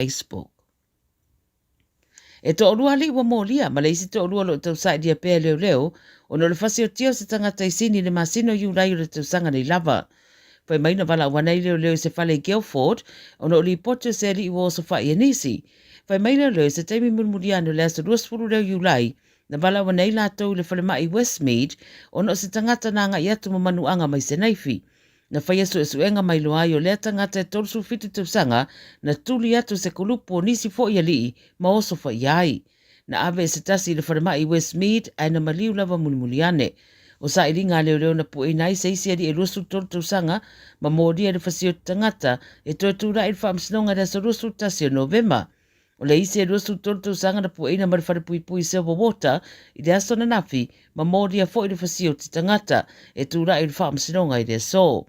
Facebook. E toalua alii ua molia, ma le isi toalua o lo o tausailia pea e leoleo, ona o le fasiotia o se tagata i Sini i le masina o Iulai o le tausaga nei lava. Fai mai na valaau ane ai leoleo i se fale i Guildford, ona o lipoti o se alii ua osofai e nisi. Fai mai leoleo i se taimi mulimuli ane o le aso 20 lea o Iulai, na valaau ane ai latou i le falemai i Westmead, ona o se tagata na agai atu ma manuaga mai se naifi. Na faia suesuega ma iloa ai o lea tagata e 37 tausaga na tuli atu se kulupu o nisi foi alii ma osofaia ai. Na ave e se tasi i le falemai i Westmead ae na maliu lava mulimuli ane. O sailiga a leoleo na pueina ai se isi alii e 23 tausaga ma molia i le fasioti tagata e toe tulai i le faamasinoga i le aso 21 o Novema. O le isi e 23 tausaga na pueina mai le falepuipui Silverwater i le aso ananafi ma molia foi le fasioti tagata e tulai i le faamasinoga i le aso.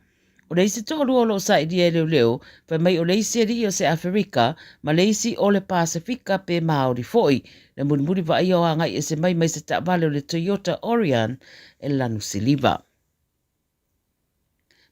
O le isi toalua o lo o sailia e leoleo, fai mai o le isi alii o se Aferika ma le isi o le Pasefika pe Māori foi, na mulimuli vaaia o agai ese mai mai se taavale o le Toyota Aurion e lanu siliva.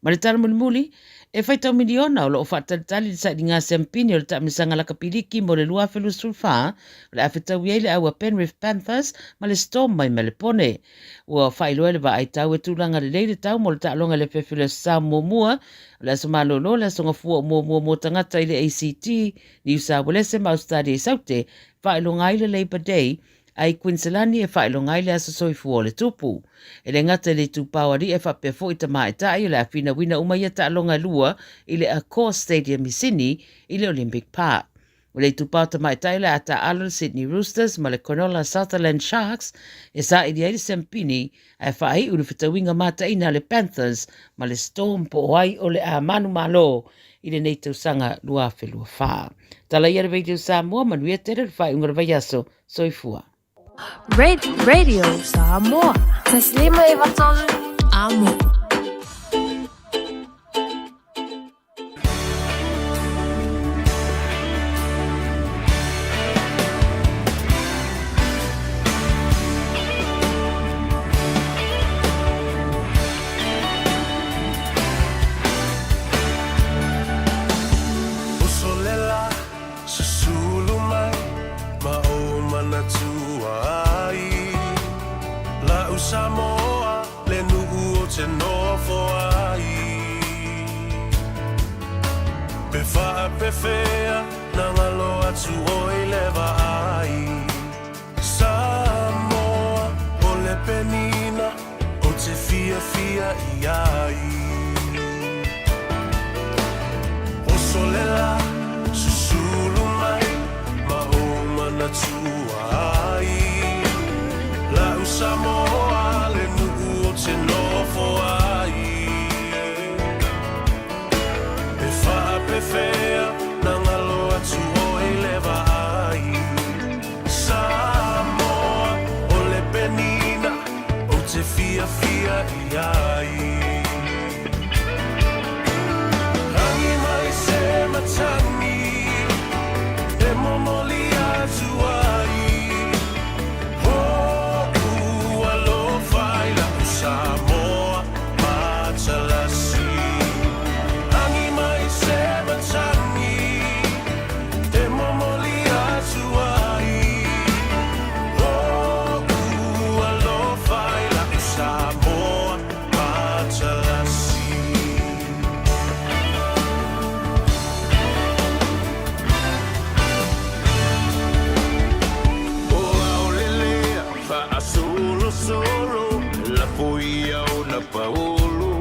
Ma le tala mulimuli, e faitau miliona o lo o faatalitali le sailiga siampini o le taamilosaga lakapi liki mo le 2024, o le a fetaui ai le au a Penrith Panthers ma le Storm mai Melepone. Ua faailoa e le vaai tau e tulaga lelei le tau mo le taaloga i le afiafi o le Aso Sa muamua, o le Aso Malolo, le Aso Gafua o muamua mo tagata i le ACT, Niu Sauelese ma Ausetalia i Saute, faailoga ai le Labour Day, a i Kuiniselani e faailoga ai le aso soifua o le tupu. E le gata i le itupa o alii ae faapea foi tamaitai o le a finauina uma ia taaloga e lua i le Accor Stadium i Sydney i le Olympic Park. O le itupa o tamaitai o le a taaalo le Sydney Roosters ma le Cronulla Sutherland Sharks e saili ai le siampini ae faaiu le fetauiga mataina a le Panthers ma le Storm po o ai o le a manumalo i lenei tausaga 2024. Tala ia le Radio Samoa, manuia tele le faaiuga o le vaiaso. Soifua. Radio Samoa. Taslima e vatolu. Amo. Usolela Susulu mai ma ou manatua ai La'u Samoa le nu'u o te nofo ai Pe faapefea na ngalo atu oi le vaai Samoa o le penina o te fiafia i ai. Osolela susulu mai ma ou manatua ai. La'u Samoa le nu'u o te nofo ai. E faapefea na ngalo atu oi le vaai. Samoa o le penina ou te fiafia i ai. Rangi mai se matangi e momoli atu ai. Hoʻu alofa i la'u Samoa matalasi. Rangi mai se matangi e momoli atu ai. Hoʻu alofa i la'u Samoa matalasi. O aolelea faasolosolo lafo ia ona paolo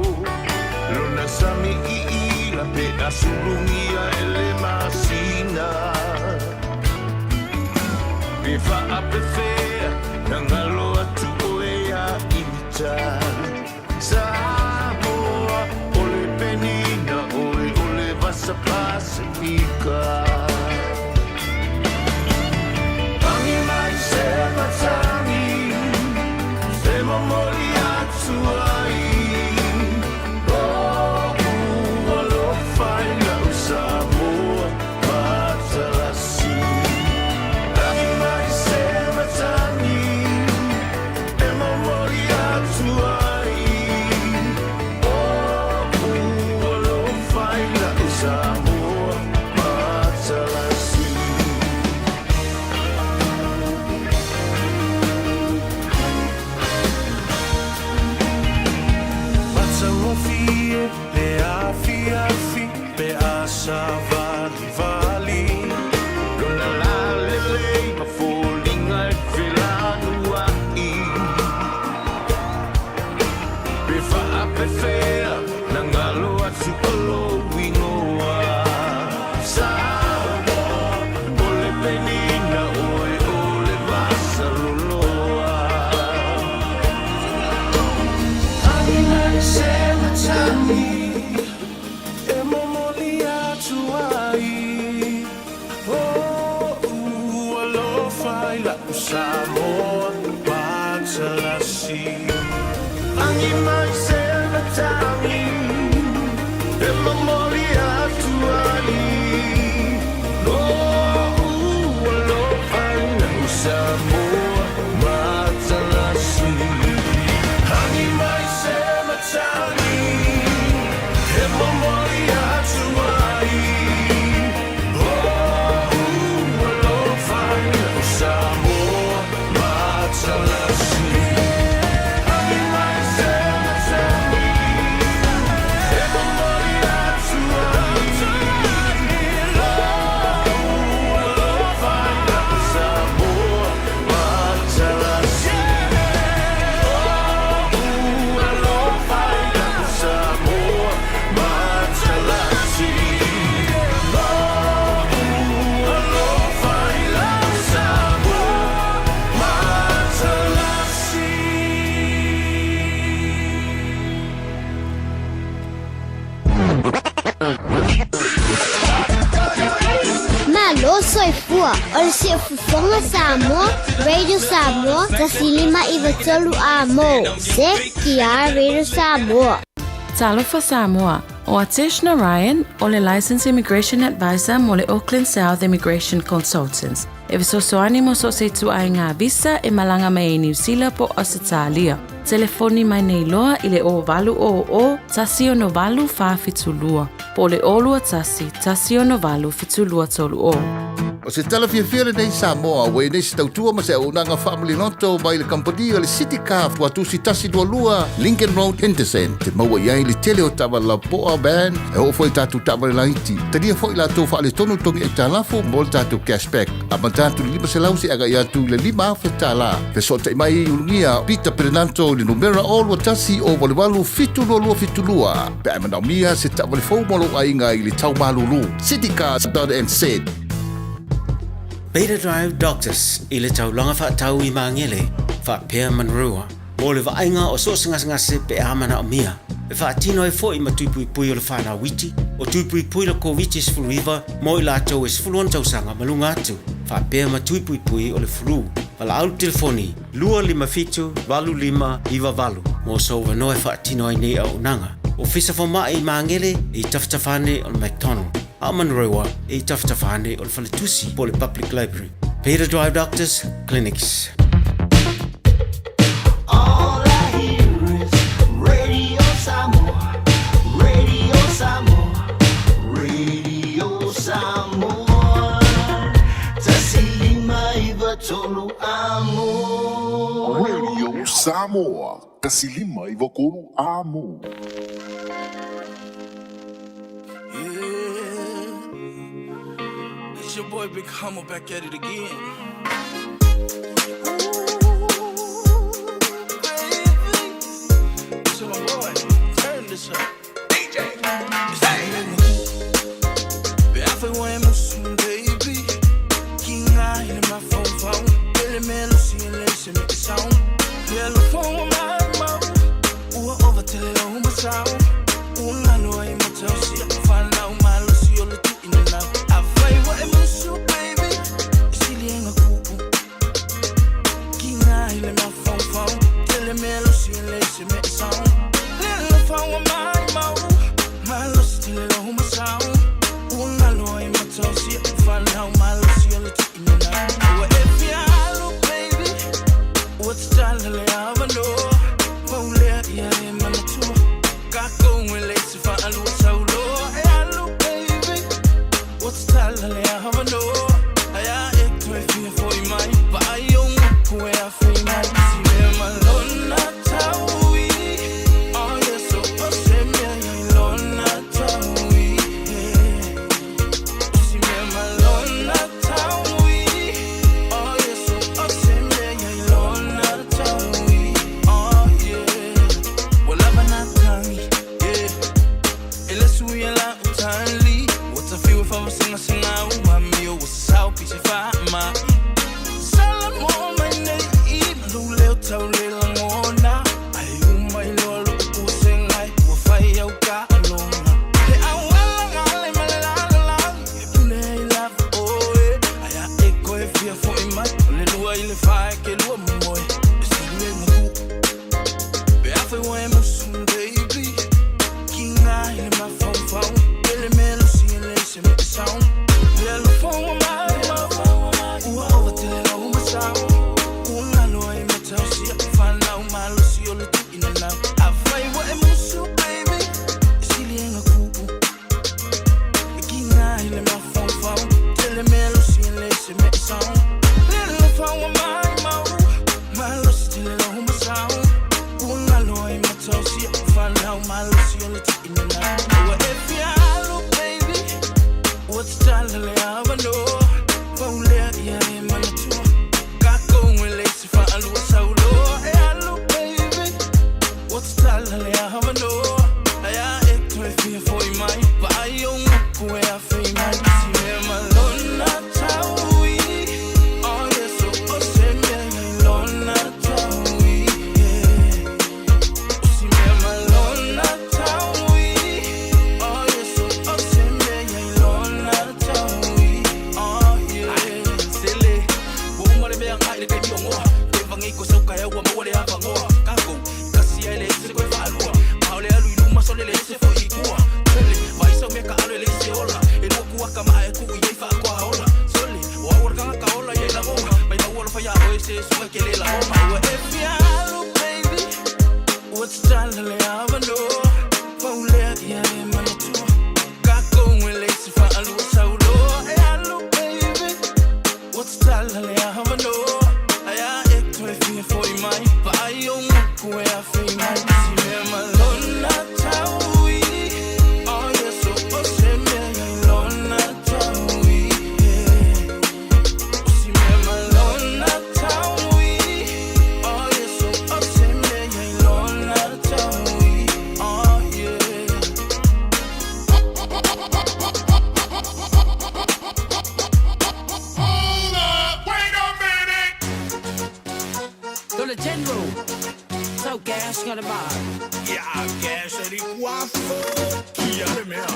lona sami iila pe asulugia e le masina pe faapefea na galo atu oe ia ita Samoa o le penina oe o le vasa Pasifika. Tangi mai se matangi e momoli atu ai Oʻu alofa i la'u Samoa. soifua o le Siufofoga Samoa, Radio Samoa, 1593 A-mo, CKR Radio Samoa. Talofa Samoa, ʻO Atesh Narayan, ʻo le Licensed Immigration Advisor mo le Auckland South Immigration Consultants, e fesoasoani mo so o se ituaiga visa e malaga mai ai Niu Sila po o Ausetalia. Telefoni mai nei loa i le 0800 168 472 po o le 021 168 7230. O se tala fiafia lenei Samoa ua i nei se tautua ma se auaunaga faamaliloto mai le kamupani o le City Car Tuatusi 122 Lincoln Road Henderson te maua i ai le tele o taavale lapoa van e oo foi i tatou taavale laiti. Talia foi latou faaletonu togi aitalafu mo le tatou cashback. Amata atu i le 500 seia agai atu i le $5,000. Fesootai mai i Ulugia Peter Perenanto i le numera 021 088 7272 pe a e manaomia se taavale fou mo lou aiga i le tau malulu. Citycars.nz. Beta Drive Doctors i le taulaga faatau i Magele faapea Manurewa mo le vaaiga o so o se gasegase pe a manaomia. E faatino ai foi ma tui puipui o le whanau iti, o tui puipui le Koviti-19 mo i latou e 16 tausaga ma luga atu, faapea ma tui puipui o le flu. Valaau le telefoni 257 8598 mo sou avanoa e faatino ai nei auaunaga. Ofisa Fomai i Magele e i tafatafa ane o le McDonald, a o Manurewa e i tafatafa ane o le Faletusi po o le Public Library. Peter Drive Doctors Clinics. All I hear is Radio Samoa, Radio Samoa, Radio Samoa. 1593 amo. Radio Samoa, 1593 Amo. Yeah. It's your boy Big Humble back at it again. Baby. It's my boy. Turn this up. DJ. Be baby. King I in my phone phone. Billy Melo see and listen me sound. Yellow phone my mouth. Ua over till it on my sound. Ungalo ay matausi. Find out my lucy all the two in and out. I fight what I'm baby. Sili nga kuku. Kinga ile my phone phone. Tell me lucy and listen me sound. Little phone with my mouth. My lucy till it on my sound. Ungalo ay matausi. Find out my lucy all the two in and out. Ua if you baby. What's the le avano? Maulea ia e manatua. Kako le se faalua saulo. E alu, baby. What's the le avano? Aia e toe fia foi mai. Pa ai o nguku e a fui mai. Si me malona taui. Oh yeah, so o se mea i lona taui. Yeah. Si me malona taui. Oh yeah, so o se mea i lona taui. Oh yeah. Wala na tangi. Yeah. Ele suia la utali. What I feel if I was sing a sing out. Mami, o sao pi se fa ma. Salamo mai nei malu leo tau le langona. Ai umai lo lo ku sengai ua fai au ka alonga. He awala ngale malala la. E pune i la o e. Aia e koe fia fo i mai. O le lua i le fae ke lua moe. E sili e ngaku. Be a fai wa e musu baby. Kinga ile my phone phone. Ele melo si ele se me sound. Lelo phone my mouth. Ua over till it on my sound. Ungalo ay matausi. Find out my lucy o le tu in and out. I fai wa e musu baby. Sili e ngaku. Kinga ile my phone phone. Tele melo si ele se me sound. Lelo phone my mouth. i le taimi o ngoa Te vangei ko sau kaea ua maua le avanoa Kākou, kasi a e leai se koe faalua A o le alu i luma sole leai se foʻi i tua Sole, vaai sau mea kaalo e leai se ola E lua kuaka maa e tuu i ai faakoa ola Sole, o au o le tagata ola ia i lagona Maimau alofa iā oe se suka ke le lagona Ua e fia alu baby Ua tatala le avanoa Pau lea ia e manatua Kākou e leai se faalua Sau loa e alu baby Ua tatala le avanoa Ae a e toe fia foʻi mai Vaai ou moku e awhi mai Si mea malona taui Oh yeah so o se mea ia i lona taui yeah O si mea malona taui Oh yeah so o se mea ia i lona taui Oh yeah. Hold up, wait a minute. Dole General, sau gas ngā le maa. Ia gas e ri kuafo Kia le mea.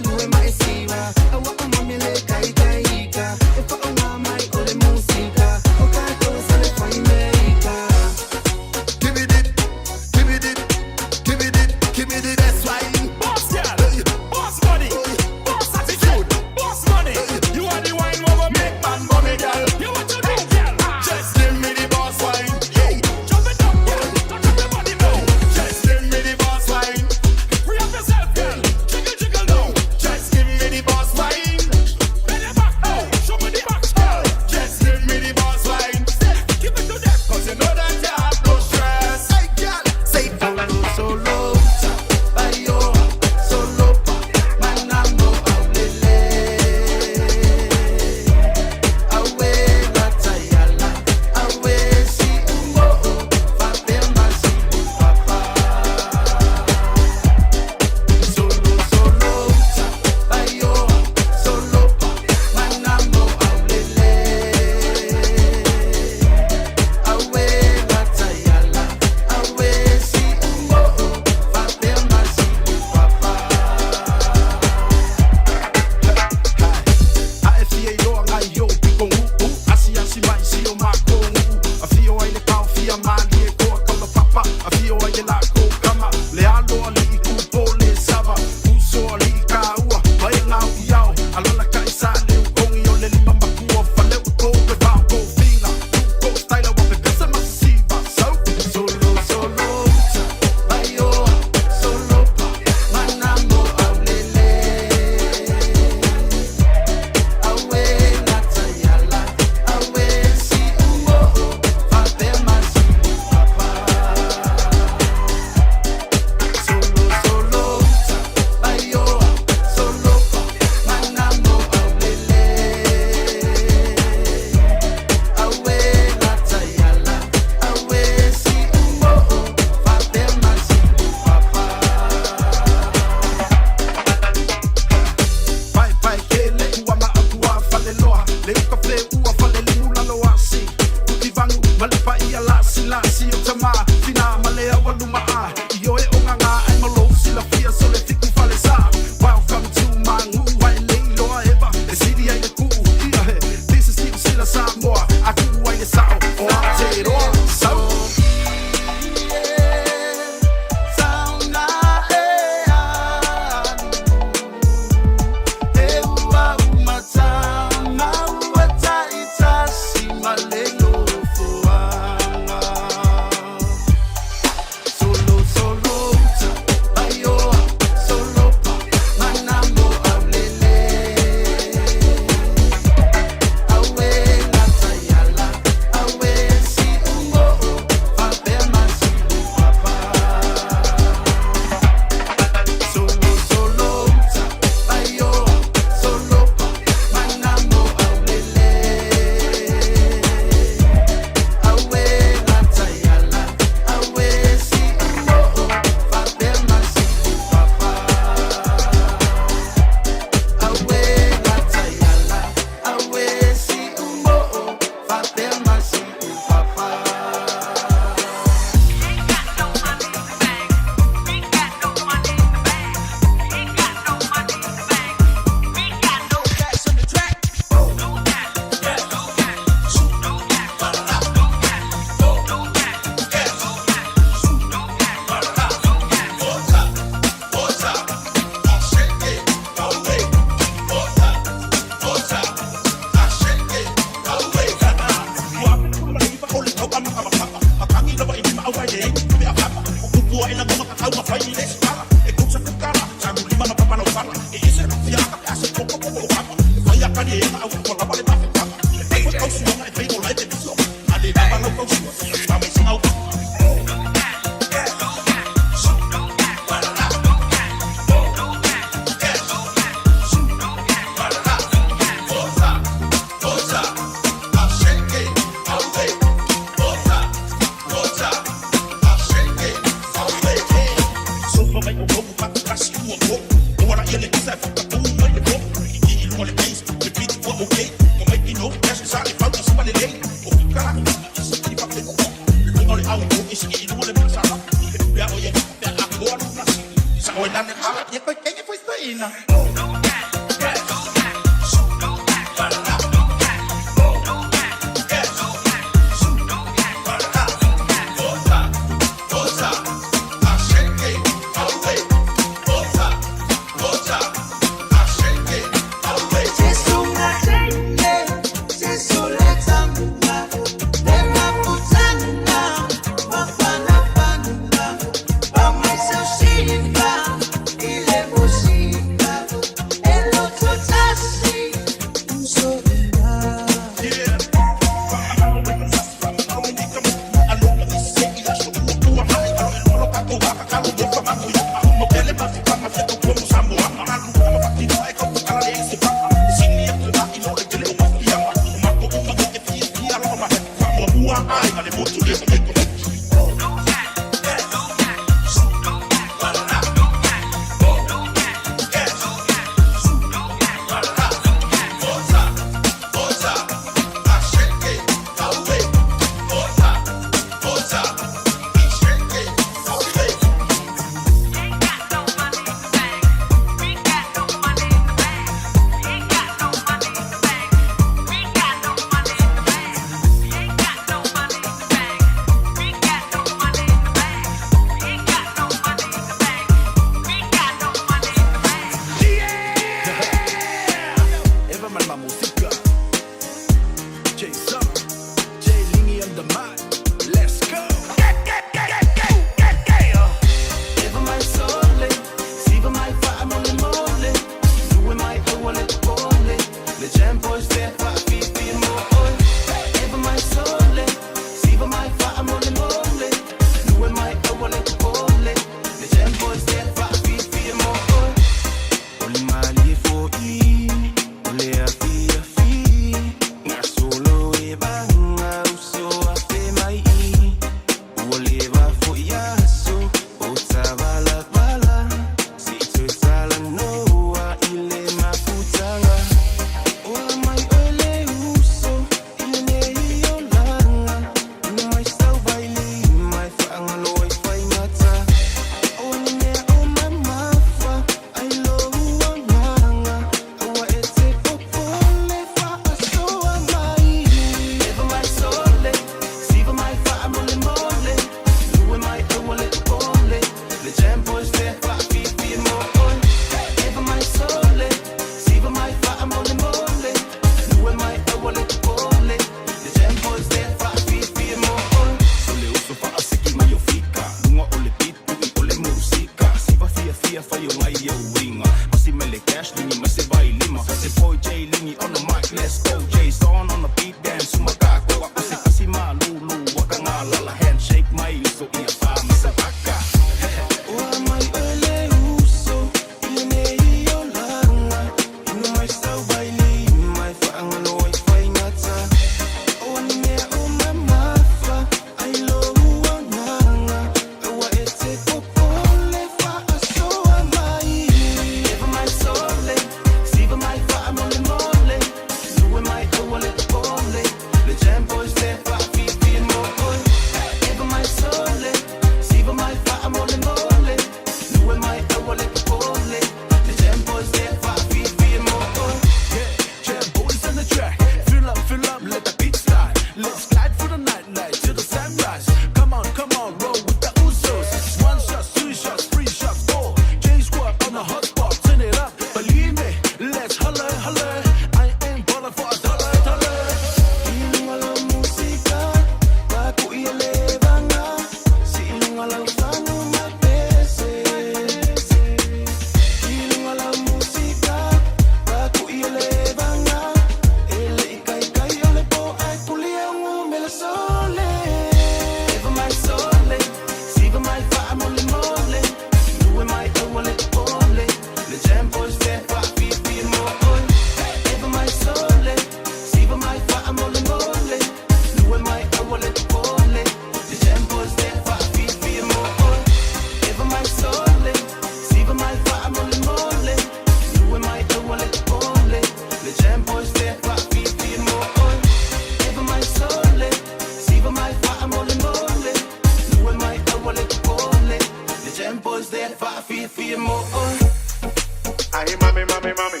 Aye, mami, mami, mami.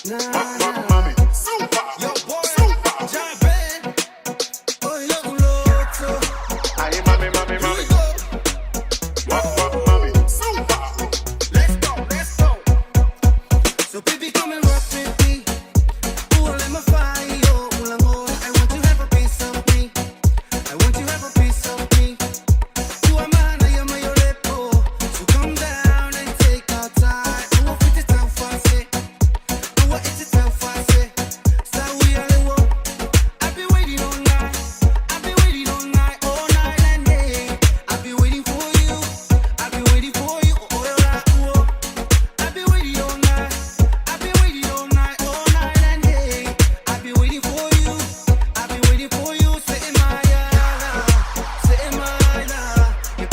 Ma, ma, mami. Super. Super. Aye, mami, mami, mami. Ma, ma, mami. Super. Let's go, let's go. So baby, come and rock with me. Ooh, let my fire, I want to have a piece of me. I want to have a piece of me. You are mine, I am your repo. So come down and take our time. I will fit it out fast. I will eat it out fast. So we are the one. I've been waiting all night. I've been waiting all night and day. I've been waiting for you. I've been waiting for you. Oh, oh, oh. I've been waiting all night. I've been waiting all night and day. I've been waiting for you. I've been waiting for you. Say my say my la.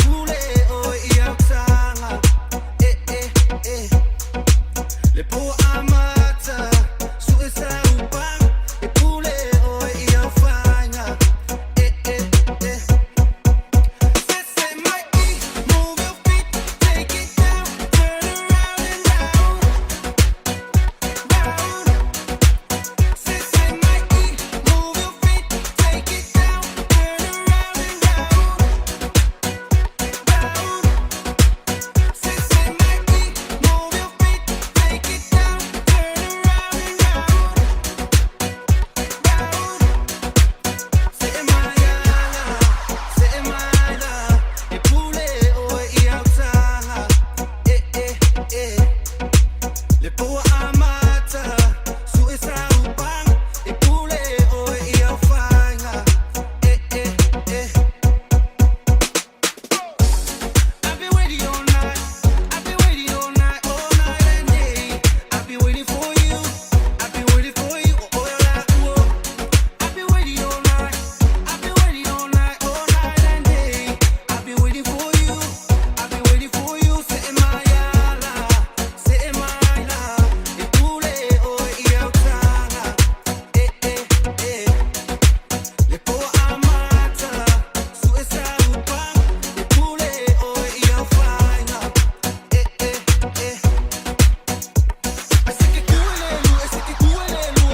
Pule o ia tanga. Eh eh eh. Le po amata. Su esa upa. E pule o ia fanga. Eh eh eh. Say my e, move your feet, take it down, turn around and round. Round. Say my e, move your feet, take it down, turn around and round. Round. Say my e, move your feet, take it down, turn around and round. Round. Say my say my e pule o ia tanga. Eh eh eh. Le po amata, su esa upang, e pule o ia fanga. Eh eh eh. I've been waiting all night. I've been waiting all night and day. I've been waiting for you. I've been waiting for you. Oh, oh, oh. I've been waiting all night. I've been waiting all night and day. I've been waiting for you. I've been waiting for you. Say my ala, say my la. E pule o ia tanga. Eh eh eh. Le po amata, su esa upang. E pule o ia fanga. Eh eh eh. Ese que kuelelu, ese que kuelelu.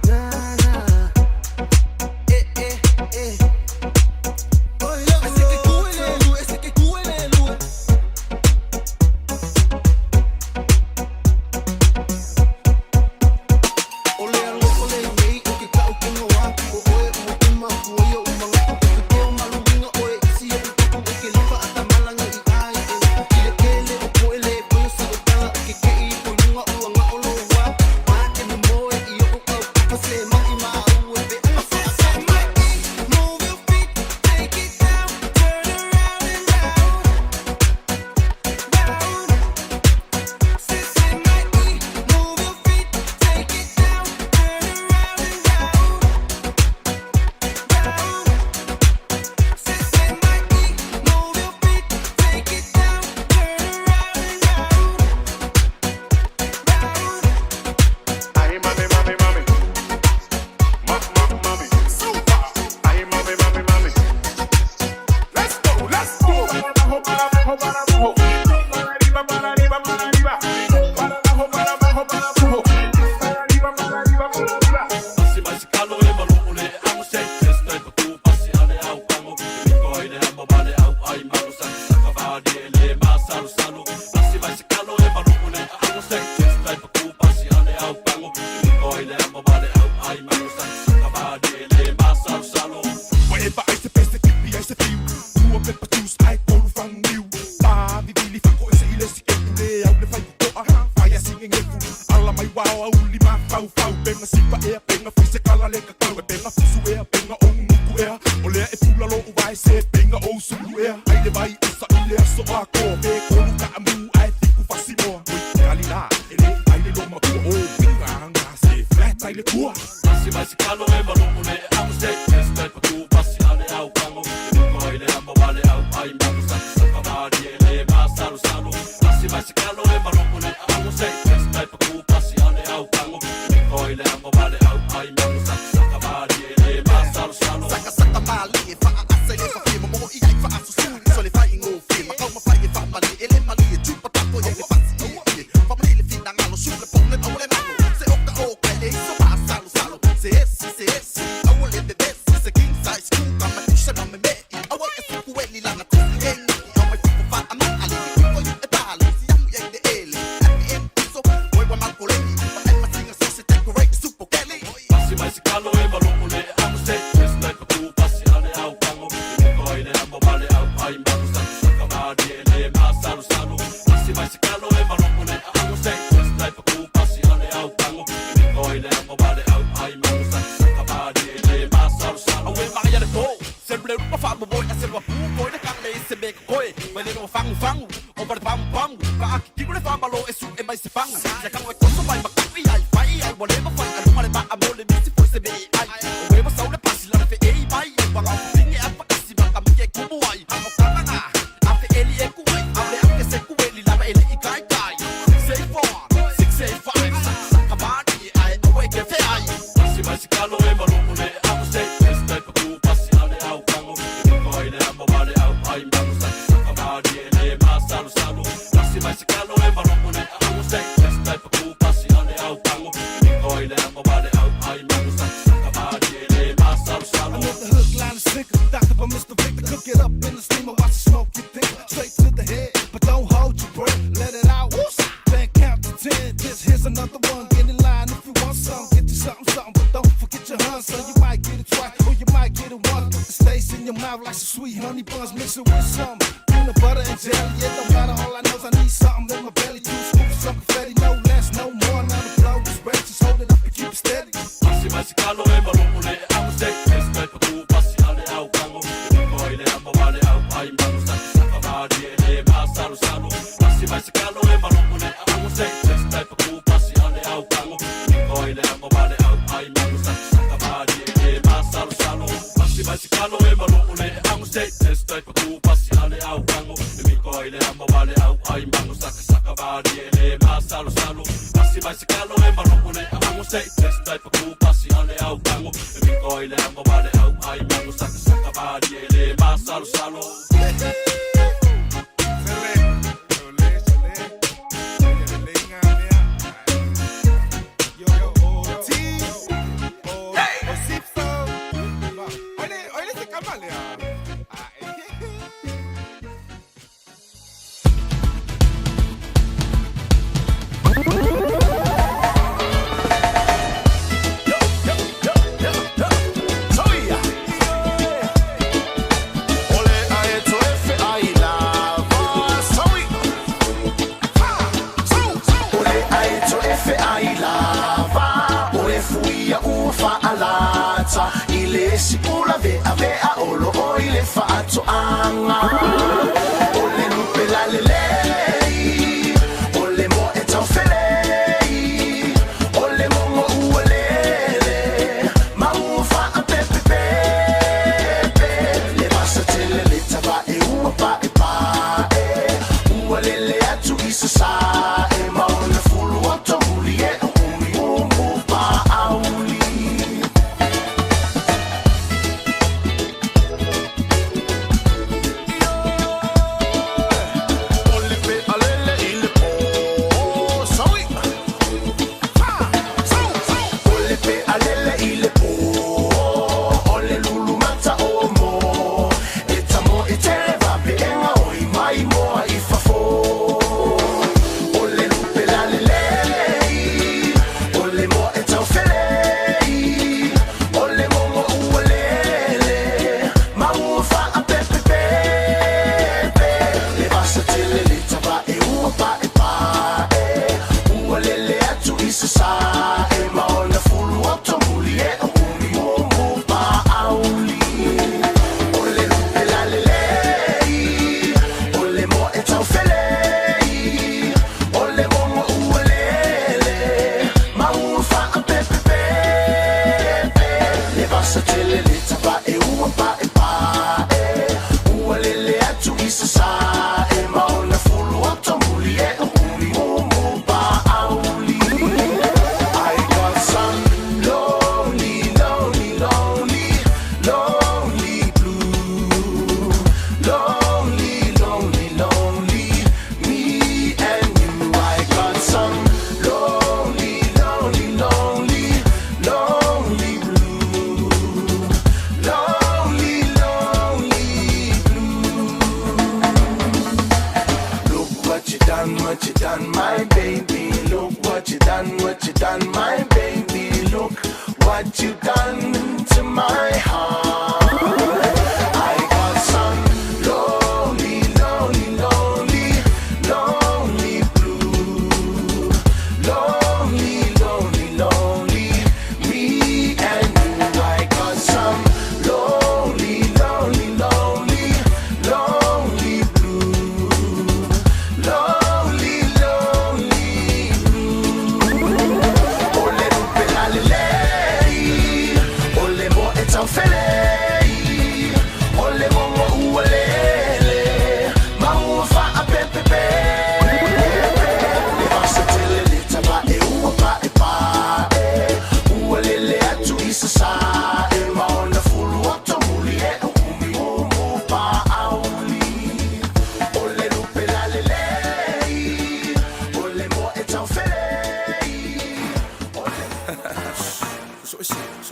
Na na. Eh eh eh. Ese que kuelelu, ese que kuelelu. O le alofa lenei o ke kau kinoa O oe ua kumakuia o mangatu o ke peo maluinga oe isi o upaku o ke lifa a tamalanga i ai e I le kele o poe le poe sa o tala o ke kei i poinuga ua nga o loa Ma te momoe i o au papa se mai ma au e pe anga wha Move your feet, take it down, turn around and round. Round. Say my e, move your feet, take it down, turn around and round. Round. Say my e, move your feet, take it down, turn around and round. Round. Aye, mami, mami, mami. Ma, ma, mami. Super. Aye, mami, mami, mami. Let's go, let's go. Para abajo, para abajo, para abajo. Para arriba, para arriba, para arriba. Para abajo, para abajo, para abajo. Para arriba, para arriba, para arriba. Pasi mai se kalo e malo o le amo se testa e patu pasi ale au pango Miko ai le amo vale au ai malo sa saka vali e le masalu salu Pasi mai se kalo e malo o le amo se testa e patu pasi ale au pango Miko ai le amo vale au ai malo sa saka vali e le masalu salu Ua e vaai se pese tipi ai se fiu Ua pepa tus ai kolu faniu Pa vivili fako e se ile si epu le au le fai kutoa Fai a singe ngefu Ala mai wao au lima fau fau Penga sipa ea penga fai se kala le kakau E penga fusu ea penga o nuku ea O lea e pula lo uvae se penga o sulu ea Ai le vai usa i le aso a ko Pe kolu ka amu ai fiku fasimoa Ui te ali la ele ai le loma tua O winga anga se flat ai le tua Pasi mai se kalo e malo o le amo se testa e patu pasi ale au pango Miko ai le amo vale au ai malo sa saka vali e le masalu salu Pasi mai se kalo e malo o le amo se testa e patu pasi ale au pango Miko ai le amo vale au ai malo sa saka vali e le masalu salu Saka saka mali e wha a asa le wha mo i ai wha asu su so le whai ngō whi ma kau ma whai e wha mali e le Lonely,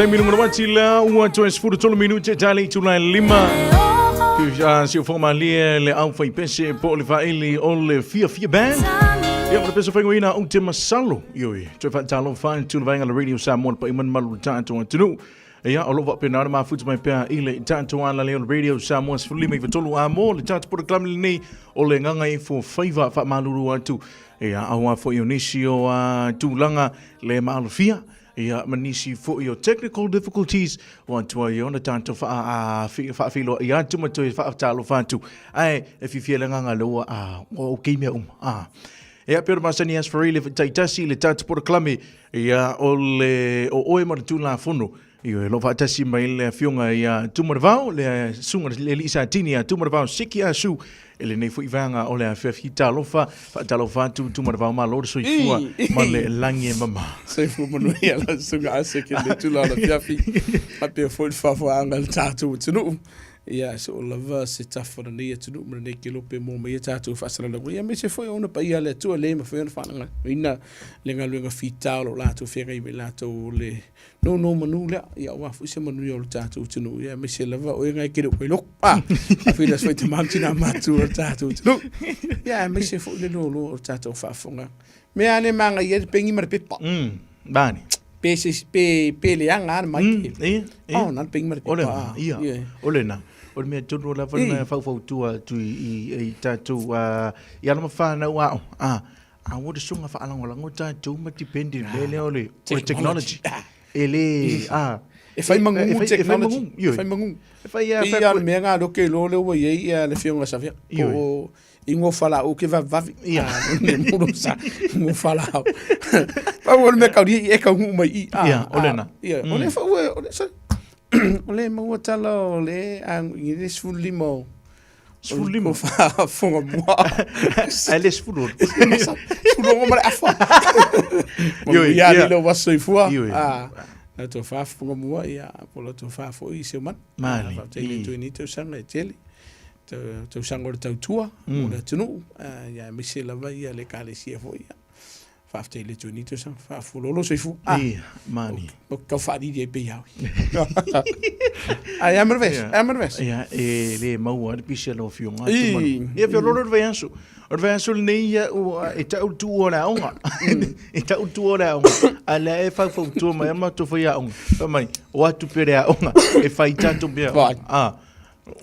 Taimi lunga le uati lea ua toe 13 minute ta le itula e lima. Si o whakamalie le au whaipese po o le whaeli o le Fia Fia Band. Ia, ma le pese whaingoina o te masalo. Ioi, toe whaatalo whae tula vaenga le Radio Samoa le paiman malu le tātou atunu. Ia, o lo faapena ona mafuta mai pea i le tatou alalei o le Radio Samoa 15 i a mo le tatou polokalame lenei o le Gagaifo Faiva faamalulu atu. Ia, aua foi o nisi o a tulaga le maalofia, ia, ma nisi foi o technical difficulties ua tuai ona tatou faafeiloai atu ma toe faatalofa atu. Ae e fiafia le agaga lea ua okay mea uma. Ia, pei ona masani Ask for Relief taitasi i le tatou polokalame Ia, o le o oe ma le Tulafono, ioe, o lo o faatasi mai le Afioga ia Tumanavao, le Susuga i le Alii Satini ia Tumanavao Siki Asu, i lenei foi vaega o le afiafi. Talofa, faatalofa atu Tumanavao, malo le soifua ma le lagi e mama. Soifua manuia lau Susuga Aseke i le tula o le afiafi, faapea foi le faafofogaaga a le tatou atunuu. Ia, se o lava se tafa o lenei atunuu ma lenei kelope mo mai a tatou faasalalauga, ia aemaise foi o ona paia a le Atua e le mafai ona faalagolagoina le galuega fita o lo o latou feagai ma i latou o le nonomanu lea, ia aua foi se manuia o le tatou atunuu, ia aemaise lava o e ngai ke le ukai loku. Ah, afei las foi tamam tina matu o le tatou atunuu. Ia aemaise foi le lolo o le tatou faafofoga. Mea ane manaia le pengi ma le pepa. Bani. Pe se pe pe leaga a le mai. Ia, ia. Oh, na le pengi ma le pepa. O le na, ia. O le na. O le mea tonu lava na faufautua atu i tatou i alo ma whanau ao. Ah, a ua le suga faalagolago tatou ma depend i le mea lea o le technology. E le, a. E fai magugu technology. E fai magugu. E fai a. Pei lava o le mea lena lea ou te iloa lea ua i ai le afioga ia Savea. Po o i ngō whalau ke vavave. Ia. Ne muro sa ngō whalau. Pau o le mea kauria i e kau ngu mai i. Ia, o lena. Ia, o le whau e, o le, sorry. O le maua tala o le, a, i le 15 o, 15. O faafofoga mua. Ae le 16. 16 ma le afa. Ioi, Ia, ia. lilo ua soifua. Ioi. Ah, la tou faafofoga mua, ia, po la tou faafoi i se mana. Mali. Faafetai i le Atua i nei tausaga e tele. Tausaga o le tautua mo le atunuu, ia aemaise lava ia le Ekalesia foi. Ia. Faafetai i le Atua i nei tausaga. Faafualolo soifua. Ah, Ia, mani. O tau faalili ai pei au. Ai, a marves, a marves. Ia, e le maua le pisi a lau afioga. Ia, feololo le vaiaso. O le vaiaso lenei ia, ua, e tau le tuua o le aoga. E tau le tuua o le aoga. A lea e faufautua mai a matou faiaoga. Fai mai, o atu pea le aoga e fai tatou mea. Vai. Ah.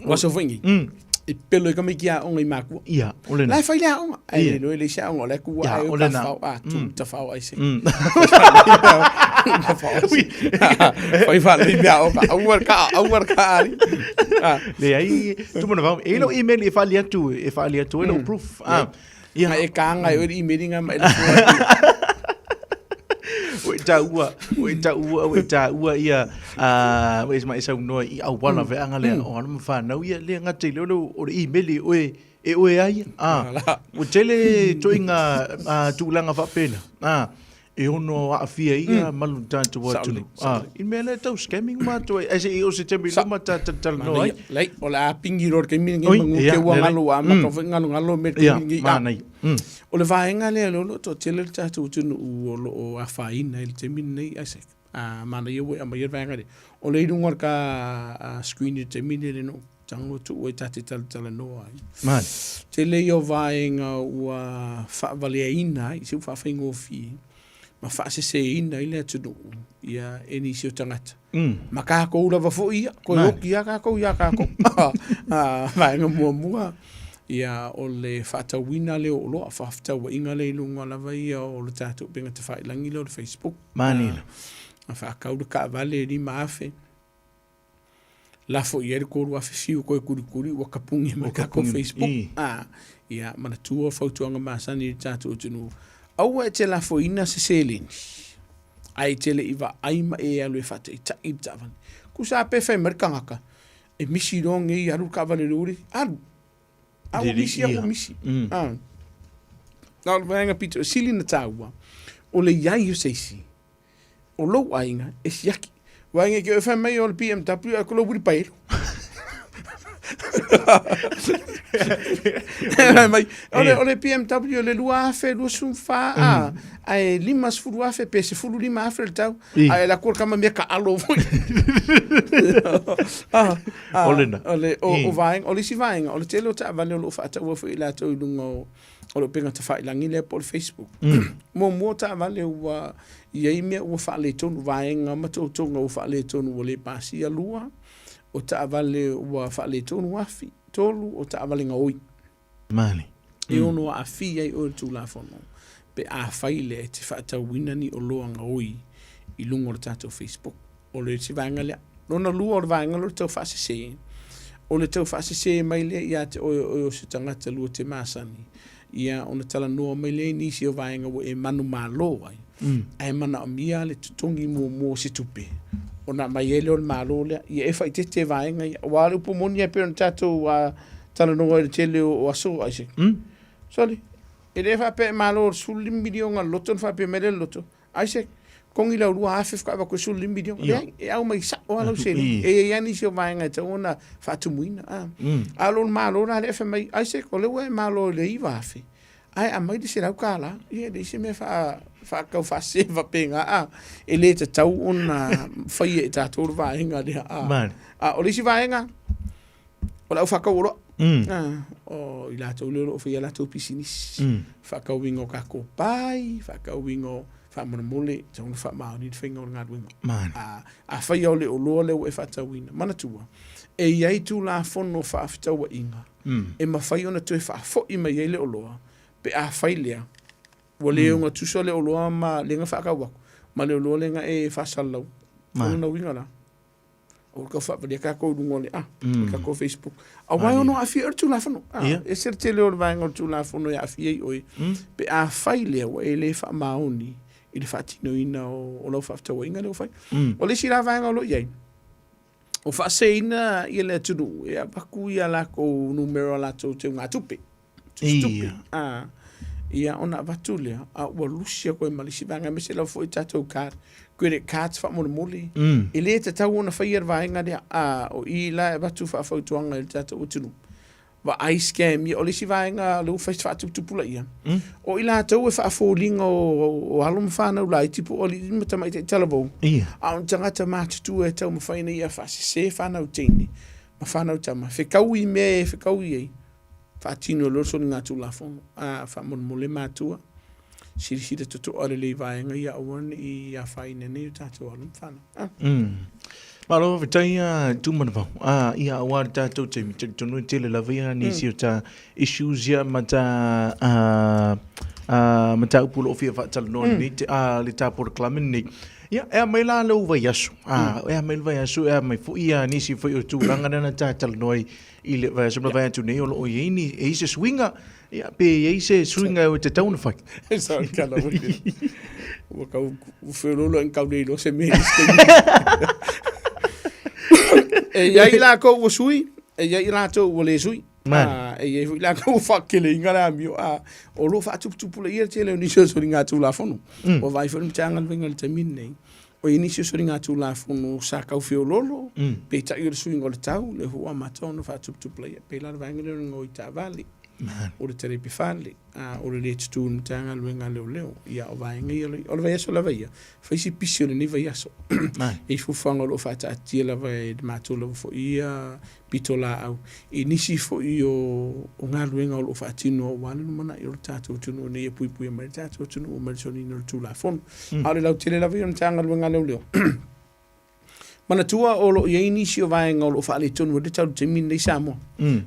Ua aso foi nei. E pelo i ka maiki aoga i makua. Ia, o lena. La e fai le aoga. Ai Ia. le loe le isi aoga, o la e kua Ia, ai o o lena. tawhao, a, tu tawhao ai se. Tawhao ai se. Fai wha le mea aoga. Aua ka, aua ka ari. Ah. Leai, tumana vau. E lau email e whaali atu, e whaali atu, e lau proof. Ah. Ia. Ma e kaanga e oe le email inga ma e le fua. Ua e taua, ua e taua, ua e taua ia, ua e ma e saunoa i auala veaga lea, o alo ma whanau ia, lea ngata i leo leo o le email e oe, e oe ai, ua tele toinga tulaga faapena, e ono aafia ia malu tatou atunuu. I mea lea tau scamming matou ai, ai se i o se taimi luma ta talanoa ai. Lei, o le a pingi loa i le taimi lenei manu te ua galo ua amata foi galogalo mea i le taimi lenei. Manaia. O le vaega lea o lo o toatele le tatou atunuu o lo o afaina i le taimi lenei Isaac. A manaia ua e aumaia le vaega lea. O lea i luga o le ta screen i le taimi lenei le tago tuu ai ta te talatalanoa ai. Manaia. Tele ia o vaega ua faavaleaina ai, se ua faafaigofie ma faaseseina ai le atunuu ia e nisi o tagata. Ma tatou lava foi ia, toe oki lava tatou ia tatou. Vaega muamua, ia o le faatauina lea o oloa, faafetauaiga lea i luga lava ia o le tatou upega tafailagi lea o le Facebook. Manaia. Faatau le taavale e $5,000. Lafo i ai le 3,000 fiu koe kulikuli ua tapuni mai tatou Facebook. A, ia, manatua fautuaga masani i le tatou atunuu, aua e te lafoina se seleni, ae e te le i vaai ma e alu e faataitai le taavale. Tusa lava pe fai mai le tagata, e misi loa nei alu le taavale i le uli, alu. A ua misi, a ua misi. A. Na o le vaega pito e sili ona taua, o le i ai o se isi o lou aiga e siaki. Aua e ke fai mai o le BMW ae ko lou uilipaelo. Fai mai, o le BMW o le 2024, a, ae 50,000 pe 15,000 le tau. Ae alu atu le tama mea taalo foi. O lena. O le, o, o vaega, o le isi vaega, o le tele o taavale o lo o faataua foi e latou i luga o, o le upega tafailagi lea po o le Facebook. Muamua o taavale ua i ai mea ua faaletonu, vaega ma toutoga ua faaletonu ua le pasia. Lua, o taavale ua faaletonu afi. Tolu, o taavale gaoi. Male. E ono aafia ai oe i le Tulafono pe afai lea e te faatauina ni oloa gaoi i luga o le tatou Facebook. O le isi vaega lea. Lona lua o le vaega lea o le tau faasese. O le tau faasese mai lea ia te oe o oe o se tagata lua te masani, ia ona talanoa mai lea i nisi o vaega ua e manumalo ai, ae manaomia le totogi muamua o se tupe ona aumai ai lea o le malo lea. Ia e faaeteete vaega ia. Aua o le upu moni lava e pei ona tatou talanoa i le tele o aso Isaac. Sole, e le faapea e malo i le 15 miliona a le loto ona faapea mai lea o le loto, Isaac, togi lau 2000 faatoa avatu ai le 15 miliona. Leai, e aumai sao lava lau seleni. E i ai lava nisi o vaega e tatau ona faatumuina. A o le malo la lea e fai mai, Isaac, o lea ua e malo i le 9000, ae aumai le $100. Ia e leai se mea faatau faasese faapena, a. E le tatau ona faia e tatou le vaega lea. A o le isi vaega, o le au faatau oloa. O i latou lea o lo o faia a latou pisinisi. Faatauina o tatou pai, faatauina o faamolemole, e tatau ona faamaoni le faiga o le galuega. Afai lava o le oloa lea ua e faatauina, manatua, e i ai Tulafono faafetauaiga e mafai ona toe faafoi mai ai le oloa pe afai lea ua le ogatusa le oloa ma lea na faatau atu ma le oloa lea na e faasalalau. O lona uiga la, O tau faavalia tatou i luga o le a, le tatou Facebook. Aua e ono aafia ai le Tulafono. A, e ese le tele o le vaega o le Tulafono e aafia ai oe, pe afai lea ua e le faamaoni i le faatinoina o lau faafetauaiga lea ua fai. O le isi la vaega o lo o i ai, o faaseseina le atunuu e avatu ia latou numera o latou teugatupe. Tusitupe. A, ia ona avatu lea, a ua lusi atu ai ma le isi vaega, aemaise lava foi tatou card, credit cards faamolemole. E le tatau ona faia le vaega lea. A, o i la e avatu faafautuaga i le tatou atunuu. Vaai scam ia. O le isi vaega lea ua fai si faatuputupulaia, o i latou e faafoliga o alo ma fanau laiti po o alii ma tamaitai talavou, a o ni tagata matutua e taumafai ina ia faasese fanau teine ma fanau tama, fetaui i mea e fetaui ai, Faatino loa le soligatulafono, a faamolemole matua, silasila totoa lelei i vaega ia aua ne i afaina nei o tatou alo ma fanau. Ah. Malo faafetai a Tumanavao. Ah, ia aua le tatou taimi, talitonu e tele lava ia nisi o ta issues ia ma ta mataupu o lo o fia faatalanoa lenei te, ah, le ta polokalame lenei. Ia, e a mai la lou vaiaso. Ah, e a mai le vaiaso, e a mai foi ia nisi foi o tulaga na ta talanoa ai i le vaiaso ma le vaeatu nei o lo o i ai ni, e i ai se suiga, ia, pe i ai se suiga e tatau ona fai. Sorry, kala ua ua kau ua feoloolo ina kau le iloa se mea i se taimi. E i ai lakou ua sui, e i ai latou ua le sui. Mani. E i ai foi lakou ua faakeleina le amio, a o lo o faatuputupulaia le tele o nisi o soligatulafono. Ua vaai foi le Matagaluega i le taimi lenei, O i ai nisi o soligatulafono sa tau feoloolo, peitai o le suiga o le tau, lea foi ua amata ona faatuputupulaia. E pei la o le vaega lea o le gaoi taavale, o le talepe fale, a o le le tutu i le Matagaluega a Leoleo. Ia, o vaega ia o lo o i ai. O le vaiaso lava ia, fai si pisi o lenei vaiaso. E i ai fuafuaga o lo o faataatia lava e le matou lava foi ia pitolaau i nisi foi o galuega o lo o faatino aua le lumanai o le tatou atunuu ina ia puipuia mai le tatou atunuu mai le soliina o le Tulafono. A o le lautele lava ia o le Matagaluega a Leoleo. Manatua o lo o i ai nisi o vaega o lo o faaletonu ai le tau i le taimi lenei i Samoa.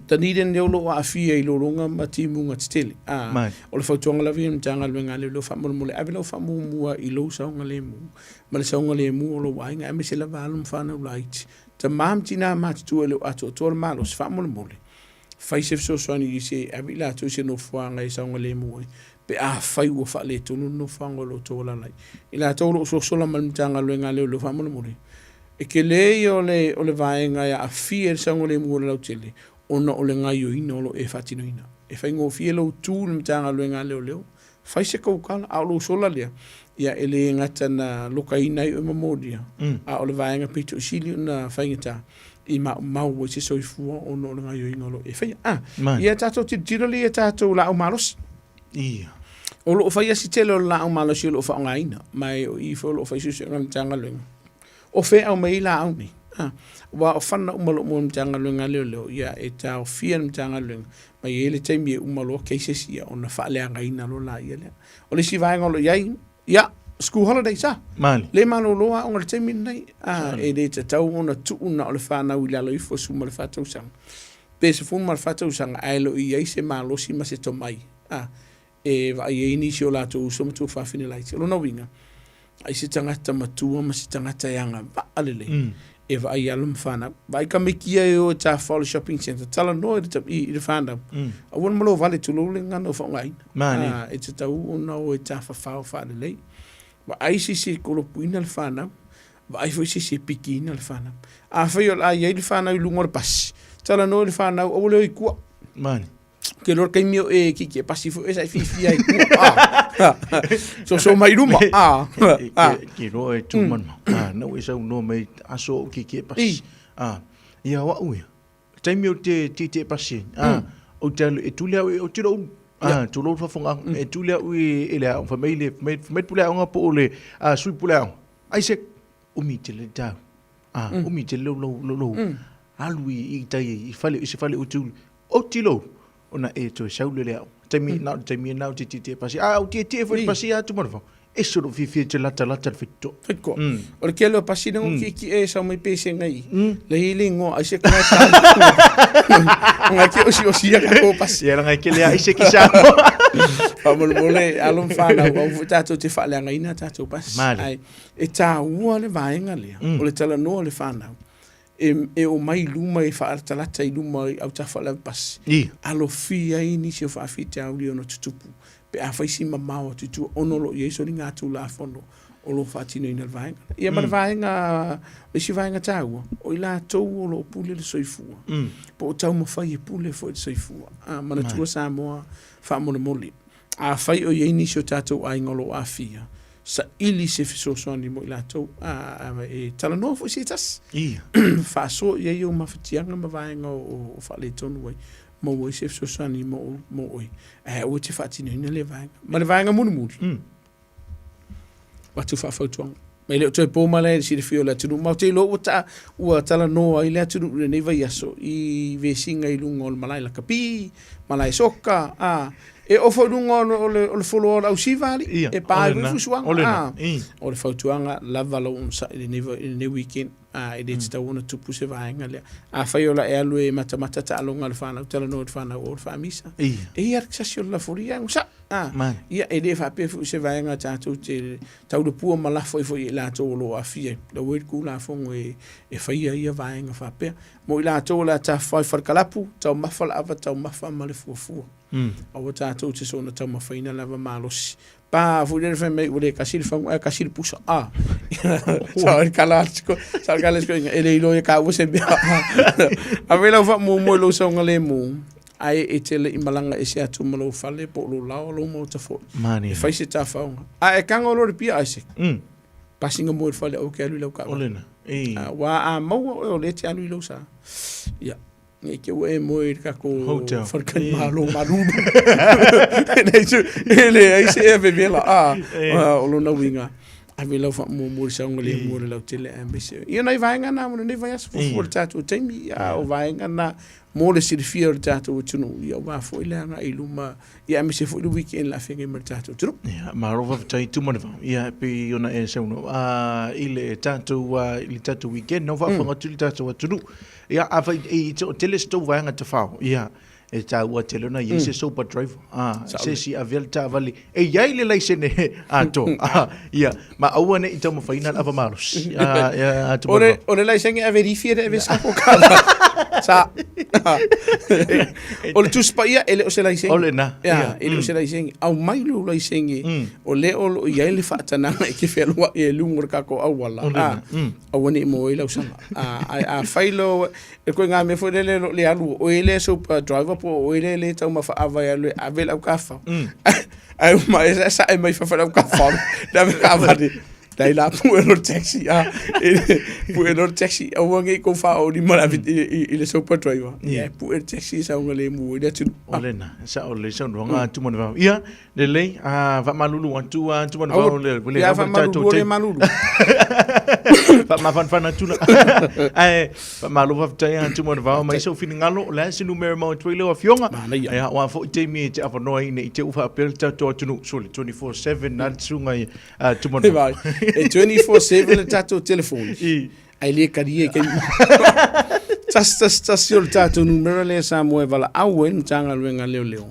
Dunedin lea o lo o aafia i lologa ma timuga tetele. A, o le fautuaga lava ia i le Matagaluega a Leoleo faamolemole ave lau faamuamua i lou saogalemu ma le saogalemu o lou aiga aemaise lava alo ma fanau laiti Tama ma tina matutua e le o atoatoa le malosi, faamolemole, fai se fesoasoani i se ave i latou i se nofoaga e saogalemu ai, pe afai ua faaletonu le nofoaga o lo o outou alaala ai. I latou o lo o sosola ma le Matagaluega a Leoleo, faamolemole, e tele ia o le, o le vaega e aafia i le saogalemu o le lautele, ona o le gaioiga o lo o e faatinoina. E faigofie lou tu i le Matagaluega a Leoleo, Fai se koukala, a o lou sola lea, ia e le gata na lokaina ai oe ma molia, a o le vaega pito i sili ona faigata i maumau ai se soifua ona o le gaoioiga o lo o e faia. A, ia tatou tilotilo lea i a tatou laau malosi. Ia. O lo o faia si tele o le laau malosi o lo o faaaogaina, ma e o i foi o lo o fai suesuega a le Matagaluega. O fea e aumai ai laau nei? A, aua o fana uma o lo o maua i le Matagaluega a Leoleo, ia e taofia le Matagaluega, ma e i ai le taimi e uma loa cases ia ona faaleagaina loa laia lea. O le isi vaega o lo o i ai, ia, school holidays a. Mali. Le malolo aoga i le taimi lenei. A, e le tatau ona tuu na o le fanau i lalo ifo o le 14 tausaga pe 14 tausaga ae le o i ai se malosi ma se tomai a, e vaai ai nisi o latou uso ma tuafafine laiti. O lona uiga, ai se tagata matua ma se tagata e agavaa lelei mm. e vaai alo ma fanau. Vaai tamaiti ia e o e tafafao i le shopping centre, talanoa i le, i, i le fanau. Mm. Aua le malo vale tulou le gagana o faaaogaina. Ah, e tatau ona o e tafafao faalelei. Vaai se isi e kolopuina le fanau, vaai foi se isi e pikiina le fanau. Afai o le a i ai le fanau i luga o le pasi, talanoa i le fanau, aua le o i tua. Mani. Ke loa le taimi o e kiki e pasi foi e sa e fiafia ai tua. Ah. Soso mai luma. Ah. Ah. Ke loa e tu mana. Ah, na ua e saunoa mai aso o kiki e pasi. Ah. Ia o au ia. Taimi o te titi e pasi. Ah. O te alu e tuli au e o tiro ulu. Ah, tulou le faafofoga e tuli au i le aoga, fai mai le fai mai le pule aoga po o le sui pule aoga. Ai se umi tele le tau. Ah, umi tele lou lou lou alu i tai i fale i se fale o tuli. O tilo ona e toe sau le aoga. Taimi na o le taimi na o te tietie pasi. A o tietie foi le pasi atu ma le vao. Ese lou fiafia te latalata le faitotoa. Faitotoa. O le tele o pasi lengo kiekie e sau mai pesega i. Le i le ingoa ai se kanga Nga ke osi osi ia ka pasi. Ia langa ke le ai se ki Samoa. Faamolemole alo ma fanau aua foi tatou te faaleagaina tatou pasi. Male. Ai e taua le vaega lea o le talanoa o le fanau e, e omai i luma e faalatalata i luma i autafa o le avepasi. Ia. Alofia ai nisi o faafitauli e ono tutupu pe afai si mamao atu i tua ona o lo o i ai soligatulafono o lo o faatinoina le vaega. Ia ma le vaega, o le isi vaega taua, o i latou o lo o pule le soifua, po o taumafai e pule foi le soifua. A, manatua Samoa faamolemole, afai o i ai nisi o tatou aiga o lo o aafia, saili se fesoasoani mo i latou, a, e talanoa foi se tasi, faasoa i ai ou mafatiaga ma vaega o faaletonu ai, maua ai se fesoasoani mo, mo oe, ae aua e te faatinoina lea vaega. Ma le vaega mulimuli, mm. avatu faafautuaga. Ma e le o toe po mai la i le silafia o le atunuu. Ma ou te iloa ua ta, ua talanoa ai le atunuu i lenei vaiaso i vesiga i luga o le malae lakapi, malae soka, a, e oo foi i luga o le, o le, o le foloa o le ausiva, alii, Ia, e pa o ai foi lena, fusuaga, o lena, a. i. O le fautuaga, lava lou onosai i lenei, i lenei weekend. A, e le tatau ona tupu se vaega lea. Afai o la e alu e matamata taaloga a le fanau, talanoa i le fanau o le faamisa. Ia. E i ai le sasi o le lafolia, onosai. A, Mai. ia, e le faapea foi o se vaega tatou te taulapua ma lafo ai foi ia i latou o lo o aafia ai. La ua i ai le Tulafono e, e faia ia vaega faapea. Mo i latou o le a tafafao i falekalapu, taumafa le ava, taumafa ma le fuafua. Aua tatou te soona taumafaina lava malosi. Pa foi lele fai mai ua le kasi le fagu ae kasi le pusa. Ah. Sa o le kala atu sa o le kala atu e le iloa ia kāua se mea. Ave lau faamuamua i lou saogalemu ae e te le i malaga ese atu ma lou fale po o lou laoa lou maota foi. Mani. E fai se tafaoga. A e kago loa i le pia Isaac. Pasinga mua i le fale aua e te alu i lau O taavale. lena. I. Aua a maua oe o lea e te alu i lou sa. Ia. Ne i te ua e moe i le tatou Hotel. faletalimalo malulu. E leai se- e leai se ea vevela, a, a, o lona uiga, ave lau faamuamua i le saogalemu o le lautele aemaise. Ia nai vaega na mo lenei vaiaso, fuafua i le tatou taimi, a o vaega na mo le silafia o le tatou atunuu, ia aua foi le agai i luma, ia aemaise foi le weekend o le a feagai ma le tatou atunuu. Ia, malo faafetai Tumanavao. Ia, e pei ona e saunoa i le tatou, i le tatou weekend, na faafofoga atu le tatou atunuu. Ia, afai e tele se tou vaega tafao, ia, e taua tele ona i ai se sober driver, a, se isi avea le taavale, e i ai le laisene atoa, a, ia, ma aua ne i taumafaina le ava malosi. A, ia, O le, o le laisene ave lifi e le ave sako kala. Sa. O le Tusi Paia e le o se laisene. O lena, Ia, e le o se laisene. Aumai lou laisene o lea o lo o i ai le faatanaga e te fealuai ai i luga o le tatou auala, O lena. aua ne i maua ai lau sala. Ae afai loa e koe ngā mea foi lele lo le alu o oe lea super driver po o oe lea le taumafa ava e alu e ave le aukāwhao. Ae uma e sae mai fafo le aukāwhao le ave taavale. Dai la pue lo taxi a pue lo taxi aua nei kou faaolima le ave i le super driver. Ia pue le taxi saogalemu ai le atunuu. O lena, sao lelei saunoaga a Tumanuvao. Ia, Lelei, a faamalulu atu a Tumanuvao le le lava le tatou te malulu. Faamafanafana atu la. Ae faamalo faafetai a Tumanuvao mai sou finagalo, o le a se numera mau atu ai lau afioga. Ia aua foi taimi e te avanoa ai ne i te i ua faapea le tatou atunuu sole 24/7 na le susuga i a Tumanuvao. E 24/7 le tatou telefoni. Ae le talia i taimi uma. 111 o le tatou numera lea Samoa e valaau ai le Matagaluega a Leoleo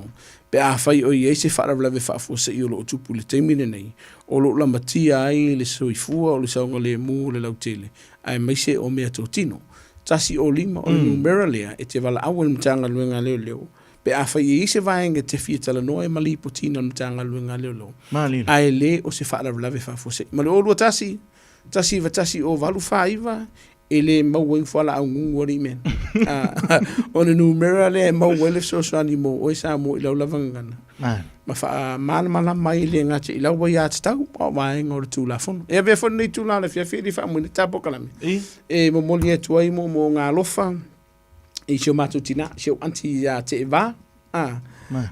pe afai o i ai se faalavelave faafuasei o lo o tupu i le taimi lenei, o lo o lamatia ai le soifua o le saogalemu o le lautele, aemaise o meatotino. 105 o le numera lea e te valaau ai le Matagaluega a Leoleo pe afai e i ai se vaega e te fia talanoa ai ma lipotiina le Matagaluega a Leoleo, ae le o se faalavelave faafuasei. Ma le 021 191049, e le maua ai ni fualaau gugu alii mea. O le numera lea e maua ai le fesoasoani mo oe Samoa i lau lava gagana. Ma faamalamalama ai e le gata i lau aiatatau, a o vaega o le Tulafono. E avea foi lenei itula o le afiafi e le faamoemoe le tatou polokalame e momoli atu ai moomooga alofa i si o matou tina, si ou aunty ia Teeva, a,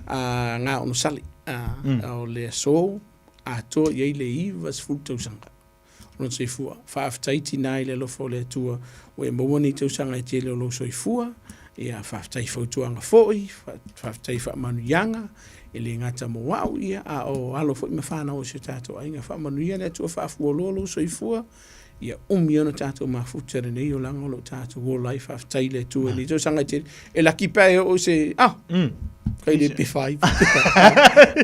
a Gaonosale, a, o le aso atoa i ai le 90 tausaga o lona soifua. Faafetai tina i le alofa o le Atua ua e maua nei tausaga e tele o lou soifua. Ia, faafetai i fautuaga foi, faafetai i faamanuiaga, e le gata mo au, ia, a o alo foi ma fanau o si o tatou aiga. Faamanuia le Atua faafualoa lou soifua, ia umi ona tatou mafuta i lenei olaga o lo o tatou ola ai. Faafetai i le Atua i lenei tausaga e tele. E laki pe a e oo i se, ah, kai le pe fai.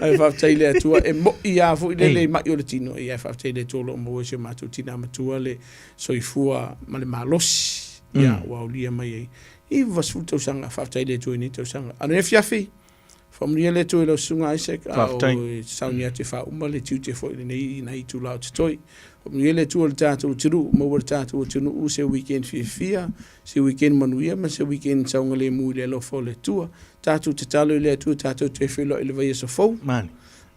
Ae faafetai i le Atua, e mo'i lava foi le le ma'i o le tino, ia faafetai i le Atua o lo o maua e si o matou tina matua le soifua ma le malosi, ia, ua aulia mai ai 90 tausaga. Faafetai i le Atua i lenei tausaga. A o lenei afiafi, Faamanuia le Atua i lau susuga Isaac, a o sauni atu e faauma le tiute foi i lenei nai itula o totoe. Faamanuia le Atua i le tatou atunuu, maua le tatou atunuu se weekend fiafia, se weekend manuia ma se weekend saogalemu i le alofa o le Atua. Tatou tatalo i le Atua tatou toe feiloai i le vaiaso fou.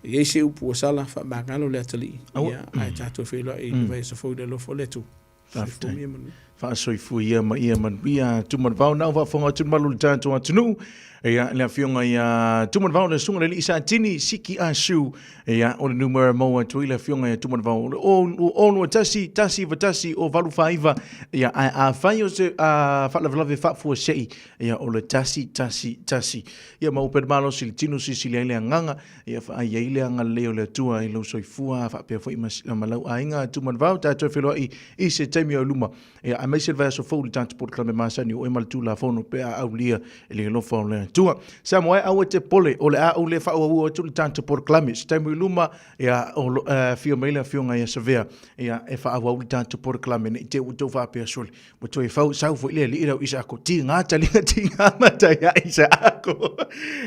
E i ai se upu ua sala, faamagalo le atalii, ia, ae tatou feiloai i le vaiaso fou i le alofa o le Atua. Faafetai. Faasoifua ia ma ia manuia Tumanuvao. Na o faafofoga atu le malu o le tatou atunuu. Ia, le afioga ia Tumanuvao, le susuga i le alii Satini Siki Asu. Ia, o le numera maua atu ai le afioga ia Tumanuvao, o le 021 191 049. Ia, ae afai o se faalavelave faafuasei, ia, o le 111. Ia, maua pea le malosi i le tino, silisili ai le agaga. Ia vaai ai le agalelei o le Atua i lou soifua faapea foi ma lau aiga Tumanuvao. Tatou feiloai i se taimi o luma. Ia aemaise le vaiaso fou i le tatou polokalame masani o oe ma le Tulafono pe a aulia i le alofa o le Atua. Samoa e aua e te pole, o le a ou le faaauauina atu le tatou polokalame. Se taimi i luma, ia o lo, afio mai le afioga ia Savea, ia e faaauau le tatou polokalame ne i te i ua outou faapea sole. Ua toe fau sau foi le alii lau Isaako. Tiga taliga tiga matai a Isaako.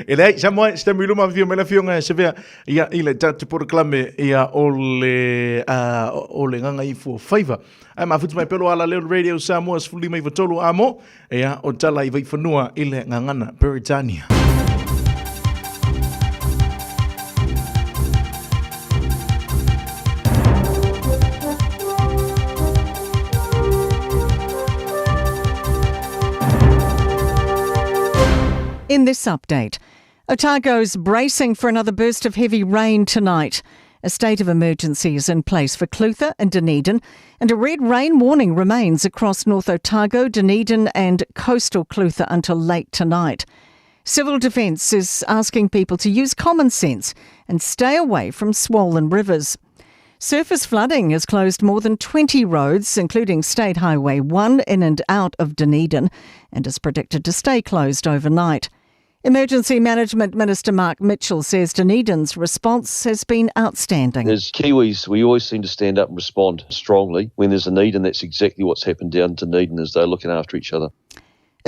E leai, Samoa, se taimi i luma afifio mai le afioga ia Sevea ia i le tatou polokalame ia o le o le Gagaifuafaiva. Ae mafuta mai pea lo ala leo le Radio Samoa 1593 amo ia o tala i Vaifanua i le Gagana Peretania. In this update, Otago's bracing for another burst of heavy rain tonight. A state of emergency is in place for Clutha and Dunedin, and a red rain warning remains across North Otago, Dunedin, and coastal Clutha until late tonight. Civil Defence is asking people to use common sense and stay away from swollen rivers. Surface flooding has closed more than 20 roads, including State Highway 1 in and out of Dunedin, and is predicted to stay closed overnight. Emergency Management Minister Mark Mitchell says Dunedin's response has been outstanding. As Kiwis, we always seem to stand up and respond strongly when there's a need, and that's exactly what's happened down in Dunedin as they're looking after each other.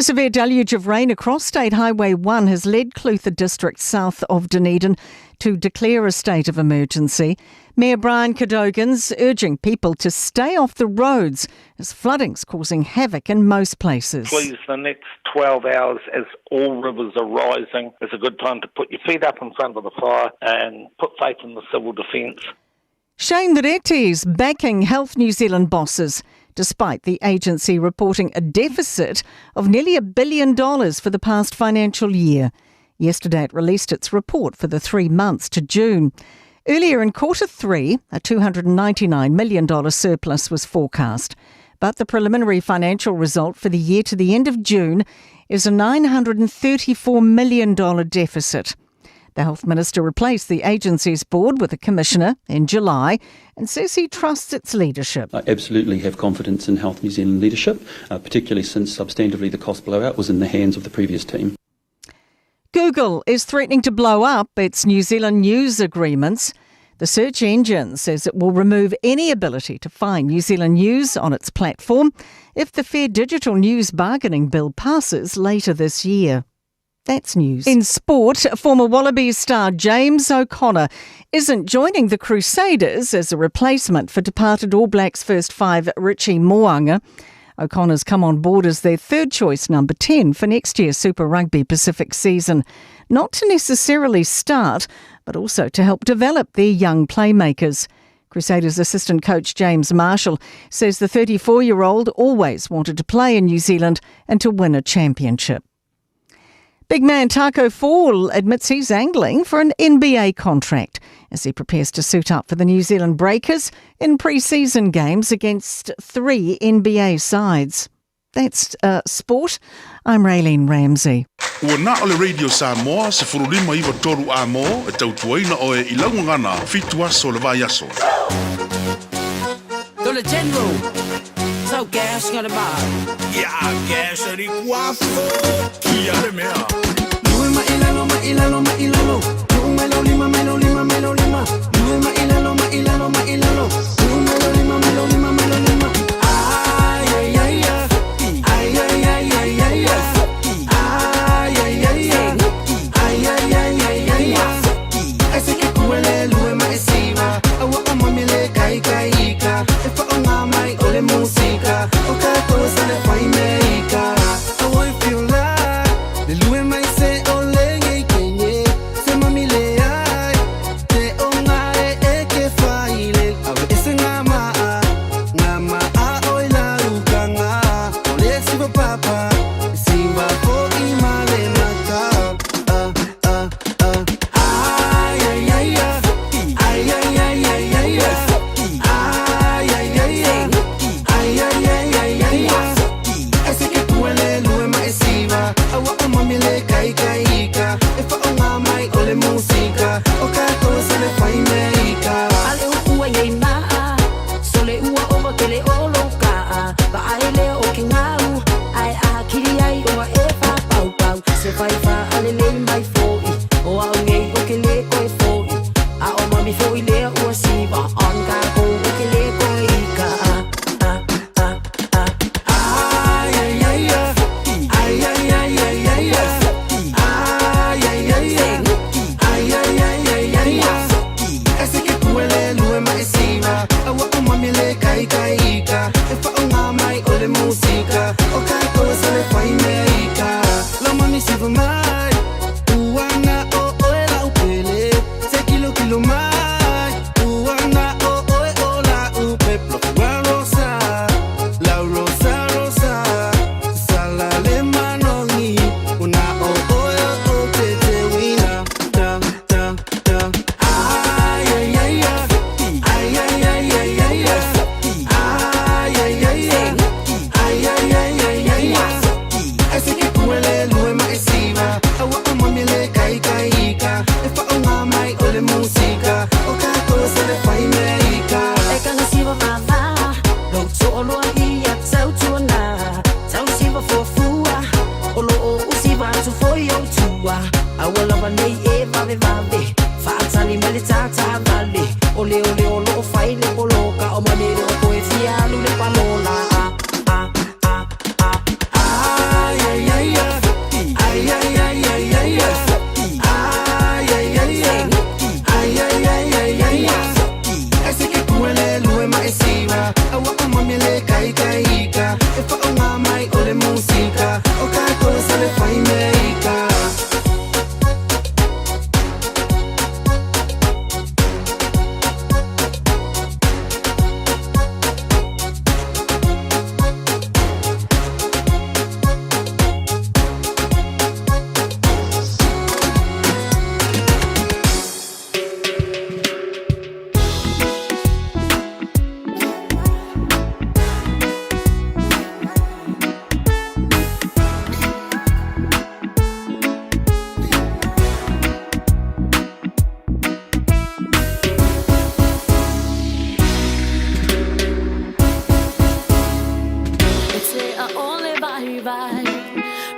A severe deluge of rain across State Highway 1 has led Clutha District south of Dunedin to declare a state of emergency. Mayor Brian Cadogan's urging people to stay off the roads as flooding's causing havoc in most places. Please, the next 12 hours as all rivers are rising is a good time to put your feet up in front of the fire and put faith in the civil defence. Shane Reti's backing Health New Zealand bosses, despite the agency reporting a deficit of nearly a billion dollars for the past financial year. Yesterday it released its report for the three months to June. Earlier in quarter three, a $299 million surplus was forecast. But the preliminary financial result for the year to the end of June is a $934 million deficit. The health minister replaced the agency's board with a commissioner in July and says he trusts its leadership. I absolutely have confidence in Health New Zealand leadership, uh, particularly since substantively the cost blowout was in the hands of the previous team. Google is threatening to blow up its New Zealand news agreements. The search engine says it will remove any ability to find New Zealand news on its platform if the Fair Digital News Bargaining Bill passes later this year. That's news. In sport, former Wallabies star James O'Connor isn't joining the Crusaders as a replacement for departed All Blacks first five Richie Mo'unga. O'Connor's come on board as their third choice number 10 for next year's Super Rugby Pacific season. Not to necessarily start, but also to help develop their young playmakers. Crusaders assistant coach James Marshall says the 34 year old always wanted to play in New Zealand and to win a championship. Big man Tacko Fall admits he's angling for an NBA contract as he prepares to suit up for the New Zealand Breakers in pre season games against three NBA sides. That's uh, sport. I'm Raylene Ramsey. Ua na o le Radio Samoa, 159 a mō, e tautuaina oe i laugagana, fitu aso le vai aso. Dole General, so gas ngā le mā. Ia gas ari kua kia le mea. Lue ma ilalo ma ilalo ma ilalo Lue mai lo lima mai lo lima mai lo lima Lue ma ilalo ma ilalo ma ilalo Lue mai lo lima mai lo lima mai lo lima Ai ai ai ai Ai ai ai ai ai Ai ai ai ai Ai ai ai ai ai Ai se ke kuele lue ma e siva Aua o mami le kai kai ika E fa o ngā mai o le musika O ka koe sa le whai me ika Aua i feel like Le lue mai se o le ngei kenye Se mami le ai Te o ngā e e ke whaile Awe e se ngā maa Ngā maa o i la uka ngā O le siva papa Siva fo i male maka Ah, ah, ah Ai, ai, ai, ai Ai, ai, ai, ai, ai, ai Ai, ai, ai, ai Ai, ai, ai, ai, ai, ai Ai se ke kuele lue ma e siva Aua o mami le kai kai ika E fa o ngā mai o le musika O ka koe sa le whai me ika Ale uku ai nei maa, sole ua ova ke le olo kaa. Va ai lea o ke ngau, ai a kiri ai oa e wha pau pau. Se whai wha ale lei mai foi, o au nei o ke le koe foi. A o mami foi lea ua siva, on ka kou o ke le koe ika. Ah, ah, ah, ah. Ai, ai, ai, ai Ai, ai, ai, ai, ai, ai Ai, ai, ai, ai Ai, ai, ai, ai, ai, ai Ai se ke kuele lue ma e siva Aua o mami le kai kai ika E fa o ngā mai o le musika O ka koe sa le whai me ika Lau mami siva mai Uana o oe lau pele Se kilo kilo mai Uana o oe o lau peplo Ua rosa Lau rosa rosa Sala le manongi Una o oe o te te wina Ta ta ta Ai ai ai ai Ai ai ai ai ai ai Ai ai ai ai Ai ai ai ai ai ai Ai se ke kuele lue ma e siva Aua o mami le kai kai ika E fa o ngā mai o le musika O ka koe sa le whai me ika E kanga siva vava, lo to'oloa ia tautuana. Tau siva fuafua, o lo o usiva atu foi o tua. Aua lava nei e vave vave, faatali mai le tata vale. O le o le o lo o fai le poloka, o mami le o koe fia alu le palola. Ah, ah, ah, ah. Ai ai ai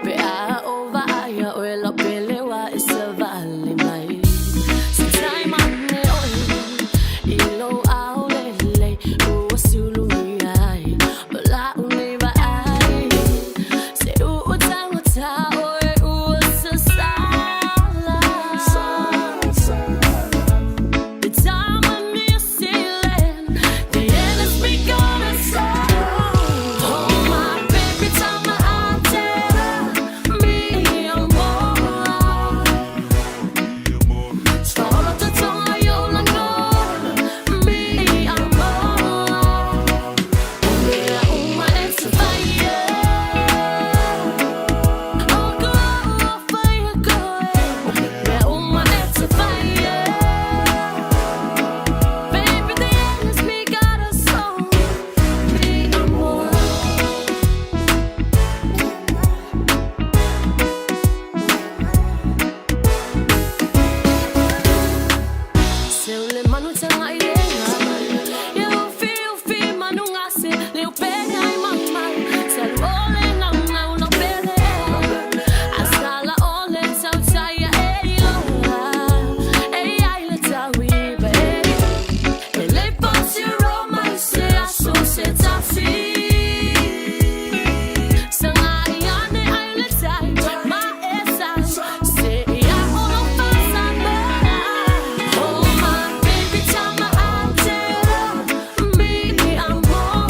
Pe a o vaaia oe lau pele ua e savali mai. Se taima ane oe i lou ao lelei ua sulumia ai ma la'u nei vaai. Se u'u taugata oe ua sasala. The time of New Zealand, the end has begun to sound. Oh my baby, tama atera, mi amor. Solo te tonga yo langona, mi amor. Mea uma e te whaia. Oh, go, whaia koe. Mea uma e te whaia. Baby, the end has begun to song. Mi amor. Se o le manu tanga i le ngā Ia ufi ufi manu ngase Le upenga i mamau Se alu ole ngau ngau lau pele A sala ole tau taia e i loa E ai le tau iwa e E le poti Roma i se aso se tasi Sanga i ane ai le tai Ma e sau Se ia ono fasa mea Oh my baby tama atera Mi amor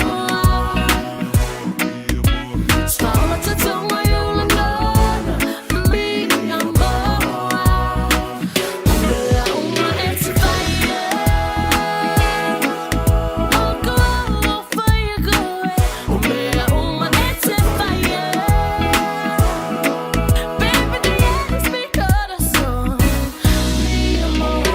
Solo te tonga yo langona Mi amor Mea uma e te whaia Oh go whaia koe Mea uma e te whaia Baby the end has begun to song Mi amor.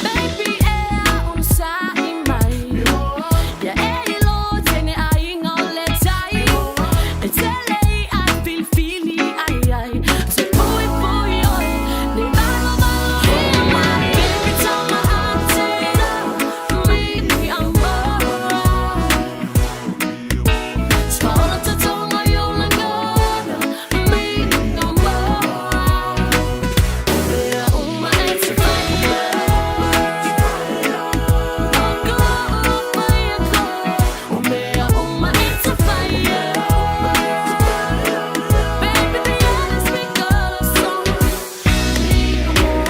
Baby e a un sa'i mai Ia e i lo tene aiga o le tai E tele i ai filifili ai ai Te pui pui oe nei valo valo ia mai Baby tama atera mi amor Solo te tonga yo langona mi amor Mea uma e te whaia Oh go whaia koe Mea uma e te whaia Baby the end has begun to song Mi amor.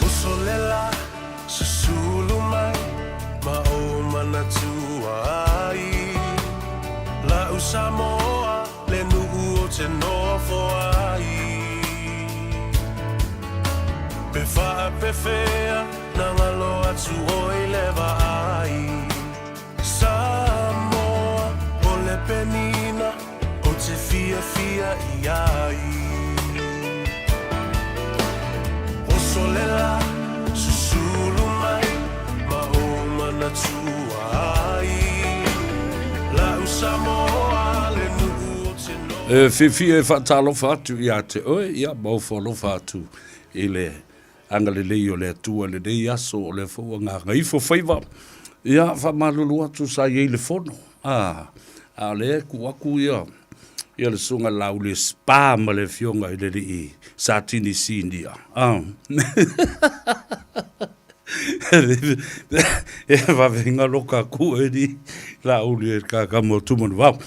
Uso lela susulu mai ma ou manatua ai La'u Samoa le nuu ou te nofo ai Pe faapefea na galo atu oe i le vaai Samoa o le penina ou te fiafia i ai Oso le la susulu mai ma ou manatua ai La'u Samoa le nuu ou te nofo E fiafia e faatalofa atu ia te oe, ia ma ofo alofa atu i le agalelei o le Atua i lenei aso, o lea foi ua gagaifo faiva. Ia, faamalulu atu sa i ai le fono, a, a o lea e tuu atu ia, ia le Susuga Laauli e spa ma le Afioga i le Alii Satini Sinia, a. E vave galo ka ku e ni Laauli e kakama o Tumanuvao.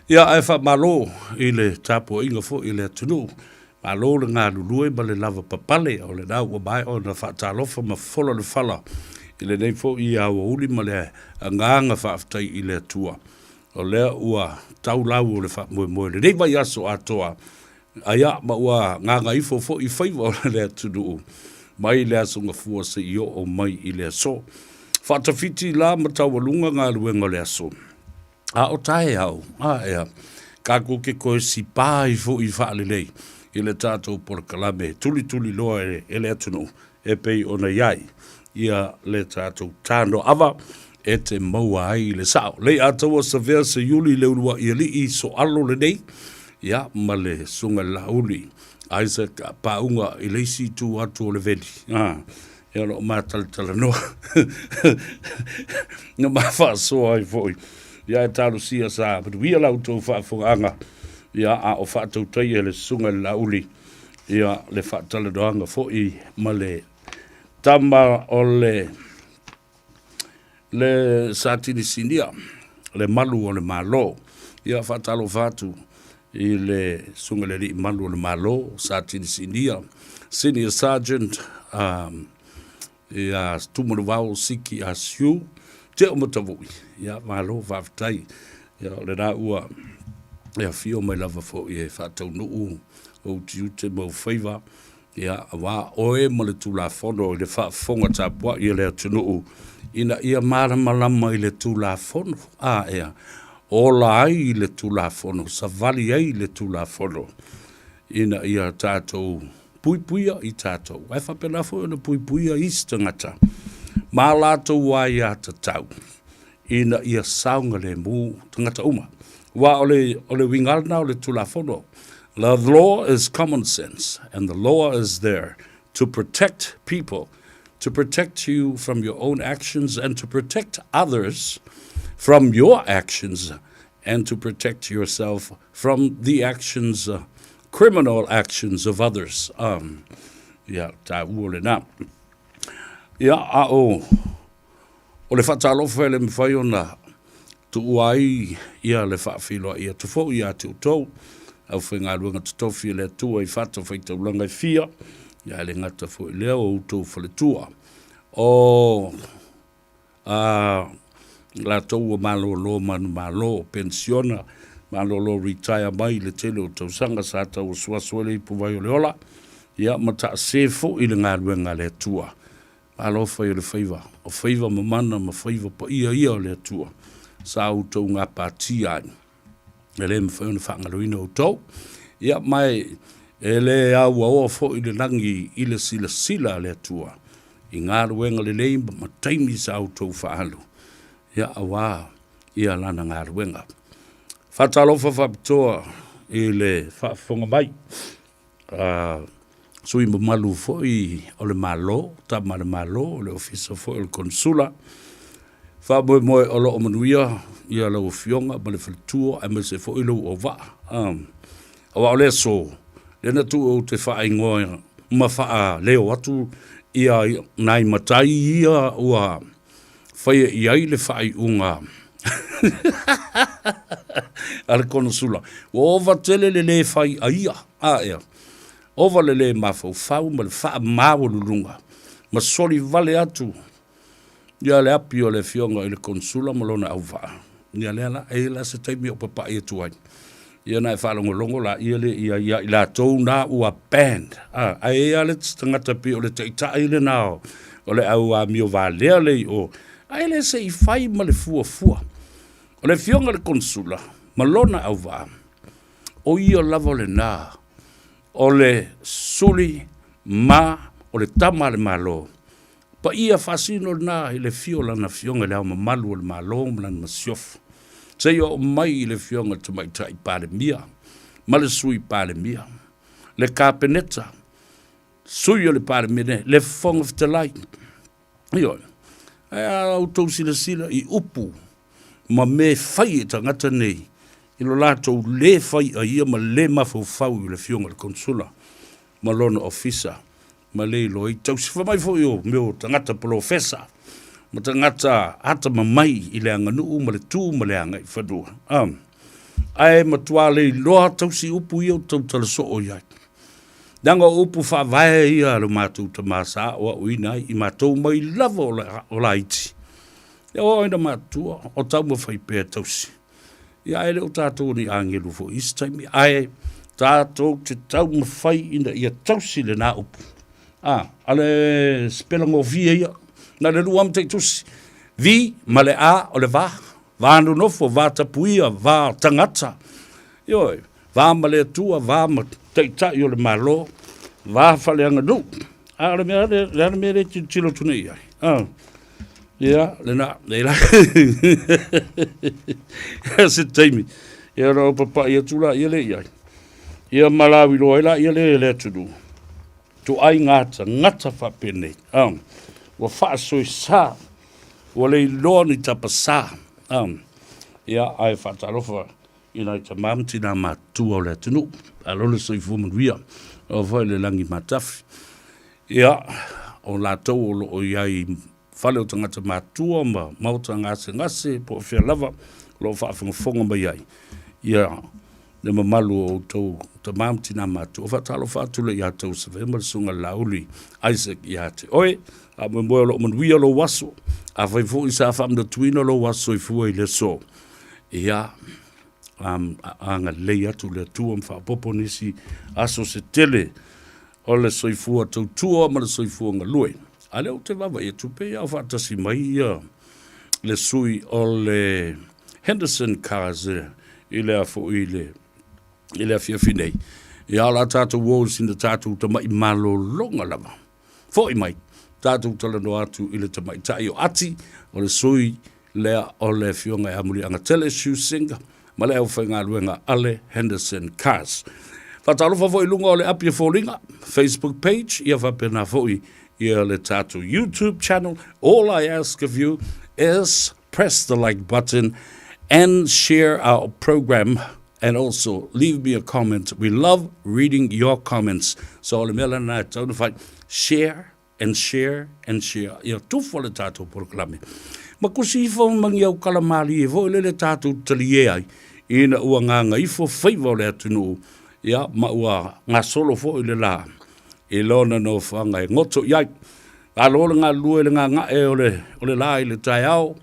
Ia, ae faamalo i le tapuaiga foi i le atunuu. Malo le galulue ma le lavapapale, o lena ua maea ona faatalofa ma fofola le fala. I lenei foi aoauli ma le agaga faafetai i le Atua, o lea ua tau lau o le faamoemoe i lenei vaiaso atoa, aia ma ua gagaifo foi faiva o le atunuu mai le Aso Gafua seia oo mai i le aso. Faatafiti la ma taualuga galuega o le aso. A o taeao, a ea, tatou te toe sipā ai foi faalelei i le tatou polokalame tulituliloa e le atunuu e pei ona i ai ia le tatou tanoaava e te maua ai le sao. Leiataua Savea Seiuli le uluai alii soalo lenei, ia, ma le Susuga i le Laauli Isaac Paauga i le isi itu atu o le veli. A, ia o lo o ma talatalanoa na ma faasoa ai foi. Ia e talosia sa manuia la outou faafofogaaga, ia a o faatautaia e le Susuga i le Laauli ia le faatalanoaga foi ma le tama o le le Satinisinia, le malu o le Malo. Ia faatalofa atu i le Susuga i le Alii Malu o le Malo, Satinisinia, Senior Sergeant um, ia Tumanuvao Siki Asiu, Teo Matavui. Ia malo faafetai. Ia o lena ua e afio mai lava foi e faataunuu ou tiute ma ou faiva Ia, aua oe ma le Tulafono i le faafofoga tapuai a le atunuu ina ia malamalama i le Tulafono, a ea, ola ai i le Tulafono, savali ai i le Tulafono, ina ia tatou puipuia i tatou, ae faapena foi ona puipuia isi tagata ma a latou aiatatau ina ia saogalemu tagata uma. Aua o le, o le uiga lena o le Tulafono. The law is common sense and the law is there to protect people, to protect you from your own actions and to protect others from your actions and to protect yourself from the actions, criminal actions of others. Um, ia, tāua lena. Ia, a o, O le faatalofa e le mafai ona tuua ai ia le faafeiloai atu foi ia te outou, aufaigaluega totofi a le Atua i fatafaitaulaga e fia, ia e le gata foi i lea o outou faletua. O a latou ua malolo manumalo, penisiona, malolo retire mai i le tele o tausaga sa tauasuasu ai le ipuvai o le ola, ia ma taase foi le galuega a le Atua. Malo fai o le faiva, o faiva mamana ma faiva paia ia o le Atua, sa outou gapatia ai. E le mafai ona faagaloina outou. Ia, ma e le auaoa foi le lagi i le silasila a le Atua i galuega lelei ma taimi sa outou faaalu, ia, aua ia Lana galuega. Faatalofa faapitoa i le faafofoga mai sui mamalu foi o le Malo, tama a le Malo, o le Ofisa foi o le Konesula. Faamoemoe o lo o manuia ia lau Afioga ma le faletua aemaise foi lou auvaa. Aua o le aso, lea na tuu ou te faaigoa ma faaleo atu ia nai matai ia ua faia i ai le faaiuga a le Konesula. Ua ova tele le lē fai a ia, a ea, ova le lē mafaufau ma le faamaualuluga ma soli vale atu ia le api o le Afioga i le Konesula ma lona auvaa. Ia lea la, e i ai la se taimi o papa'i atu ai. Ia ona e faalogologo laia lea ia ia i latou na ua banned. A, ae i ai lava le isi tagata pei o le taitai lena o, o le au amio valea lea i o, ae le se i fai ma le fuafua. O le Afioga i le Konesula ma lona auvaa, o ia lava lena o le suli ma o le tama a le Malo Paia faasino lena i le afio o Lana Afioga i Le Ao Mamalu o le Malo ma Lana Masiofo, seia oo mai i le Afioga i le Tamaitai Palemia ma le Sui Palemia, le Kapeneta, Sui o le Palemene, le Fofoga Fetalai. Ioe. Ae a outou silasila i upu ma mea e fai e tagata nei i lo latou le fai a ia ma le mafaufau i le Afioga i le Konesula ma lona ofisa ma le iloa ai tausi. Fai mai foi o mea o tagata polofesa ma tagata atamamai i le aganuu ma le tu ma le agaifanua. Ae matua le iloa tausi upu ia o tautala soo i ai. Leaga o upu faavae ia a lo matou tama sa aoaoina ai i matou mai lava o, la, o laiti. Ia o ai na matua, o taumafai pea tausi. Ia ae le o tatou ni agelu foi isi taimi, ae tatou te taumafai ina ia tausi lena upu. A, a le sipela gofie ia, na le lua ma taitusi. V ma le A o le va, va nonofo, va tapuia, va tagata. Ioe, va ma le Atua, va ma taitai o le Malo, va faaleaganuu. A o le mea le, le a le mea le tilotilo atu nei i ai? Ah. Ia, lena, nei la. Ia se taimi. Ia ona ou papai atu la ia le i ai. Ia ma lauiloa ai la ia le le atunuu. Tuai tagata faapenei. Ah. Ua faasoesa, ua le iloa ni tapasā. Ah. Ia, ae faatalofa i nai tamā ma tinā matutua o le atunuu. Malo le soifua manuia. Oo foi le lagi matafi. Ia, o latou o lo o i ai i fale o tagata matua ma maota gasegase po o fea lava o lo o faafogafoga mai ai. Ia, le mamalu o outou tamā ma tinā matua. Faatalofa atu lea ia tou Savea ma le Susuga Laauli Isaac ia te oe. Faamoemoe o lo o manuia lou aso. Afai foi sa faamanatuina lou aso soifua i le aso, ia, agalelei atu le Atua ma faaopoopo nisi aso se tele o le soifua tautua ma le soifua galue. A lea ou te vaavaai atu pei a o faatasi mai ia le sui o le Henderson Cars i le foi i le i le afiafi nei. Ia o la tatou o sina tatou tama'i malologa lava. Foi mai, tatou talanoa atu i le tamaitai o Ati, o le sui lea o le Afioga ia Muliagatele Shu Singh ma le aufaigaluega a le Henderson Cars. Faatalofa foi i luga o le api e foliga, Facebook page, ia faapena foi ia le tatou YouTube channel. All I ask of you is press the like button and share our program and also leave me a comment. We love reading your comments. So o le mea lena e tatau ona fai, share and share and share. Ia tufa le tatou polokalame. Ma kusi ifo ma ni aukala malie foi lele tatou talie ai ina ua gagaifo faiva o le atunuu, ia ma ua gasolo foi le la i lona nofoaga e goto i ai. Malo le galulue i le gaga'e o le, o le la i le taeao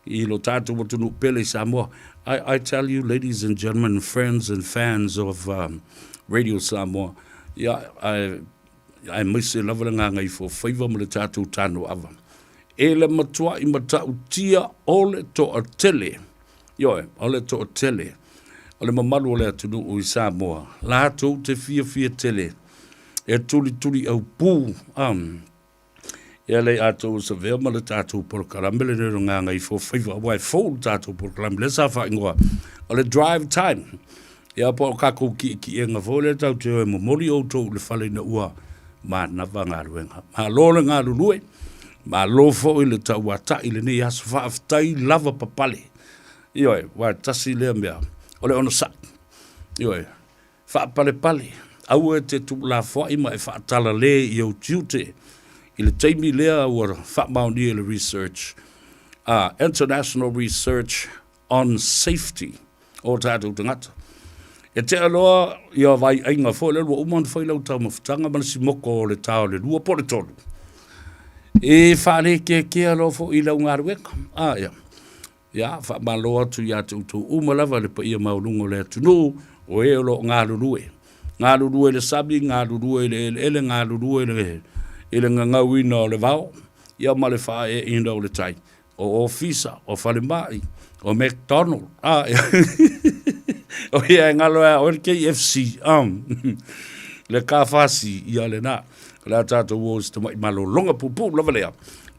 i lo tatou atunuu pele i Samoa. I, I tell you, ladies and gentlemen, friends and fans of um, Radio Samoa, yeah, I, aemaise lava le gagaifofaiva ma le tatou tanoava. E le matua'i mata'utia o le to'atele, ioe, o le to'atele o le mamalu o le atunuu i Samoa, latou te fiafia tele e tulituli aupū, um, ia lei atou savea ma le tatou polokalame lenei o le Gagaifofaiva, aua e fou le tatou polokalame lea sa faaigoa o le Drive Time. Ia po o kakou kiʻekiʻega foi lea tatou te o e momoli outou i le fale ina ua manava galuega. Malo le galulue, malo foi le tauataʻi i lenei aso, faafetai lava papale. Ioe, aua e tasi lea mea o le onosai. Ioe, faapalepale, aua e te tuulafoai ma e faatalale i ou tiute i le taimi lea ua faamaonia i le research, uh, International Research on Safety o tatou tagata. E tea loa ia vaiaiga foi lea ua uma ona fai lau taumafataga ma le simoko o le ta o le 2 po o le 3. E faalekeakea loa foi i lau galuega. Ah, ia. Ia, faamalo atu ia te outou uma lava le paia maualuga o le atunuu, o e o lo o galulue. Galulue i le sami, galulue i le eleele, galulue i le, i le gagauina o le vao, ia ma le faaeaina o le tai. O ofisa, o falemai, o McDonald, a, o ia e galo ia oe le KFC, um, le kafasi, ia lena. O le a tatou o i se tama'i malologa puupuu lava lea.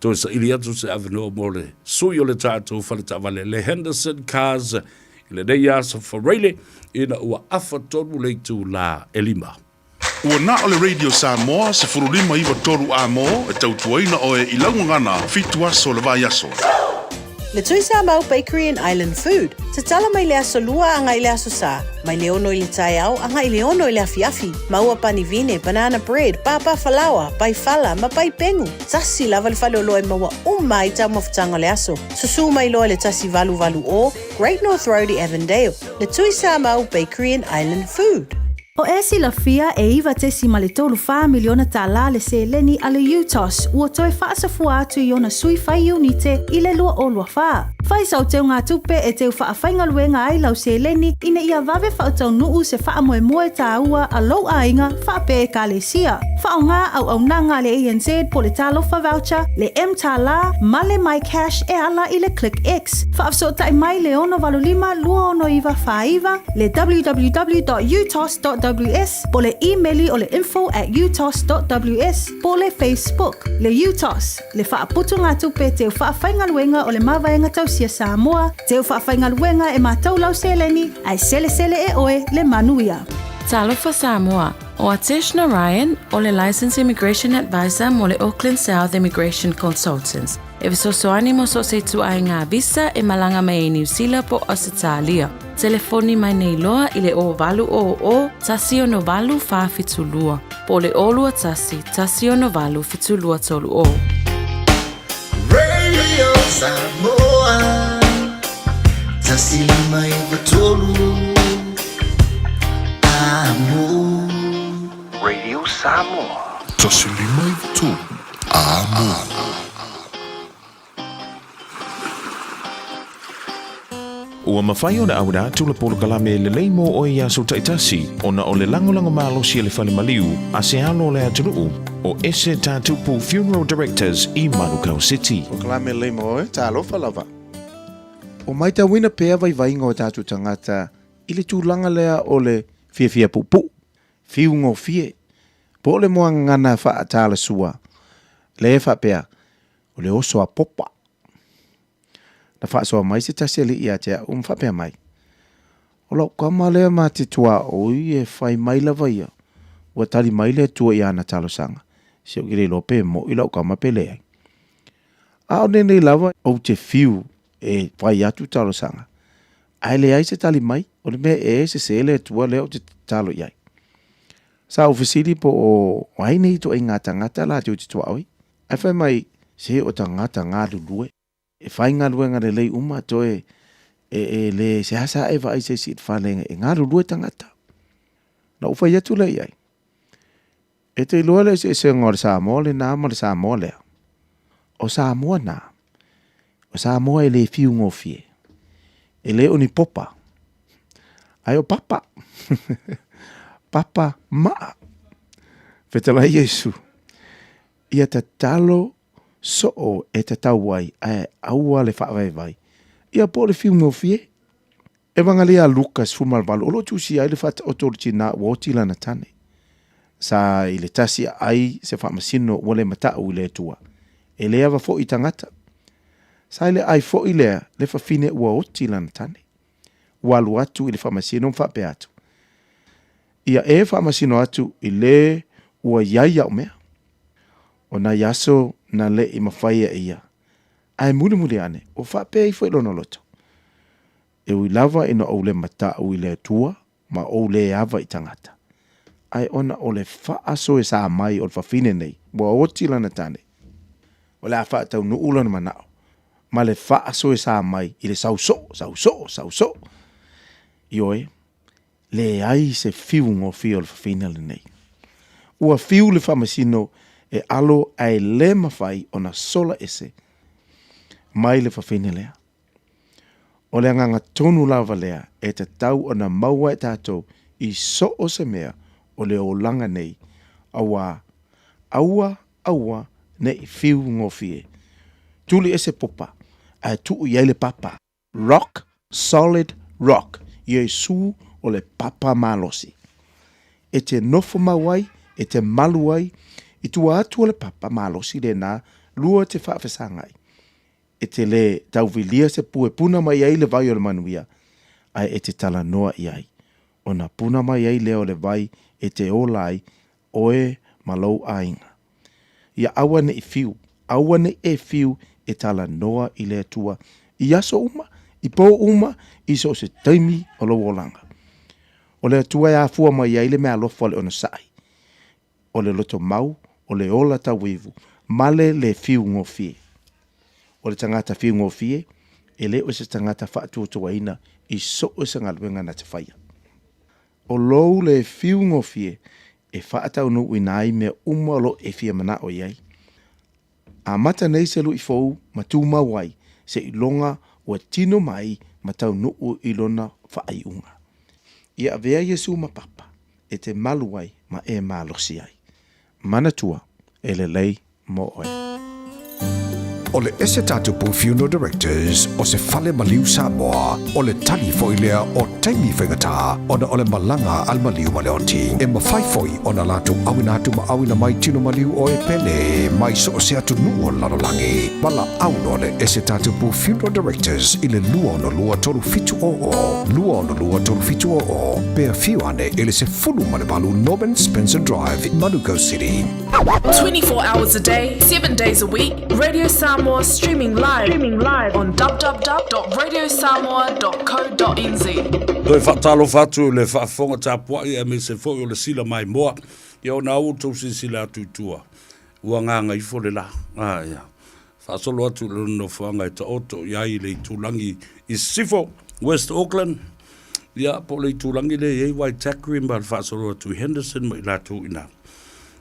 Toe saili atu se avanoa mo le sui o le tatou fale taavale, le Henderson Cars, i lenei aso Faraile, ina ua afa tonu le itulā e 5. Ua na o le Radio Samoa 1593 A mo e tautuaina oe i lau gagana fitu aso le vaiaso. Le Tuisamau Bakery and Island Food, tatala mai le aso Lua agai le aso Sa, mai le 6 i le taeao agai le 6 i le afiafi. Maua pani vine, banana bread, pāpā falaoa, pai fala ma pai pengu. Tasi lava le faleoloa e maua uma ai taumafataga o le aso. Susū mai loa i le 1880 Great North Road i Avondale. Le Tuisamau Bakery and Island Food. O e silafia e $9.34 miliona tālā le seleni a le UTOS ua toe faasafua atu i ona sui fai iunite i le 2024. Fai sau teugatupe e teu faafaigaluega ai lau seleni ina ia vave faataunuu se faamoemoe tāua a lou aiga faapea ekalesia. Faaaoga auaunaga a le ANZ po o le Talofa Voucher, le mTālā ma le MyCash e ala i le ClickX. Faafesootai mai le 685 269 49, le www.utos.ws po o le imeli o le info at utos.ws po o le Facebook. Le UTOS, le faaputugatupe teu faafaigaluega o le Mavaega Tausia Samoa, teu faafaigaluega e matou lau seleni, ae selesele e oe le manuia. Talofa Samoa, ʻO Atesh Narayan, o le Licensed Immigration Advisor mo le Auckland South Immigration Consultants, e fesoasoani mo so o se ituaiga visa e malaga mai ai Niu Sila po o Ausetalia. Telefoni mai nei loa i le 0800 168 472 po o le 021 168 7230. Radio Samoa 105 3 Amo. Radio Samoa. 105 3 Amo. Ua mafai ona auina atu le polokalame lelei mo oe i aso taitasi ona o le lagolago malosi a le fale maliu a se alo o le atunuu o Ese Tatupu Funeral Directors i Manukau City. Polokalame lelei mo oe, talofa lava. O maitauina pea vaivaiga o tatou tagata i le tulaga lea o le fiafia puupuu, fiugofie, po o le moagagana faatalasua, lea e faapea, o le oso a popa. Na faasoa mai se tasi alii ia te au ma faapea mai, O lau kama lea ma te tuaoi e fai mai lava ia, ua tali mai le Atua i ana talosaga, se ou ke le iloa pe moʻi lau kama pe leai. A o lenei lava ou te fiu e fai atu talosaga, ae leai se tali mai, o le mea ē sesē le Atua lea ou te tatalo i ai. Sa ou fesili po o ai nei ituaiga tagata latou te tuaoi, ae fai mai, se o tagata galulue. E faigaluega lelei uma toe e e le seasea e vaai se isi i le fale e galulue tagata. Na ou fai atu lea i ai, E te iloa le eseesega o le Samoa lenā ma le Samoa lea. O Samoa nā, o Samoa e le fiugofie, e le o ni popa, ae o papa. Papa maa. Fetalai Iesu, ia tatalo soo e tatau ai ae aua le faavaivai, ia po o le fiugofie. Evangalia a Luka 18 o lo o tusia ai le faataoto o le tinā ua oti lana tane. Sa i le tasi aai se faamasino ua le matau i le Atua. E le ava foi i tagata. Sa i le ai foi lea le fafine ua oti lana tane. Ua alu atu i le faamasino ma faapea atu, Ia e faamasino atu i le ua i ai au mea. O nai aso na le i mafai e ia, ae mulimuli ane ua faapea ifo i lona loto, E ui lava ina ou le mataʻu i le Atua ma ou le ava i tagata, ae ona o le faasoesa mai o le fafine nei ua oti lana tane, o le a faataunuu lona manaʻo ma le faasoesa mai i le sau soo, sau soo, sau soo. Ioe, leai se fiugofie o le fafine lenei. Ua fiu le faamasino e alo ae le mafai ona sola ese mai le fafine lea. O le agaga tonu lava lea e tatau ona maua e tatou i so o se mea o le olaga nei, auā, aua, aua ne i fiugofie. Tuli ese popa, ae tuu i ai le papa. Rock, solid rock, Iesu o le papa malosi. E te nofo mau ai, e te malu ai, i tua atu o le papa malosi lenā lua te faafesagai. E te lē tauvilia se pue puna mai ai le vai o le manuia, ae e te talanoa i ai, ona puna mai ai lea o le vai e te ola ai oe ma lou aiga. Ia aua ne i fiu, aua ne i e fiu e talanoa i le Atua i aso uma, i pō uma, i so o se taimi o lou olaga. O le Atua e afua mai ai le meaalofa o le onosai, o le lotomau, o le ola tauivu, ma le lē fiugofie. O le tagata fiugofie, e le o se tagata faatuatuaina i so o se galuega na te faia. O lou le fiugofie e faataunuuina ai mea uma o lo o e fia manao i ai. Amata nei se luʻi fou ma tumau ai seiloga ua tino mai ma taunuu i lona faaiuga. Ia avea Iesu ma papa e te malu ai ma e malosi ai. Manatua, e lelei mo oe. O le Ese Tatupu Funeral Directors o se fale maliu Samoa, o le tali foi lea o taimi faigata ona o le malaga a le maliu ma le oti. E mafai foi ona latou auina atu ma auina mai tino maliu o e pele mai so o se atunuu o le lalolagi. Valaau loa le Ese Tatupu Funeral Directors i le 262 3700, 262 3700, pe afio ane i le 18 Norman Spencer Drive, Manukau City. 24 hours a day, 7 days a week, Radio Samoa streaming live, streaming live on www.radiosamoa.co.nz. Toe faatalofa atu i le faafofoga tapuai aemaise foi o le sila maimoa ia ona ua outou silasila atu i tua ua gaga ifo le la. A ia. Faasolo atu i lona nofoaga e taoto i ai le itulagi i Sisifo, West Auckland, ia po o le itulagi lea e i ai Waitakere ma le faasolo atu i Henderson ma i latou i ina.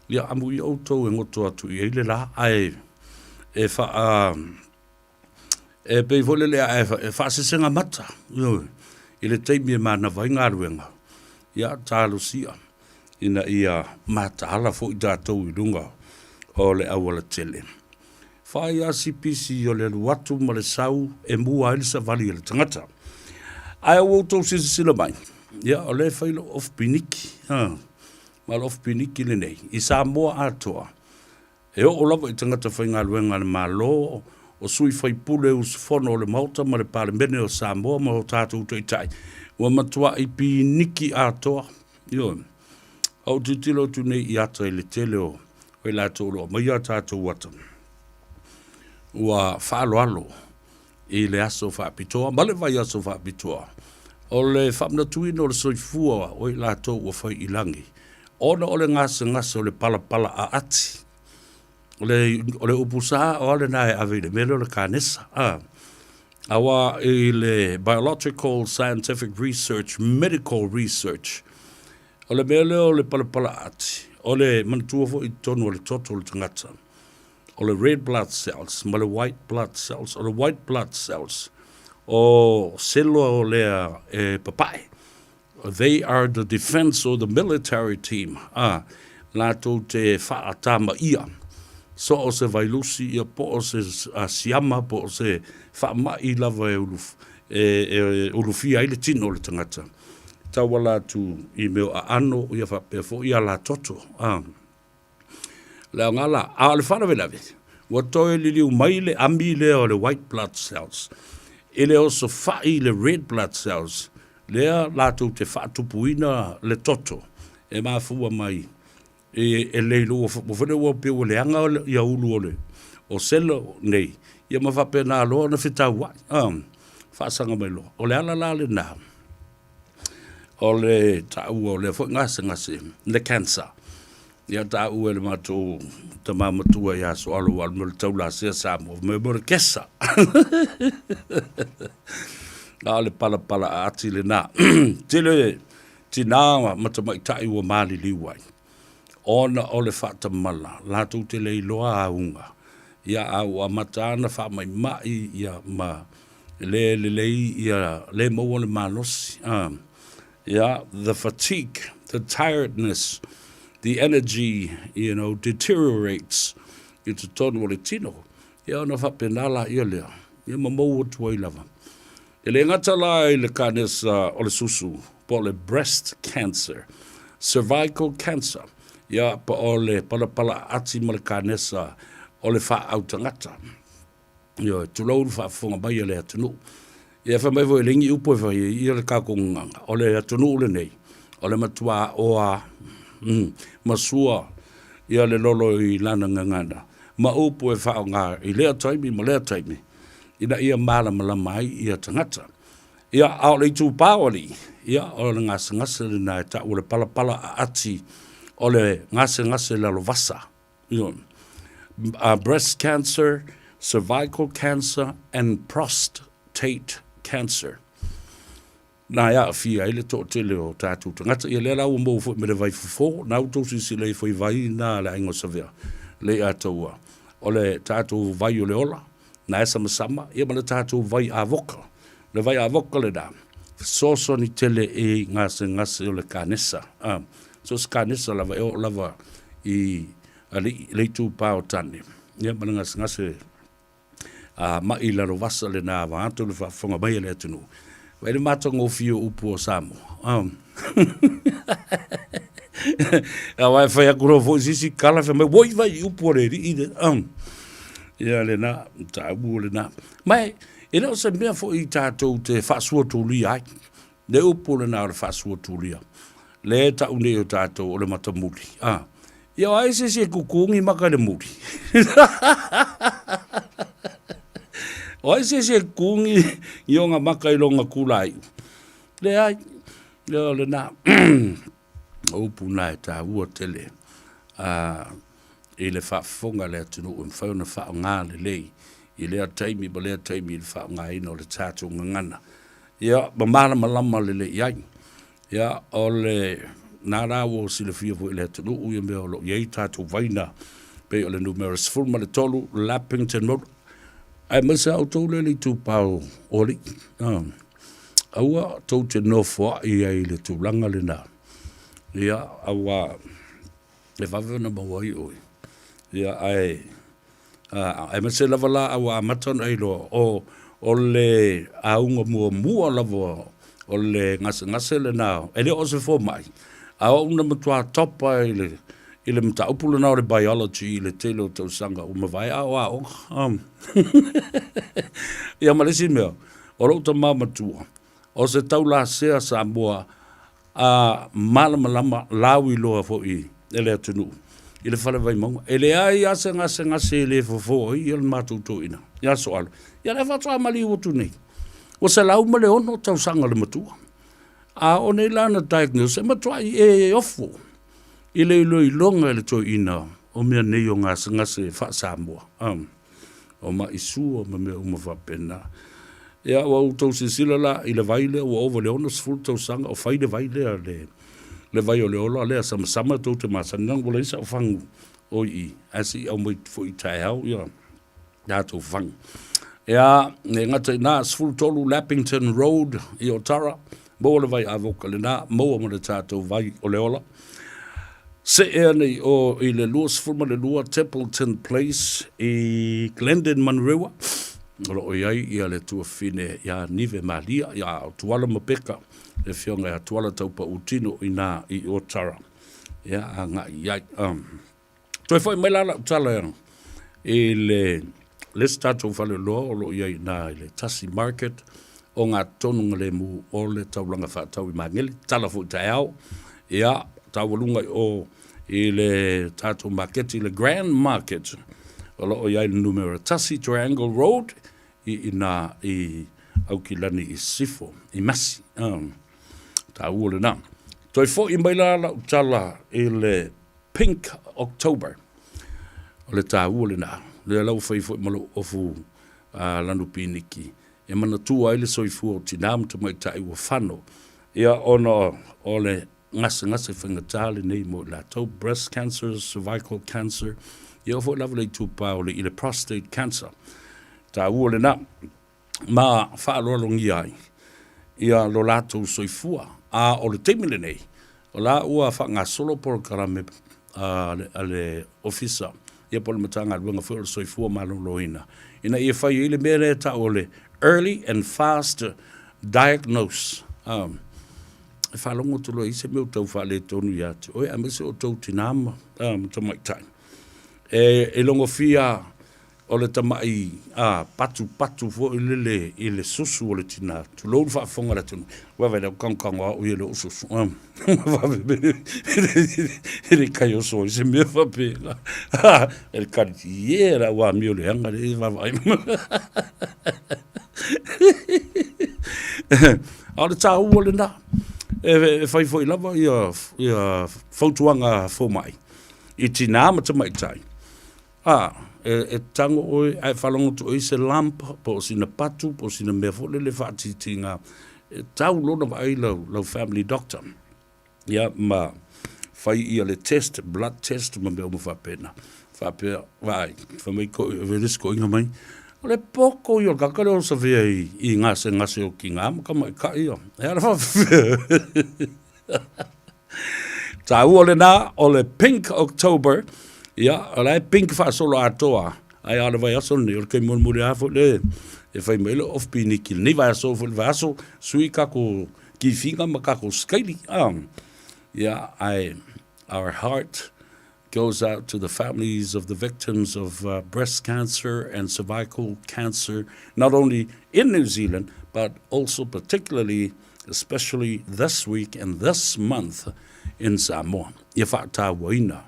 Ia amuia outou e goto atu i ai le la, ae e faa e pei foi lele a e faasesega mata, ioe, i le taimi e manava ai galuega, ia talosia ina ia mataala foi tatou i luga o le aualatele. Fai a si pisi o le alu atu ma le sau e mua ai le savali a le tagata. Ae ua outou silasila mai, ia o lea e fai lou ofu piniki, ha, ma le ofu piniki lenei i Samoa atoa. E oo lava i tagata faigaluega a le Malo, o sui faipule usufono o le Maota ma le Palemene o Samoa ma o tatou taitai, ua matuai piniki atoa. Ioe. A ou tilotilo atu nei i ata i le tele o i latou o lo o aumaia a tatou ata, ua faaaloalo i le aso faapitoa ma le vaiaso faapitoa o le faamanatuina o le soifua o i latou ua fai i lagi ona o le gasegase o le palapala aati. O le, o le upu sa o a lena e ave i le mea lea o le kanesa. A, aua i le biological scientific research, medical research, o le mea lea o le palapala aati, o le manatua foi i totonu o le toto o le tagata, o le red blood cells ma le white blood cells. O le white blood cells, o selo lea e papae. They are the defence or the military team, ā, latou te whaatamaia. So o se vailusi ia po o se siama po o se faamai lava e ulu, e, e ulufia ai le tino o le tagata. Tauala atu i mea o aano ia faapea foi ia la toto. Ā. Le aoga la, a o le faalavelave, ua toe liliu mai le ami lea o le white blood cells i le osofai i le red blood cells lea latou te faatupuina le toto e mafua mai e, e le iloa ua foi ua pei ua leaga ia ulu o le o selo nei ia ma faapena loa ona fetauai a faasaga mai loa. O le ala la lena o le taua o lea foi gasegase le cancer. Ia taua e le matou tama matua ia Soalo ua alu mai le taulasea Samoa, fai mai mo le kesa. A o le palapala aati lena. Tele tinā ma tamaitai ua maliliu ai ona o le faatamala latou te le iloa auga ia a ua amata ana faamaimai ia ma le lelei ia le maua le malosi a ia the fatigue the tiredness the energy you know deteriorates i totonu o le tino ia ona faapena laia lea ia ma maua atu ai lava e le gata la i le kanesa o le susu po o le breast cancer cervical cancer ia po o le palapala ati ma le kanesa o le faau tagata. Ioe, tulou le faafofoga mai a le atunuu. Ia fai mai foi e leai ni upu e fai ai ia le tatou gagana, o le atunuu lenei, o le matua aoa ma sua ia le lolo i lana gagana ma upu e faaaoga i lea taimi ma lea taimi ina ia malamalama ai ia tagata. Ia, a o le itupa o alii, ia, o le gasegase lena e tau o le palapala aati o le gasegase lalovasa. Ioe. Breast cancer, cervical cancer and prostate cancer. Na e aafia ai le toatele o tatou tagata. Ia lea la ua maua foi ma le vaifofo, na ua outou silasila ifo i vai na a le aiga o Savea, le i Ataua. O le tatou vai o le ola, na e samasama, ia ma le tatou vai avoka. O le vai avoka lena, fesoasoani tele i gasegase o le kanesa. A, so o se kanesa lava e oo lava i alii, le itupa o tane, ia ma le gasegase a maʻi lalovasa lena vaeatu le faafofoga mai a le atunuu. Vaai le matagofie o upu o Samoa. Aua e fai atu loa foi se isi tala fai mai, oi vai i upu a le alii lea. Ia lena, taua lena. Ma e le o se mea foi tatou te faasuatulia ai. Le upu lena o le faasuatulia. Le tau nei o tatou o le matamuli. Ah. Ia o ai se isi e kukugi maka i le muli? O ai se isi e kukugi i ona maka i lona kulāiʻu? Leai, ia o lena. O upu na e taua tele a i le faafofoga a le atunuu e mafai ona faaaoga lelei i lea taimi ma lea taimi i le faaaogaina o le tatou gagana. Ia, ma malamalama lelei i ai. Ia, o le na la ua silafia foi e le atunuu ia mea o lo o i ai tatou vaina pei o le numera 13 Lappington Road, aemaise lava outou lea i le itupa o Alii. Aua tou te nofoai ai i le tulaga lena, ia, aua e vave ona maua ai oe. Ia, ae aemaise lava la a ua amata ona e iloa, o, o le auga muamua lava o le gasegase lena, e le o se fomai, a o au na matua topa i le, i le mataupu lena o le biology i le tele o tausaga ua mavae a o aoga. Ia ma le isi mea, o lou tama matua, o se taulasea Samoa a malamalama lauiloa foi e le atunuu i le fale Vaimauga. E leai lava se gasegase e le fofo ai le matou toeaina ia Soalo. Ia lea faatoa maliu atu nei, ua 106 tausaga le matua. A oo nei la ona diagnose, e matuai e ofo i le iloiloga e le toeaina o mea nei o gasegase faa-Samoa. O maʻi sua ma mea uma faapena. Ia, ua outou silasila la i le vai lea ua ova i le 60 tausaga o fai le vai lea, le, le vai o le ola lea samasama tou te masani leaga ua leai sau fagu o i i, ae se i aumai foi i taeao ia tatou fagu. Ia, e gata i ina, 13 Lappington Road i Otara, Maua le vai avoka lena, maua ma le tatou vai o le ola. See ane i o i le 22 Templeton Place i Glendon Manurewa, o lo o i ai ia le tuafafine ia Nive Malia, ia Tuala ma Peka, le afioga ia Tuala Taupautino i na i Otara. Ia, agai i ai. Toe foi mai la lau tala i le le isi tatou faleoloa o lo o i ai i ina i le Tasi Market o Gatonuga Lemu o le taulaga faatau i Magele, tala foi taeao, ia, taualuga i o i le tatou maketi, le Grand Market, o lo o i ai le numera 1 Triangle Road i ina i Aukilani i Sisifo, i Masi. Taua lena. Toe foi mai la lau tala i le Pink October. O le taua lena. Lea la ua fai foi ma lou ofu lanu piniki e manatua ai le soifua o tinā ma tamaitai ua fano ia ona o le gasegase faigata lenei mo i latou, breast cancer, cervical cancer, ia oo foi lava le itupa o le i le prostate cancer. Taua lena. Ma faaaloalogia ai ia lo latou soifua. A o le taimi lenei, o la ua faagasolo polokalame a le Ofisa ia po o le Matagaluega foi o le Soifua Maloloina ina ia fai ai le mea lea e tau o le early and fast diagnose. E faalogo atu loa i se mea ua tau faaletonu ia te oe aemaise o outou tinā ma tamaitai. E logofia O le tamai a patupatu foi lele i le susu o le tina, tulou le faafofoga a le atunuu, ua vaai lau kagokago au ia i lou susu, e le kai oso ai se mea faapena. E le kali, ie la ua amio leaga le vaavaai. A o le taua lena, e fai foi lava ia fautuaga fomai i tina ma tamaitai. A, e tago ʻoe ae faalogo atu ʻoe i se lump po o sina patu po o sina mea foi lele faatitiga E tau lona vaai lau, lau family doctor. Ia, ma fai ia le test, blood test ma mea uma faapena. Faapea, vaai, fai mai ko, e le isi koiga mai, o le poko ia o le kaka lea o savea i, i gasegase o kigā ma tamaitai ia. E ala faapea. Taua lena o le Pink October, ia, o la e pink faasolo atoa, ae a o le vaiaso lenei, o le taimi mulimuli lava foi lea e fai mai ai le off piniki, lenei vaiaso foi le vaiaso, sui tatou kifiga ma tatou sikaili, a. Ia, ae our heart goes out to the families of the victims of uh, breast cancer and cervical cancer, not only in New Zealand, but also particularly, especially this week and this month in Samoa. Ia whaatauaina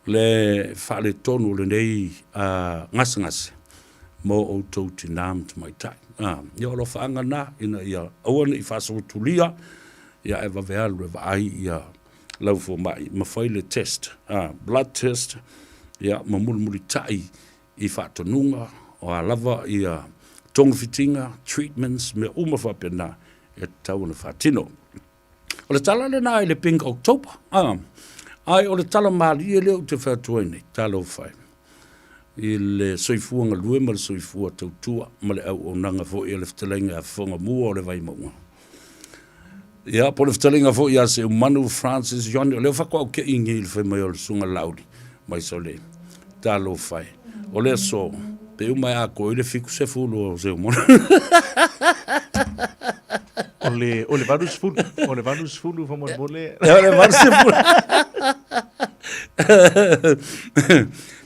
le whaaletonu lenei uh, ngasengase mo outou tinā ma tamaitai. Uh, ia o alofaanga na ina ia aua ne i faasogotulia, ia e vave alu e vaai ia lau fomai ma fai le test, a, blood test, ia, ma mulimulitai i faatonuga o a lava ia togafitiga, treatments, mea uma faapena e tatau ona faatino. O le tala lena i le Pink October, a, ae o le tala malie lea ou te fai atu ai nei, talofa e, i le soifua galue ma le soifua tautua ma le auaunaga foi a le fetalaiga a Fofoga Mua o le Vaimauga. Ia, po o le fetalaiga foi ia Seumanu Francis Johnny, o lea faatoa ou te i nei i le fai mai o le Susuga Laauli mai Saole. Talofa e. O le aso, pe uma e atoa ai le 70 o Seumanu. O le, o le 80, o le 80 faamolemole. O le 80.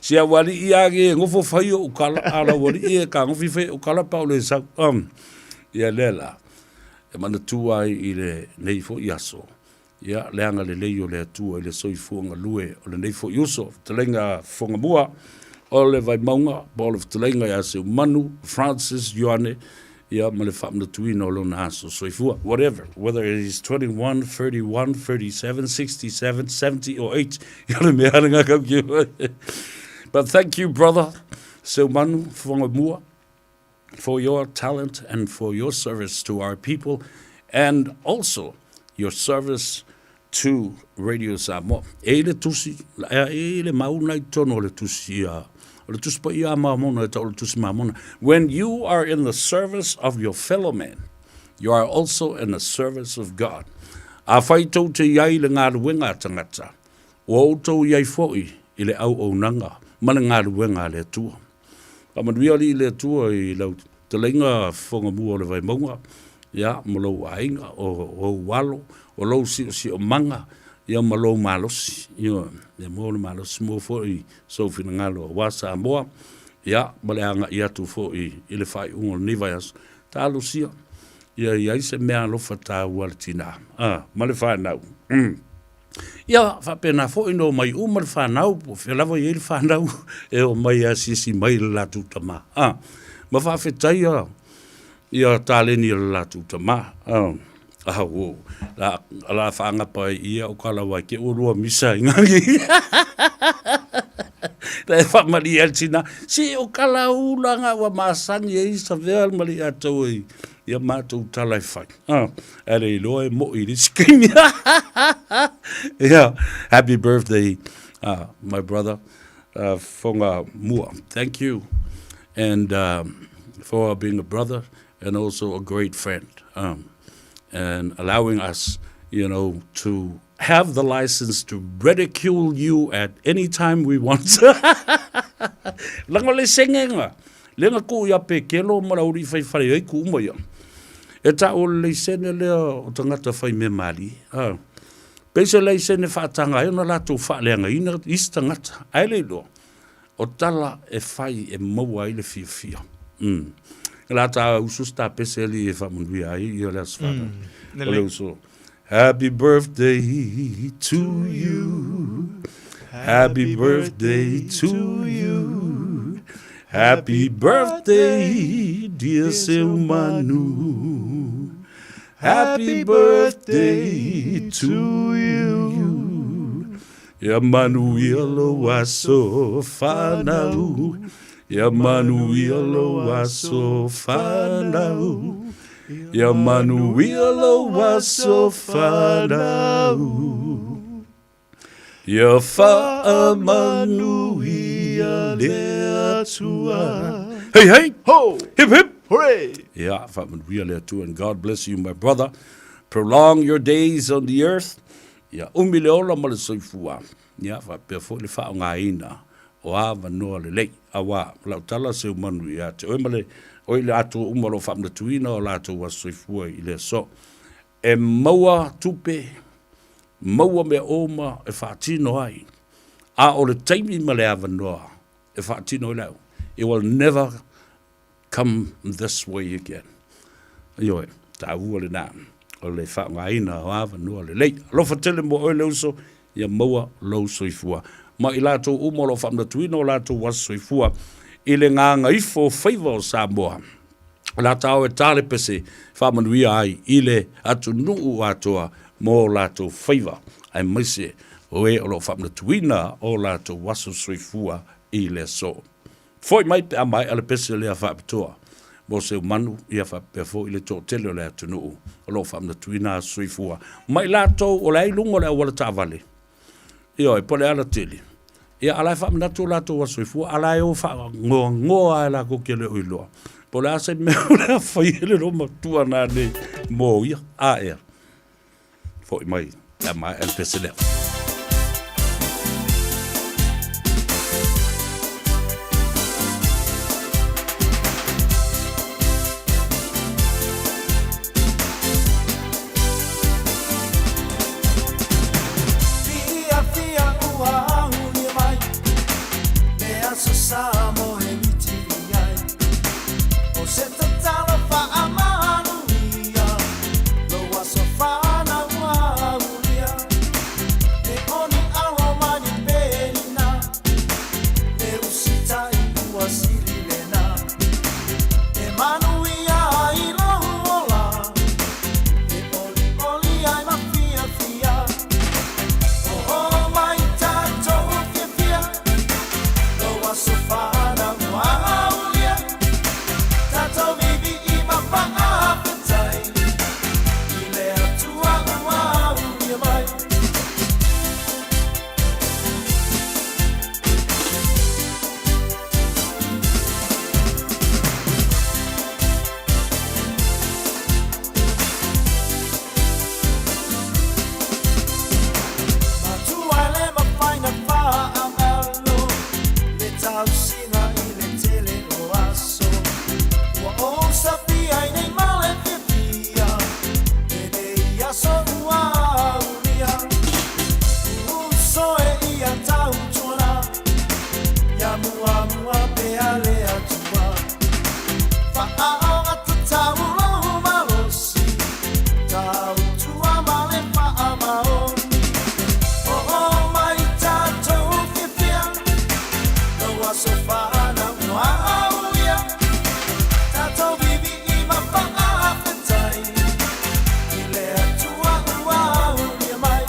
Si au alii a ke nofo fai o ukala, a lau alii e ka ngofi fai o ukala pa o le sau. Um, ia lea la. E manatua ai i lenei foi aso, ia, le agalelei o le Atua i le soifua galue o lenei foi uso, fetalaiga Fofoga Mua o le Vaimauga, po o le fetalaiga ia Seumanu Francis Ioane, ia, ma le faamanatuina o lona aso soifua. Whatever, whether it is 21, 31, 37, 67, 70 or 8, ia o le mea lava lena kau ki But thank you brother Seumanu Fofoga Mua. for your talent and for your service to our people and also your service to Radio Samoa. E i le tusi, e i le mauna i totonu o le tusi a, o le tusi paia a Mamona e tau o le tusi Mamona. When you are in the service of your fellow man, you are also in the service of God. Afai tou te i ai i le galuega a tagata, ua outou i ai foi i le auaunaga ma le galuega a le Atua. Faamanuia alii le Atua i lau talaiga fofoga mua o le Vaimauga, ia, ma lou aiga, o ou alo, o lou siosiomaga, ia, ma lou malosi, ioe, ia maua le malosi, maua foi sou finagalo aua Samoa, ia, ma le agai atu foi i le faaiuga o lenei vaiaso, talosia, ia i ai se mea alofa taua a le tina, a, ma le fanau. Mm. Ia, faapena foi na omai uma le fanau, po o fea lava e i ai le fanau, e omai e asiasi mai i le latou tama. A, ma faafetai ia, ia taleni a le latou tama. A, a o, la, la faagapa ai ia o ka lawa ke ua lua misa i ngagi. La e faamalie ai le tina, si o ka ula nga ua masani ai sa vea ma le ia tau ai ia matou tala e fai. Ah, ae le iloa e mo'i i le isi taimi. Yeah, happy birthday, uh, my brother, uh, Fonga Mua. Thank you. And um, for being a brother and also a great friend. Um, and allowing us, you know, to have the license to ridicule you at any time we want. Langa le sengega, le nga ku ia pekelo ma lauri fai fare ai ku uma ia. E ta o le leisene lea o tagata fai mea malie. A, pei se leisene faataga ai ona latou faaleagaina isi tagata. Ae le iloa, o tala e fai e maua ai le fiafia. Mm. La ta usu se ta pese ali e faamanuia ai ia le aso fanau. Mm. O le uso. Happy birthday to you. Happy birthday to you. Happy birthday, dear Seumanu. Happy birthday to you. Ia manuia lou aso fanau. Ia manuia lou aso fanau. Ia manuia lou aso fanau. Ia faamanuia le Atua. Hey, hey! Ho! Hip, hip! Hooray! Ia, faamanuia le Atua and God bless you, my brother. Prolong your days on the earth. Ia umi le ola ma le soifua. Ia, faapea foi le faaaogaina o avanoa lelei. Auā, o lau tala seu manu ia te oe ma le, oi le atua uma o lo o faamanatuina o latou aso soifua i le aso. E maua tupe, maua mea uma e faatino ai, a o le taimi ma le avanoa e faatino ai le au, it will never come this way again. Ioe, taua lena, o le faaaogaina o avanoa lelei. Alofa tele mo oe le uso, ia maua lou soifua. Ma i latou uma o lo o faamanatuina o latou aso soifua i le gagaifo o faiva o Samoa, o le a taoe ta le pese faamanuia ai i le atunuu atoa mo latou faiva, aemaise o e o lo o faamanatuina o latou aso soifua i le aso. Foi mai pe a maea le pese lea faapitoa mo Seumanu, ia faapea foi le toatele o le atunuu o lo o faamanatuina aso soifua ma i latou o le a i luga o le auala taavale, ioe, po o le alatele, ia a la e faamanatu o latou aso soifua, a la e o faagoagoa lava latou te le o iloa po o le a se mea o le a fai e le loomatua nanei mo ia. A ea? Foi mai pe a maea le pese lea. Fia fia ua ahulia mai Le aso Samoa e miti i ai O se tatalo faamanuia Lou aso fanau ua aulia E oni alo mai ni pelina Le usitai ua sili lena E manuia ai lou ola E olioli ai ma fiafia O mai tatou fiafia Lou aso fanau ua aulia Tatou vivi'i ma faafetai I le Atua ua aulia mai. Matua e le mafai na faagalo le tausiga i le tele o aso ua ou safia ai nei ma le fiafia lenei aso ua aulia uso e ia tautuana ia muamua pea le Atua faaoga tatau lou malosi tautua ma le faamaoni oo mai tatou fiafia lou aso fanau ua aulia tatou vivi'i ma faafetai i le Atua ua aulia mai.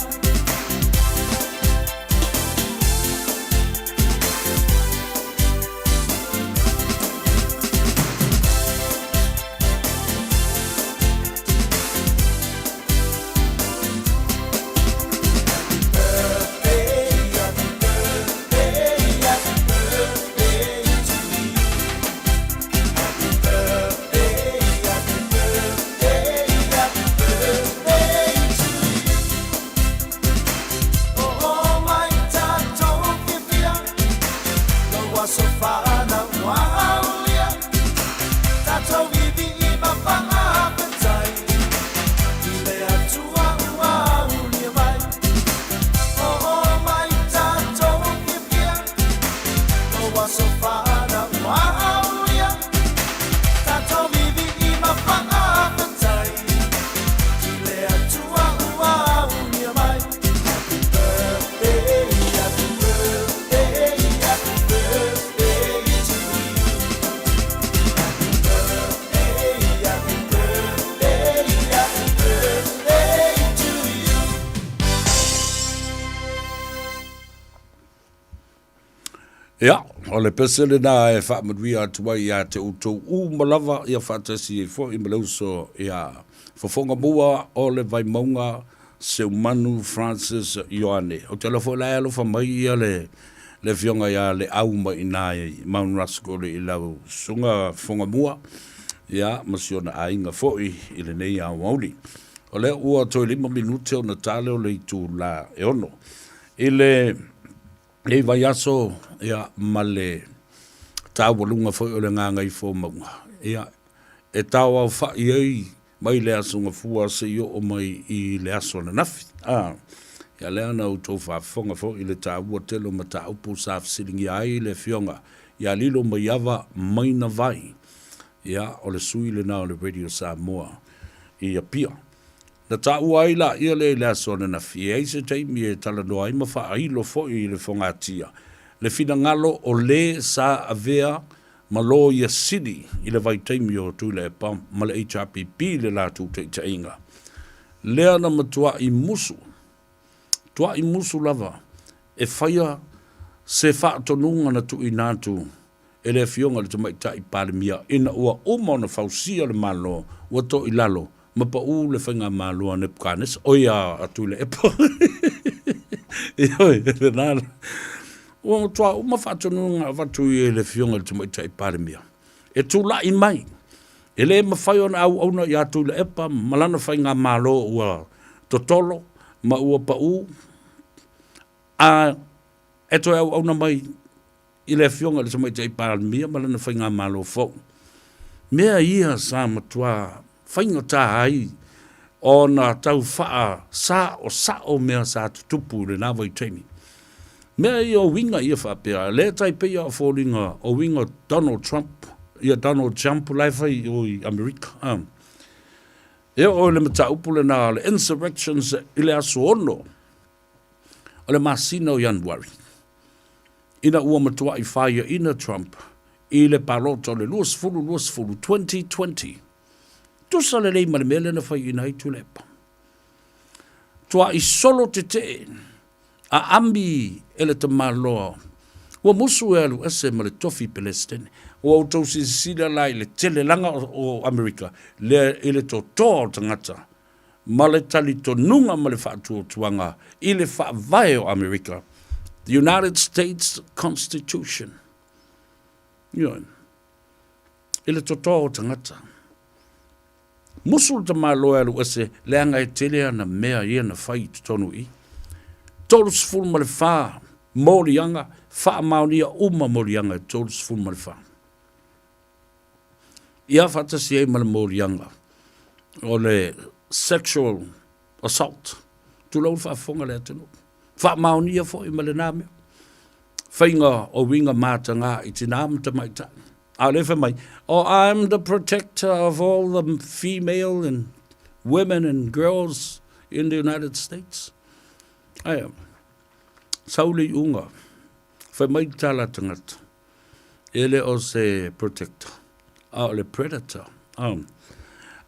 Oo mai tatou fiafia lou aso fanau ua aulia tatou vivi'i ma faafetai i le Atua ua aulia mai oo mai tatou fiafia lou aso fanau ua aulia tatou vivi'i ma faafetai i le Atua ua aulia mai. Happy birthday, happy birthday, happy birthday to you. Happy birthday, happy birthday, happy birthday to you. Ia, O le pese lenā e faamanuia atu ai ia te outou uma lava ia faatasi ai foi ma le uso ia Fofoga Mua o le Vaimauga Seumanu Francis Ioane. Ou te iloa foi la e alofa mai ia le le afioga ia Leau mai i ina i Mount Roskill i lau susuga Fofoga Mua ia ma si ona aiga foi i lenei aoauli. O lea ua toe 5 minute ona ta lea o le itula e 6. I le Nei vaiaso ia ma le taualuga foi o le Gagaifomauga, ia e taoaofa'i ai mai le Aso Gafua seia oo mai i le aso ananafi. A, ia lea na outou faafofoga foi i le taua tele o mataupu sa fesiligia ai le Afioga ia Lilomaiava Maina Vai, ia o le sui lena o le Radio Samoa i Apia. Na taua ai laia lea i le aso ananafi, e i ai se taimi e talanoa ai ma faailo foi i le fogatia le finagalo o le sa avea ma Loia Sili i le vaitaimi o Tuilaepa ma le HRPP i le latou taitaiga. Lea na matuai musu, tuai musu lava e faia se faatonuga na tuuina atu e le Afioga i le Tamaitai Palemia ina ua uma ona fausia le Malo ua to i lalo ma paʻū le faigamalo a Nepukanesa, oi a Tuilaepa. Ioe, lena la. Ua matua uma faatonuga na avatu i e le Afioga i le Tamaitai Palemia e tulai mai, e le mafai ona auauna ia Tuilaepa ma lana faigamalo ua totolo ma ua paʻū, a e toe auauna mai i le Afioga i le Tamaitai Palemia ma lana faigamalo fou. Mea ia sa matua faigata ai ona tau faasaosao mea sa tutupu i lena vaitaimi. Mea ia o uiga ia faapea, lea tai pei lava o foliga o uiga o Donald Trump, ia Donald Jump la e fai i o i Amerika. E oo i le mataupu lena o le insurrections i le aso 6 o le masina o Ianuari, ina ua matua'i faiaina Trump i le palota o le 2020, 2020. Tusa lelei ma le mea lea na faiaina ai Tuilaepa. Tua'i solo tetee a ami e le tamaloa ua musu e alu ese ma le tofi Pelesitene. Ua outou silasila la i le telelaga o Amerika lea i le totoa o tagata ma le talitonuga ma le faatuatuaga i le Faavae o Amerika, the United States Constitution. Ioe. I le totoa o tagata. Musu le tamaloa e alu ese, leaga e tele ana mea ia na fai i totonu i i. 34 moliaga, faamaonia uma moliaga e 34. Ia faatasi ai ma le moliaga o le sexual assault. Tulou le faafofoga a le atunuu. Faamaonia foi ma lena mea. Faiga o uiga mataga i tinā ma tamaitai. A o lea fai mai, oh, I'm the protector of all the female and women and girls in the United States. Aia, sau le iuga, fai mai le tala a tagata, E le o se protector, a o le predator.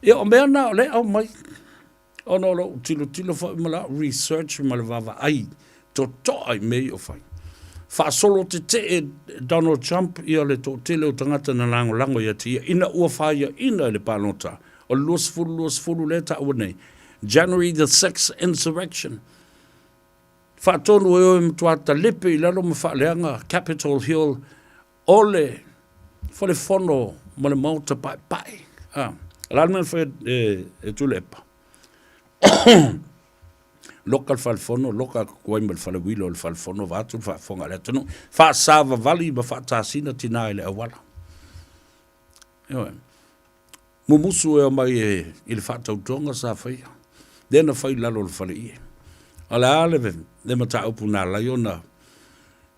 Ia, o mea na o lea e aumai, ona o lou tilotilo foi ma lau research ma le vaavaai totoa i mea ia o fai. Faasolo tetee Donald Trump ia le toatele o tagata na lagolago ia te ia ina ua faiaina i le palota o le 2020 lea e taua nei, January the 6th insurrection. Faatonu e o e matua talepe i lalo ma faaleaga Capitol Hill o le fale fono ma le maota paepae. A, o le a le mea na fai e, e Tuilaepa? Loka le fale fono, loka atu ai ma le fale uila o le fale fono, vaeatu le faafofoga a le atunuu. Faasavavali ma faatasina tinā i le auala. Ioe. Mumusu e omai e i le faatautoga sa faia, lea na fai i lalo o le faleie. A o le a le, le mataupu na ala ai ona,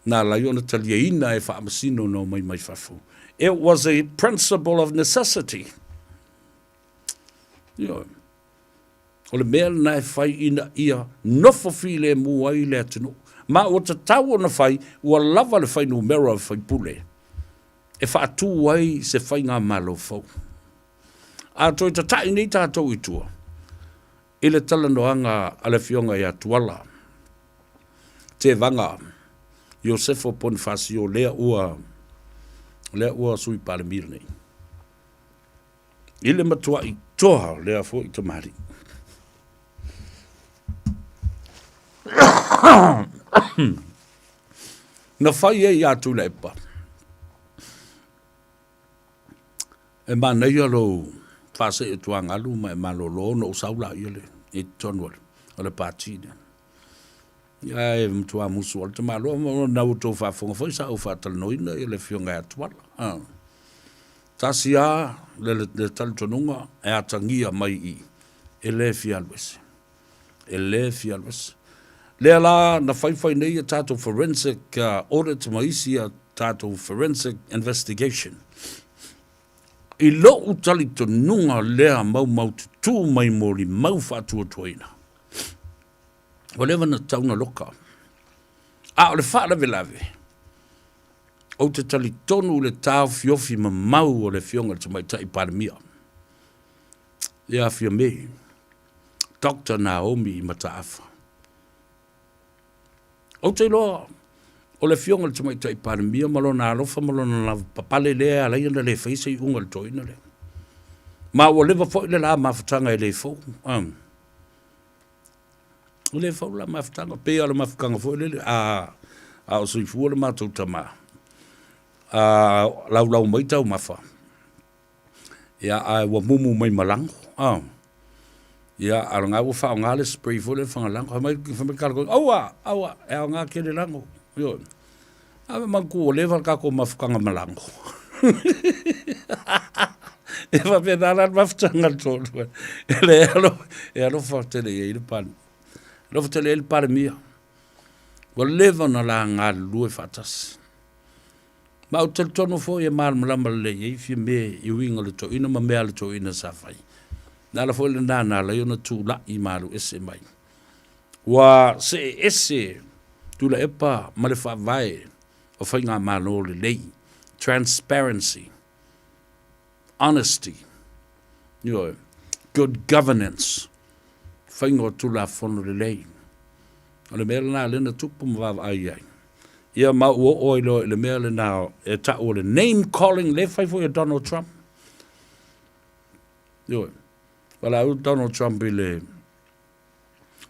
na ala ai ona taliaina e Faamasino na omai mai fafo? It was a principle of necessity. Ioe. O le mea lena e fai ina ia nofo filemu ai le atunuu. Ma ua tatau ona fai, ua lava le fuainumera o faipule e faatu ai se faigamalo fou. A toe tata'i nei tatou i tua i le talanoaga a le Afioga ia Tuala Tevaga Iosefo Ponifasio lea ua. Lea ua Sui Palemia lenei. I le matua'i toa o lea foi tamalii. Na fai ai ia Tuilaepa, e manaia lou faasee tuagalu ma e malolo ona ou sau laia le i totonu o le pati lea. Ae matua musu lava le tamaloa ma na ua outou faafofoga foi sa ou faatalanoaina le afioga ia Tuala. Tasi lava le talitonuga e atagia mai i i, e le fia alu ese. E le fia alu ese. Lea la na faifai nei a tatou forensic audit ma isi a tatou forensic investigation. I lou talitonuga lea maumaututu mai molimau faatuatuaina, ua leva ona tatau ona loka. A o le faalavelave, ou te talitonu i le taofiofi mamau o le Afioga i le Tamaitai Palemia, ia Fiame, Doctor Naomi Mataafa. Ou te iloa o le Afioga i le Tamaitai Palemia ma lona alofa ma lona lavapapale lea e ala ai ona le faia se iuga i le toeaina lea. Ma ua leva foi le la mafutaga e le fou. E le fou la mafutaga, pei lava o le mafutaga foi lele, a, a o soifua le matou tama, a laulau mai taumafa, ia, ae ua mumu mai ma lago, a, ia, a o lena ua faaaoga le spray foi lea e faga lago. Fai mai, fai mai le aua, aua, e aoga tele lago. Ioe. A me manatua ua leva le tatou mafutaga ma lago. E faapena la le mafutaga a le toalua. E le alo, e alofa tele i ai le Palemia. Alofa tele i ai le Palemia. Ua leva ona la galulue faatasi. Ma ou te talitonu foi e malamalama lelei i ai Fiame i uiga o le toeaina ma mea a le toeaina sa fai. O le ala foi lena na ala ai ona tulai ma alu ese mai. Ua see ese Tuilaepa ma le faavae o faigamalo lelei, transparency, honesty, ioe, good governance, faiga o Tulafono lelei. O le mea lena lea na tupu ma vaavaai i ai. Ia ma ua oo ai loa i le mea lena e tau o le name calling lea e fai foi e Donald Trump. Ioe. Valaau Donald Trump i le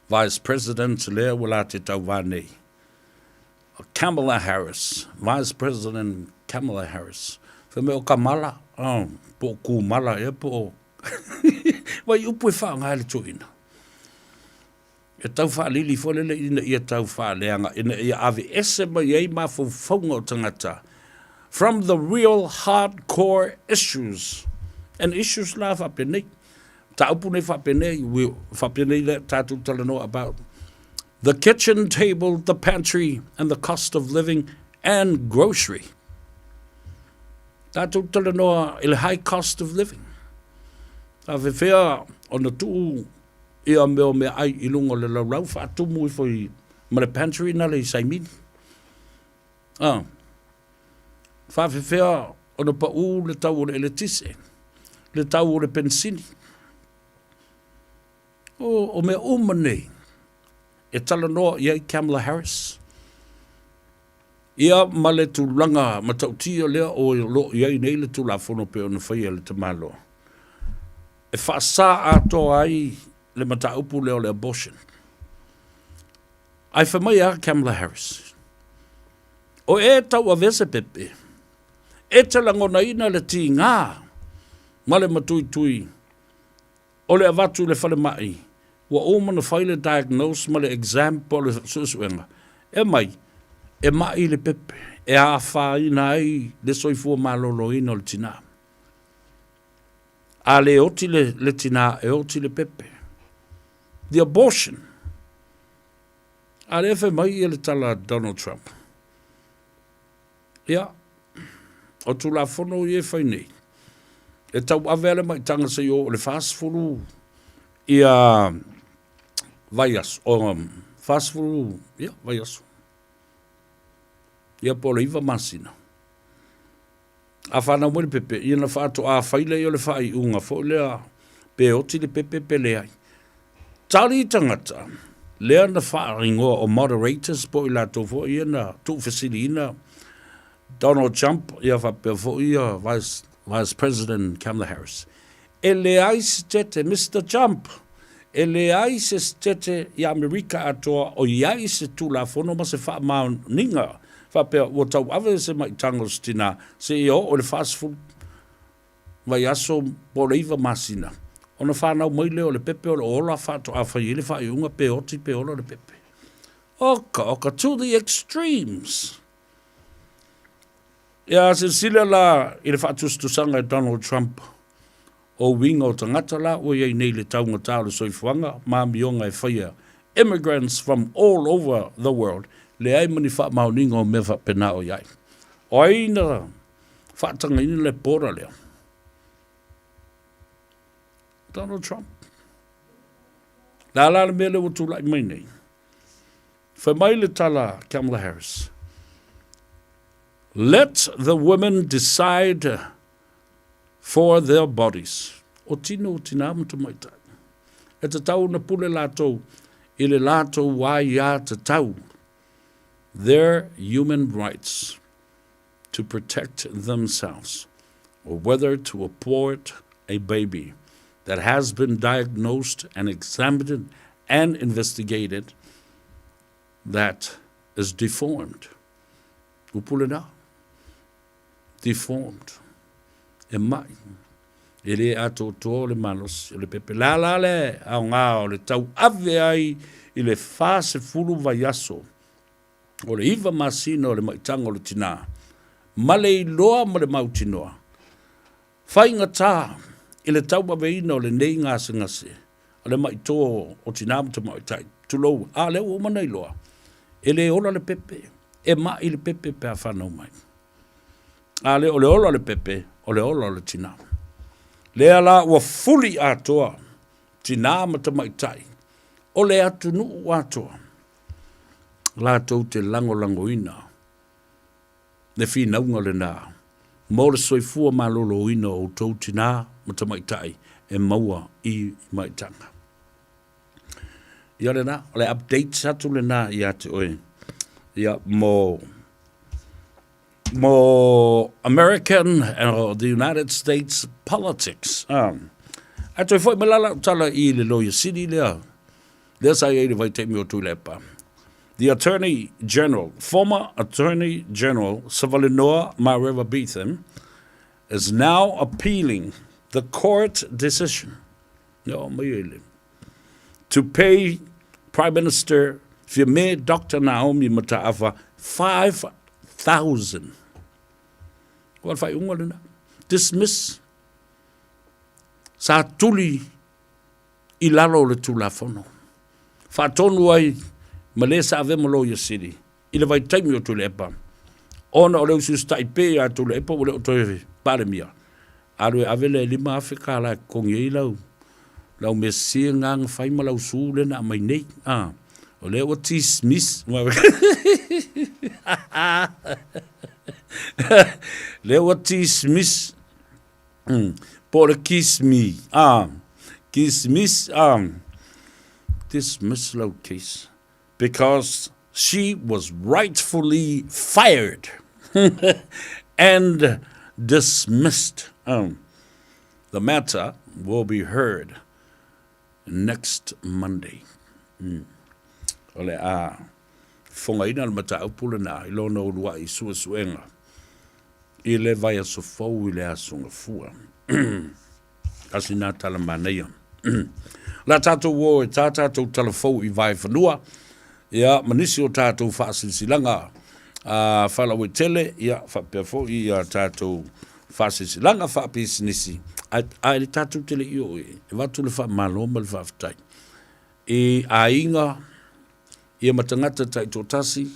Vice President lea ua la te tauva nei, Kamala Harris, Vice President Kamala Harris. Fai mai o Kamala, oh, po o Kumala ea po o Vai upu e faaaoga e le toeaina. E tau faalili foi lele ina ia tau faaleaga, ina ia aveese mai ai mafaufauga o tagata from the real hardcore issues and issues la faapenei. Mataupu nei faapenei, we, faapenei lea tatou talanoa about the kitchen table, the pantry and the cost of living and grocery. Tatou talanoa i le high cost of living. A fefea ona tuu ia mea o meaai i luga o le laulau faatumu ifo i ma le pantry na le i Saimini. Ah. Faafefea ona pau le tau o le eletise, le tau o le penisini. O, o mea uma nei e talanoa i ai Kamala Harris. Ia ma le tulaga matautia lea o lo o i ai nei le Tulafono pei ona faia e le tamaloa e faasa atoa ai le mataupu lea o le abortion. Ae fai mai a Kamala Harris, O e tauavea se pepe, e te lagonaina le tigā ma le matuitui o le avatu i le falemai ua uma ona fai le diagnose ma le exam po o le suesuega, e aumai, e mai le pepe e afaina ai le soifua maloloina o le tinā. A le oti le, le tinā, e oti le pepe. The abortion. A lea fai mai ia le tala a Donald Trump. Ia, o Tulafono ia e fai nei, e tauave lava le maitaga seia oo i le 40 ia vaiaso, o, 40 ia vaiaso. Ia po o le 9 masina. A fanau mai le pepe, ia na faatoa fai lea o le faaiuga foi lea pe oti le pepe pe leai. Tali tagata, lea na faaigoa o moderators po o i latou foi ia na tuufesiliina Donald Trump ia faapea foi ia Vice, Vice President Kamala Harris. E leai se tete, Mister Trump, e leai se tete i Amerika atoa o i ai se Tulafono ma se faamaoniga faapea ua tauave se maitaga o se tinā seia oo i le 40 vaiaso po o le 9 masina ona fanau mai lea o le pepe o lo o ola faatoa fai ai le faaiuga pe oti pe ola le pepe. Oka oka, to the extremes! Ia silasila la i le faatusatusaga e Donald Trump o uiga o tagata la ua i ai nei le taugata o le soifuaga ma amioga e faia immigrants from all over the world, leai ma ni faamaoniga o mea faapena o i ai. O ai na faatagaina le border lea? Donald Trump. Le a la le mea lea ua tulai mai nei? Fai mai le tala Kamala Harris, Let the women decide for their bodies. O tino o tinā ma tamaitai. E tatau ona pule latou i le latou aiā tatau, their human rights to protect themselves or whether to abort a baby that has been diagnosed and examined and investigated that is deformed. Upu lena. Deformed. E mai. E le atoatoa o le malosi o le pepe. La la le aoga o le tauave ai i le 40 vaiaso o le 9 masina o le maitaga o le tinā, ma le iloa ma le mautinoa, Faigata i le tauaveina o lenei gasegase o le maʻi tō o tinā ma tamaitai, tulou, a lea ua uma ona iloa, e le ola le pepe, e maʻi le pepe pe a fanau mai. A lea o le ola o le pepe, o le ola o le tinā. Lea la ua fuli atoa tinā ma tamaitai o le atunuu atoa latou te lagolagoina le finauga lena mo le soifua maloloina o outou tinā ma tamaitai e maua i maitaga. Ia lena, o le update atu lena ia te oe ia mo mo American or the United States politics. Ae toe foi mai la lau tala i le Loia Sili lea, lea sa i ai i le vaitaimi o Tuilaepa. The Attorney General, former Attorney General Savalenoa Mareva Beatham is now appealing the court decision to pay Prime Minister Fiame Dr. Naomi Mataafa 5,000. Ua le faaiuga lena. Dismiss. Sa tuli i lalo o le Tulafono. Faatonu ai ma le sa avea ma Loia Sili i le vaitaimi o Tuilaepa, ona o le usiusitai pea ia Tuilaepa ua le o toe Palemia, alu e ave le $5,000 kālā e totogi ai lau lau mea sese lena na fai ma lau su lea na aumai nei. A, o lea ua dismiss. Lea ua dismiss. Po o le kiss me, ah, kiss miss, ah, dismiss lau case because she was rightfully fired and dismissed. The matter will be heard next Monday. O le a fogaina le mataupu lena i lona uluai suesuega i le vaiaso fou i le Aso Gafua. Tasi nā tala manaia. La tātou o e tā tātou tala fou i Vaefanua, ia, ma nisi o tātou faasilasilaga a faalauaitele, ia, faapea foi ia tātou faasilasilaga faapisinisi, a, a i le tātou tele i o e, e avatu le faamalo ma le faafetai i aiga, ia ma tagata taitoatasi,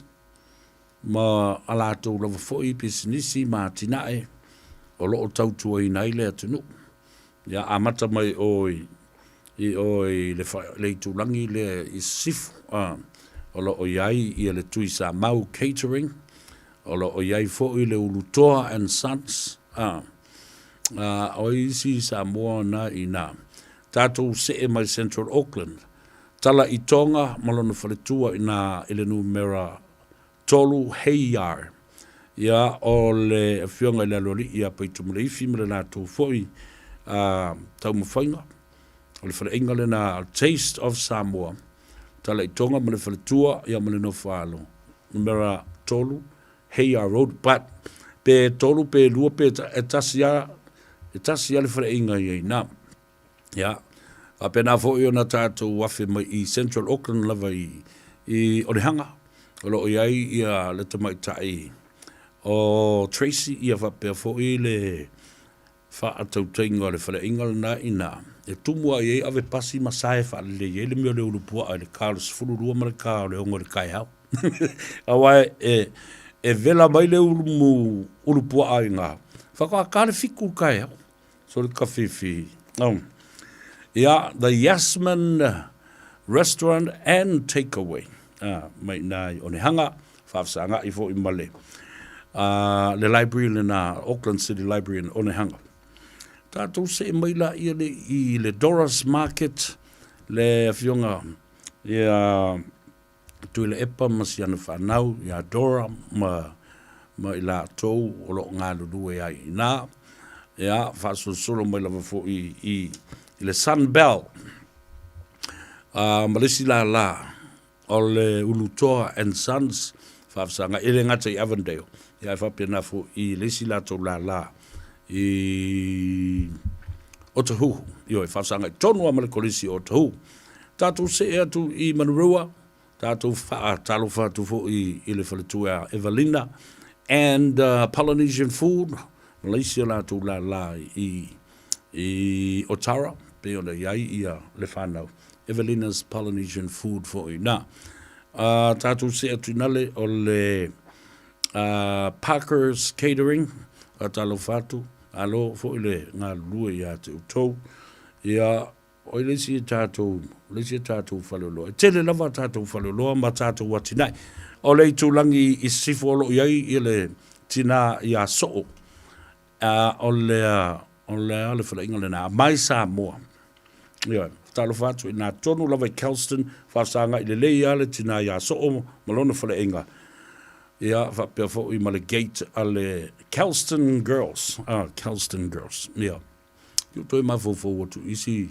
ma a latou lava foi pisinisi ma atinae o lo o tautuaina ai le atunuu. Ia amata mai o i o i le, le itulagi lea i Sisifo, a, o lo o i ai ia le Tui Samau Catering, o lo o i ai foi le Ulutoa and Sons, a, a, o isi Samoa na i na. Tatou see mai Central Auckland, tala i Tonga ma lona faletua i na i le numera 3 Heiar. Ia, o le Afioga i le Aloalii ia Paitumuleifi ma le latou foi taumafaiga, o le faleaiga lena Taste of Samoa, Talaitoga ma le faletua ia ma le nofo-a-alo, numera 3 Heia Road, but pe tolu pe lua pe e tasi lava, e tasi lava le faleaiga i ai i ina. Ia, faapena foi ona tatou afe mai i Central Auckland lava i, i Onehanga, o lo o i ai ia le tamaitai o Tracy, ia faapea foi le faatautaiga o le faleaiga lena i ina, e tumu lava i ai ave pasi ma sae faalelei ai le mea o le ulu puaa i le ka o le 12 ma le ka o le 6 i le taeao. Aua e, e vela mai le ulu, ulu puaa i ina, faatoa ta le 7 i le taeao. So le kafifi. Oh. Ia, the Yasmin Restaurant and Takeaway. Ah, mai nā i Onehanga, whaafsanga i fo i male. Le library le nā, Auckland City Library in Onehanga. Tātou se mai la ia le i le Dora's Market, le afionga ia Tuilaepa ma si ana whanau ia Dora ma ma i latou o lo o galulue ai i ina. Ia, faasolosolo mai lava foi i, i le Sunbell ma le isi lālā o le Ulutoa and Sons faafesagai, e le gata i Avondale, ia ae faapena foi i le isi latou lālā i Otahuhu. Ioe, faafesagai tonu lava ma le Kolisi o Otahuhu. Tatou see atu i Manurewa, tatou faatalofa atu foi i le faletua ia Evelina and Polynesian Food, ma le isi o latou lālā i i Otara, pei ona i ai ia le whanau. Evelina's Polynesian Food foi i. Tatou see atu i nale o le Parker's Catering, faatalofa atu, alo foi le galulue ia te outou. Ia, O le isi a tatou, o le isi a tatou faleoloa. E tele lava a tatou faleoloa ma tatou atinae. O le itulagi i sisifo o lo o i ai ia le tina ia Soo, a o le, o le a le faleaiga lena, My Samoa. Ioe, talofa atu i na tonu lava i Kelston, faafesagai lelei lava le tina ia Soo ma lona faleaiga. Ia, faapea foi ma le gate a le Kelston Girls, ah, Kelston Girls, ia. Ki o toe mafaufau atu i isi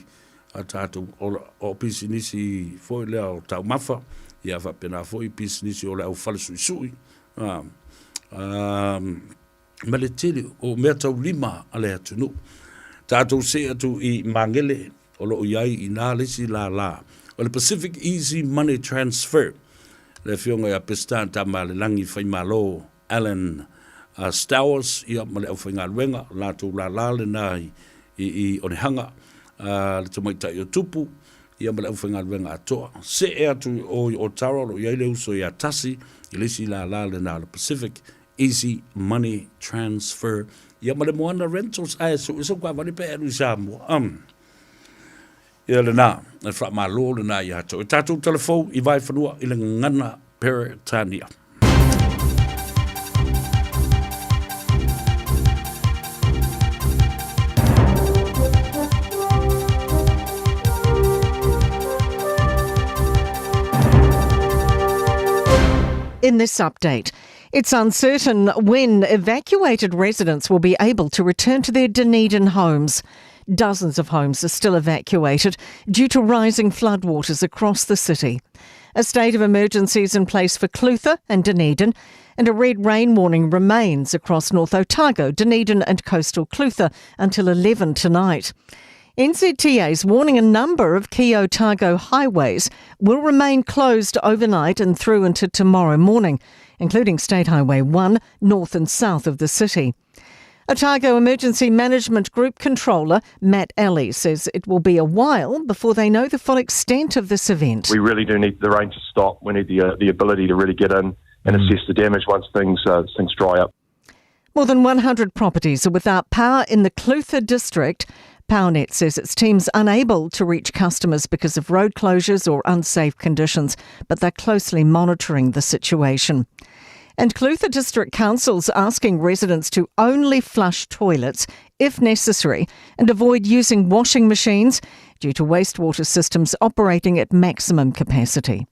a tatou o pisinisi foi lea o taumafa, ia faapena foi pisinisi o le au fale suisui, a, a, ma le tele o mea taulima a le atunuu. Tatou see atu i Magele o lo o i ai i nā le isi lālā o le Pacific Easy Money Transfer, le afioga ia Pestan Tamalelagi Faimalo Alan Stowers ia ma le aufaigaluega, o latou lālā lena i, i, i Onehanga, le tamaitai o Tupu, ia ma le aufaigaluega atoa. See atu i o i Otara o lo o i ai le uso ia Tasi, i le isi lālā lena o le Pacific Easy Money Transfer, ia ma le Moana Rentals, ae sue sau taavale pe alu i Samoa. Ia lena, e faamalo lena ia te oe. Tatou talafou i Vaefanua i le gagana Peretania. In this update, it's uncertain when evacuated residents will be able to return to their Dunedin homes. Dozens of homes are still evacuated due to rising floodwaters across the city. A state of emergency is in place for Clutha and Dunedin, and a red rain warning remains across North Otago, Dunedin and coastal Clutha until 11 tonight. NZTA is warning a number of key Otago highways will remain closed overnight and through into tomorrow morning, including State Highway 1 north and south of the city. Otago Emergency Management Group Controller Matt Alley says it will be a while before they know the full extent of this event. We really do need the rain to stop. We need the, the ability to really get in and assess the damage once things, things dry up. More than 100 properties are without power in the Clutha district. PowerNet says its team's unable to reach customers because of road closures or unsafe conditions, but they're closely monitoring the situation. And Clutha District Council's asking residents to only flush toilets if necessary and avoid using washing machines due to wastewater systems operating at maximum capacity.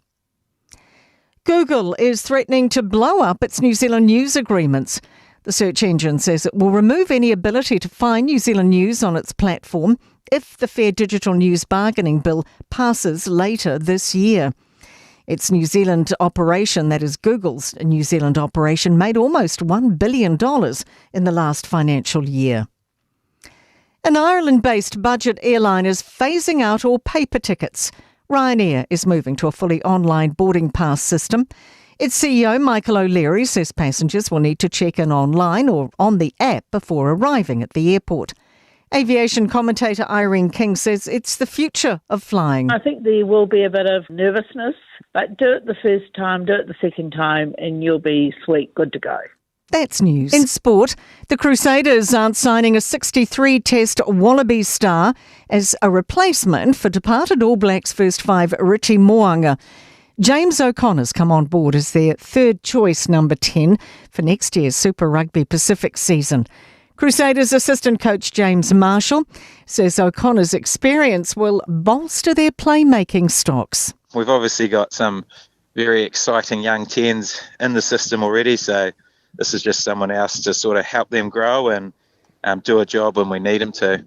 Google is threatening to blow up its New Zealand news agreements. The search engine says it will remove any ability to find New Zealand news on its platform if the Fair Digital News Bargaining Bill passes later this year. Its New Zealand operation, that is Google's New Zealand operation, made almost $1 billion in the last financial year. An Ireland based budget airline is phasing out all paper tickets. Ryanair is moving to a fully online boarding pass system. Its CEO, Michael O'Leary, says passengers will need to check in online or on the app before arriving at the airport. Aviation commentator Irene King says it's the future of flying. I think there will be a bit of nervousness, but do it the first time, do it the second time, and you'll be sweet, good to go. That's news. In sport, the Crusaders aren't signing a 63 test Wallaby star as a replacement for departed All Blacks first five Richie Mo'unga. James O'Connor's come on board as their third choice number 10 for next year's Super Rugby Pacific season. Crusaders assistant coach James Marshall says O'Connor's experience will bolster their playmaking stocks. We've obviously got some very exciting young tens in the system already, so this is just someone else to sort of help them grow and um, do a job when we need them to.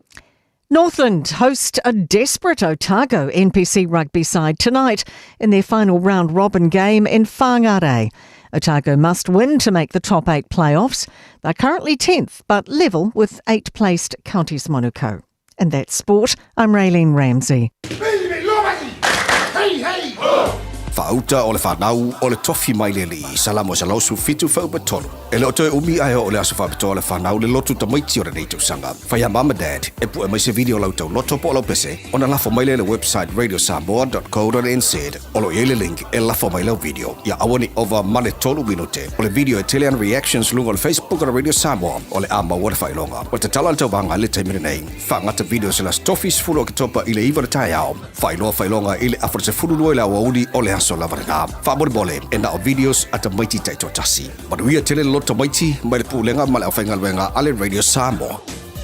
Northland host a desperate Otago NPC rugby side tonight in their final round robin game in Whangarei. Otago must win to make the top eight playoffs. They're currently 10th, but level with eight placed Counties Monaco. And that's sport. I'm Raylene Ramsey. Faauta o le whanau o le tofi mai le alii, Salamo 117 faupa 3. E le o toe umi ae oo le aso faapitoa o le whanau le lotu tamaiti o lenei tausaga. Fai a mama dad e pue mai se video o la outou loto po o lau pese ona lafo mai lea i le website radiosamoa.co.nz o lo o i ai le link e lafo mai lau video. Ia aua ne i ova ma le tolu minute o le video e tele ana reactions luga o le Facebook o le Radio Samoa o le a maua le faailoga. Ua tatala le tauvaga i le taimi lenei. Faagata video se las tofi 10 Oketopa i le 9 o le taeao. Faailoa faailoga i le afa 12 i le aoauli o le aso lava lena. Faamolemole, e na o videos a tamaiti taitoatasi. Manuia tele le loto tamaiti mai le Pulega ma le Aufaigaluega a le Radio Samoa.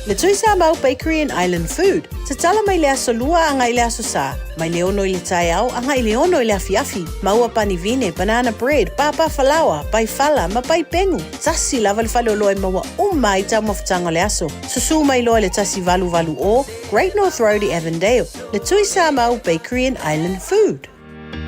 Le Tuisamau Bakery and Island Food, tatala mai le aso Lua agai le aso Sa, mai le 6 i le taeao agai le 6 i le afiafi, maua pani vine, banana bread, pāpā falaoa, pai fala ma pai pengu. Tasi lava le faleoloa e maua uma ai taumafataga o le aso. Susū mai loa i le 1880 Great North Road i Avondale, Le Tuisamau Bakery and Island Food.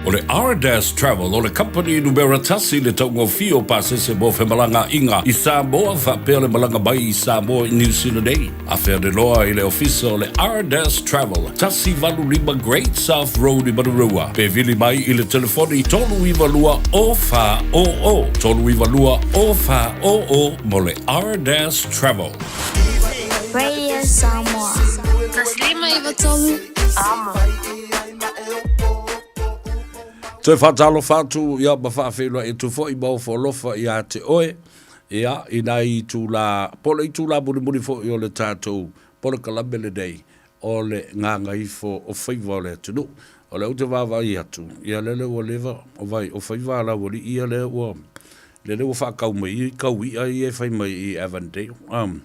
O le Ardas Travel o le kamupani numera tasi le taugofie o pasese mo femalagaaiga i Samoa faapea le malaga mai i Samoa i New Zealand nei. Afea le loa i le ofisa o le Ardas Travel, 185 Great South Road i Manurewa, pe vili mai i le telefoni 392 0400, 392 0400 mo le Ardas Travel. Radio Samoa. 153 Amo. Toe faatalofa atu ia ma faafeiloai atu foi ma ofo alofa ia te oe, ia, i nai itulā, po o le itulā mulimuli foi o le tatou polokalame lenei o le gagaifo o faiva o le atunuu. O lea ou te vaavaai atu, ia lele ua leva, o vai, o faiva a laualii ia lea ua, lele ua faatau mai i kau i'a ia e fai mai i Avondale. Um,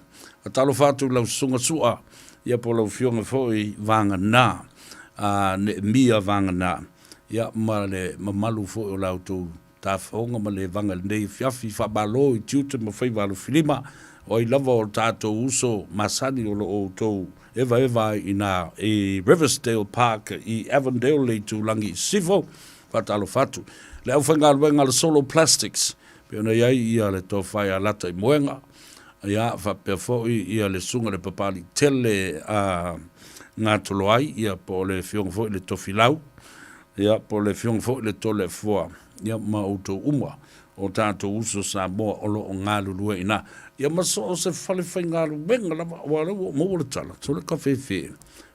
talofa atu i lau susuga Su'a, ia po o lau Afioga foi Vagana, a Neemia Vagana, ia ma le mamalu foi o la outou tafaoga ma le vaga i lenei afiafi, faamalo i tiute ma faiva alofilima, o ai lava o tatou uso masani o lo o outou evaeva ai i na i Riversdale Park i Avondale le itulagi i Sisifo. Faatalofa atu. Le aufaigaluega a le Solo Plastics, pei ona i ai ia le tofa ia Lata i Moega, ia faapea foi ia le susuga i le Papalii tele a Gatoloai, ia po o le afioga foi i le Tofilau, ia po o le afioga foi i le Toleafoa, ia ma outou uma o tatou uso Samoa o lo o galulue i ina. Ia ma so o se fale faigaluega lava, aua o lea ua ou maua le tala, sole kafefe,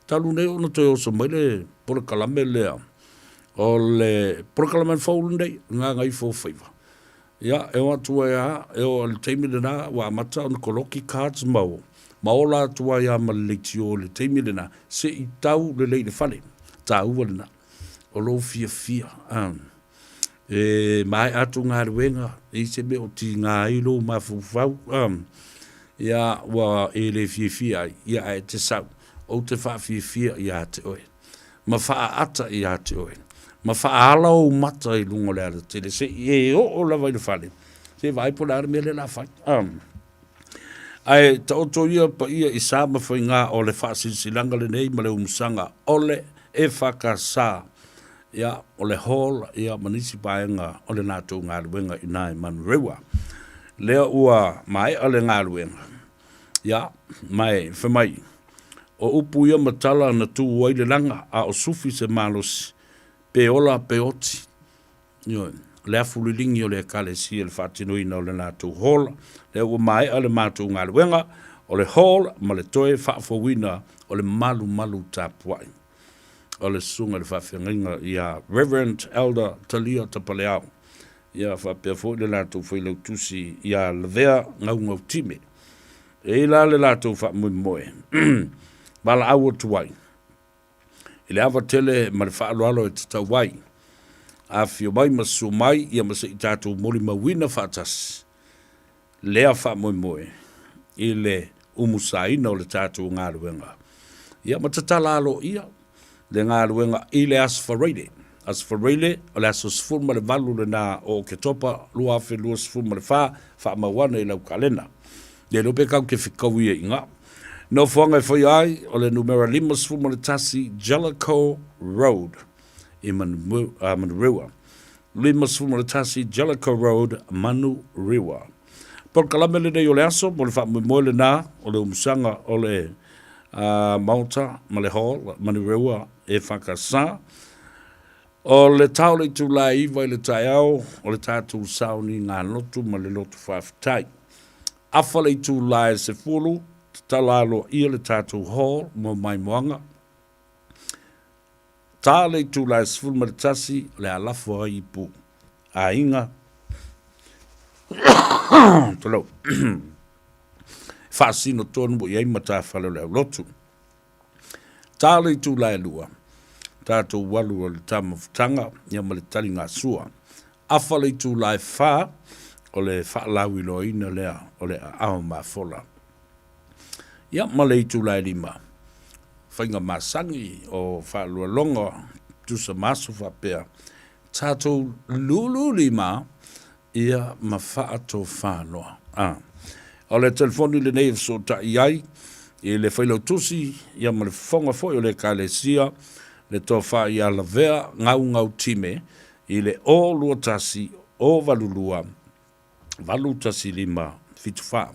talu nei ona toe oso mai le polokalame lea, o le polokalame fou lenei, Gagaifo Faiva. Ia, e o atu ai lava, e oo i le taimi lena ua amata ona koloki cards ma ma ola atu ai lava ma le leitio i le taimi lena, se i tau lelei i le fale. Taua lena. O lou fiafia. E maea atu galuega, e i ai se mea o tiga ai lou mafaufau, ia, ua e le fiafia ai, ia ae te sau, ou te faafiafia ia te oe, ma faaata ia te oe. Ma faaala ou mata i luga o le alatele se'i e oo lava i le fale, se i vaai po o le a le mea lea o le a fai. Ae taoto ia paia i sa ma faiga o le faasilasilaga lenei ma le umusaga o le EFKS, ia, o le Hall, ia, ma nisi vaega o le latou galuega i ina i Manurewa. Lea ua maea le galuega, ia, ma e fai mai, o upu ia ma tala na tu ai le laga, a o sufi se malosi, pe ola pe oti. Ioe, le afu liligi o le Ekalesia i le faatinoina o le latou hall, lea ua maea le matou galuega o le hall ma le toe faafouina o le malumalu tapuai o le Susuga i le Faafeagaiga ia Reverend Elder Talia Tapaleao, ia faapea foi le latou Failautusi ia Lavea Gaugautime. E i ai la le latou faamoemoe valaau atu ai i le ava tele ma le faaaloalo e tatau ai. Afifio mai ma susu mai ia ma se i tatou molimauina faatasi lea faamoemoe i le umusaina o le tatou galuega. Ia ma tatala aloaia le galuega i le Aso Faraile. Aso Faraile, o le aso 18 lena o Oketopa 2024, faamau ane i lau kalena. Le iloa pe kau te fekau ia i ina. Nofoaga e faia ai, o le numera 51 Jellicoe Road i Manurewa. 51 Jellicoe Road, Manurewa. Polokalame lenei o le aso mo le faamoemoe lena o le umusaga o le Maota ma le Hall, Manurewa EFKS. O le tao le itula e 9 i le taeao o le tatou sauniga lotu ma le lotu faafetai. Afa le itula e 10, tatala aloaia le tatou hall mo maimoaga. Ta le itula e 11, o le a lafo ai ipu aiga. Tulou. Faasino tonu ua i ai matafale o le aulotu. Ta le itula e 2, tatou alu o le tamafutaga ia ma le taligasua. Afa le itula e 4, o le faalauiloaina lea o le aao mafola. Ia ma le itula e 5, faiga masani o faalualoga tusa ma aso faapea, tatou lululima ia ma faatofaloa. A. O le telefoni lenei e fesootai ai i le Failautusi ia ma le fofoga foi o le Ekalesia, le Tofa ia Lavea Gaugautime i le 021 082 815 74.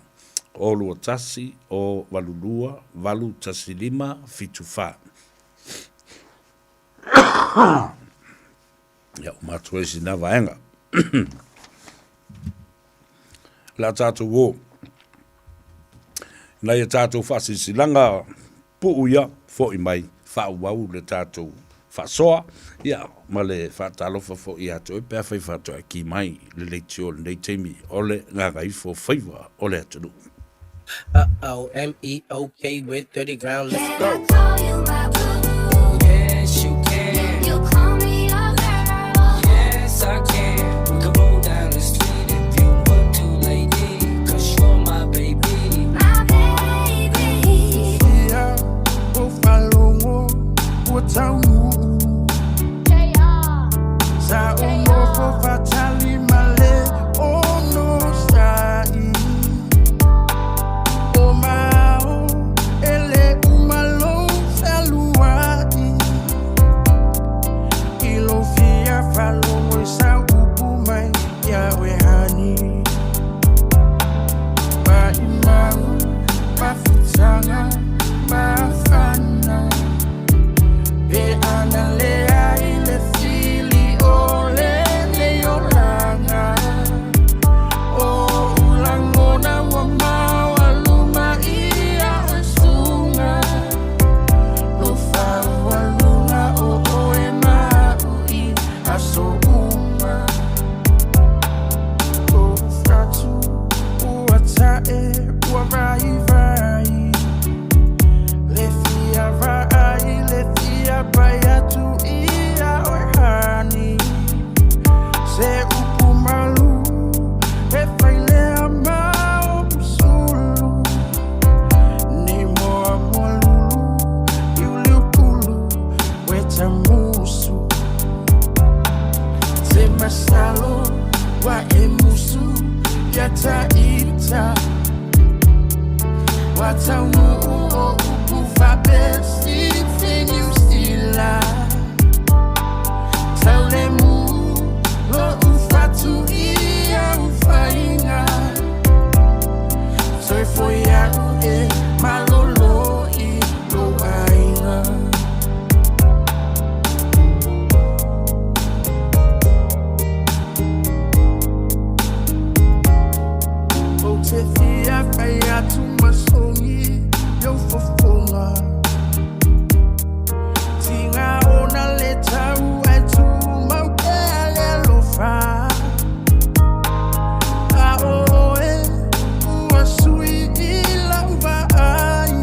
021 082 815 74. Ia, ua matua ai sina vaega. O le a tatou o. Ina ia tatou faasilasilaga puu ia, foi mai, faaauau le tatou faasoa, ia, ma le faatalofa foi ia te oe pe afai faatoa e ki mai le leitio o lenei taimi o le gagaifo faiva o le atunuu. Uh-oh, M-E-O-K with 30 ground, let's go. Yes, you can. You call me a girl. Yes, I can. We can roll down the street if you want to, lady. Cause you're my baby. My baby. Fia o falogo ua taunuu Sa ou nofo faatali ma le onosai O maau e le uma lou fealuai I lou fia faalogo i sau upu mai ia oe honey Maimau mafutaga mafana Pe ana leai le fili o lenei olaga O ou lagona ua maualuma ia oe suga Lofaualuga o oe ma a'u i aso uma O fatu ua ta'e ua vaivai Le fia vaai le fia pai atu ia oe honey Se upu malu e fai lea ma ou sulu Nei moa moa lulu liuliu pulu ueta musu. Masalo wa e musu ia taita Wa taunuu o upu faapesi ti Niu Sila Taulemu lo'u fatuia ufaiga Soifo ia'u e malolo i lou aiga. Ou te fia fai atu masogi iou fofoga Tiga ona le tau ae tumau pea le alofa A o oe ua sui i lau vaai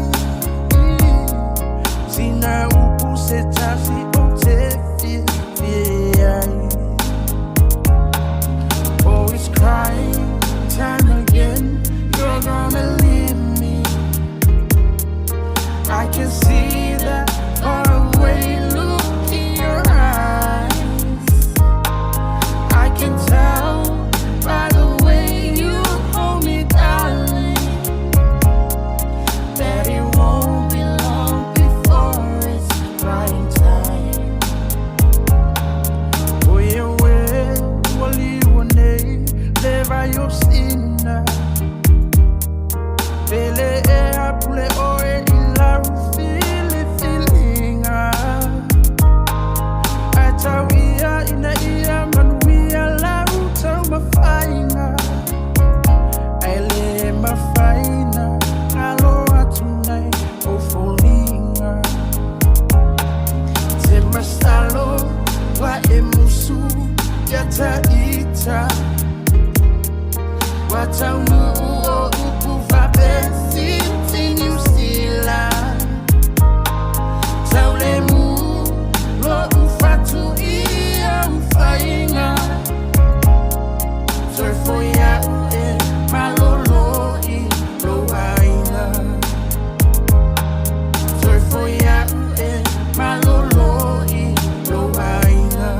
Sina upu se tasi ou te fiafia ai. Oh, it's crying time again. You're gonna leave me. I can see that faraway look in your eyes. I can tell by the way you hold me, darling, that it won't be long before it's crying time. Oh, yeah, where will you leva yo sina Pele e a pule oe i lau filifiliga Ae tau ia ina ia manuia lau taumafaiga Ae lē mafai ona galo atu nai ou foliga Te masalo ua e musu ia taita Ua taunuu o upu faapesi ti Niu Sila Taulemu lo'u fatuia ufaiga Soifo ia'u e malolo i lou aiga Soifo ia'u e malolo i lou aiga.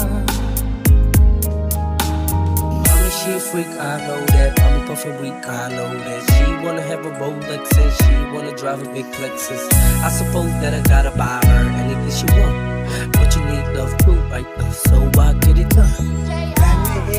Mommy, she a freak, I know that. Mommy puffin' weak, I know that. She wanna have a Rolex and she wanna drive a big Lexus. I suppose that I gotta buy her anything she want. But you need love too, right? So I get it done.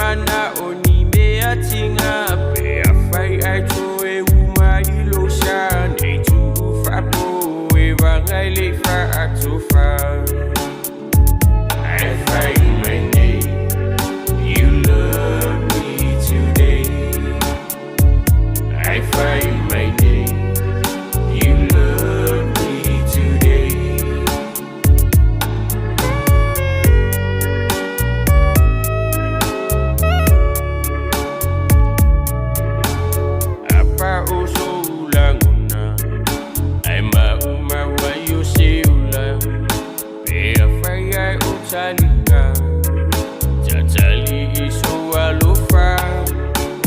mana o ni mea tinga Pe a whai ai tō e uma i lo sa Nei tu whapo e wangai le wha atofa I find my name. You love me today. I find my name. You love me today. Apa o so ulanguna Ai ma uma wa yo se ula Pe a whai ai o talinga Tatali i so alofa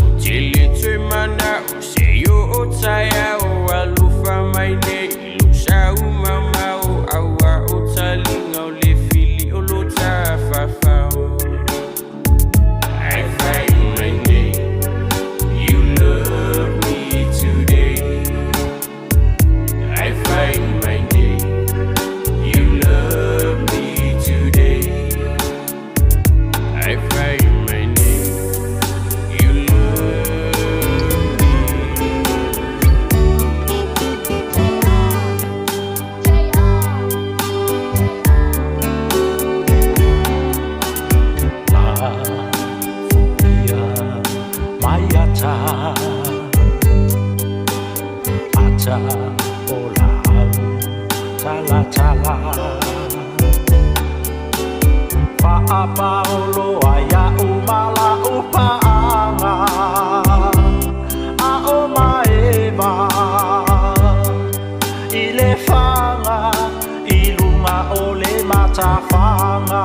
O tele tue mana o se yo o taia o alofa mai nei I lo sa umama o aua o talinga o le fili o lo tafafao I find my name. You love me today. I find my name. You love me today. I find my name. You love Mai ata Ata o la au Tala tala Whaapaolo ai au mala upaanga A o maeva I le whanga I lunga o le matawhanga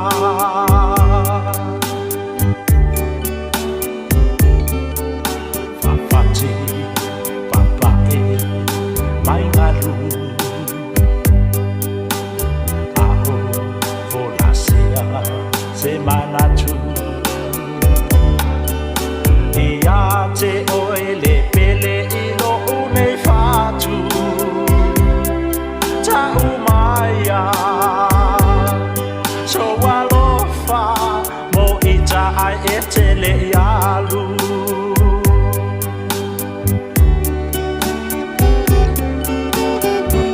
Whawhati papae mai ngalu Aho volasea se manatu Ia te oe le pele i lo unei whatu Ta umaia So alofa mo ita ai e tele ialu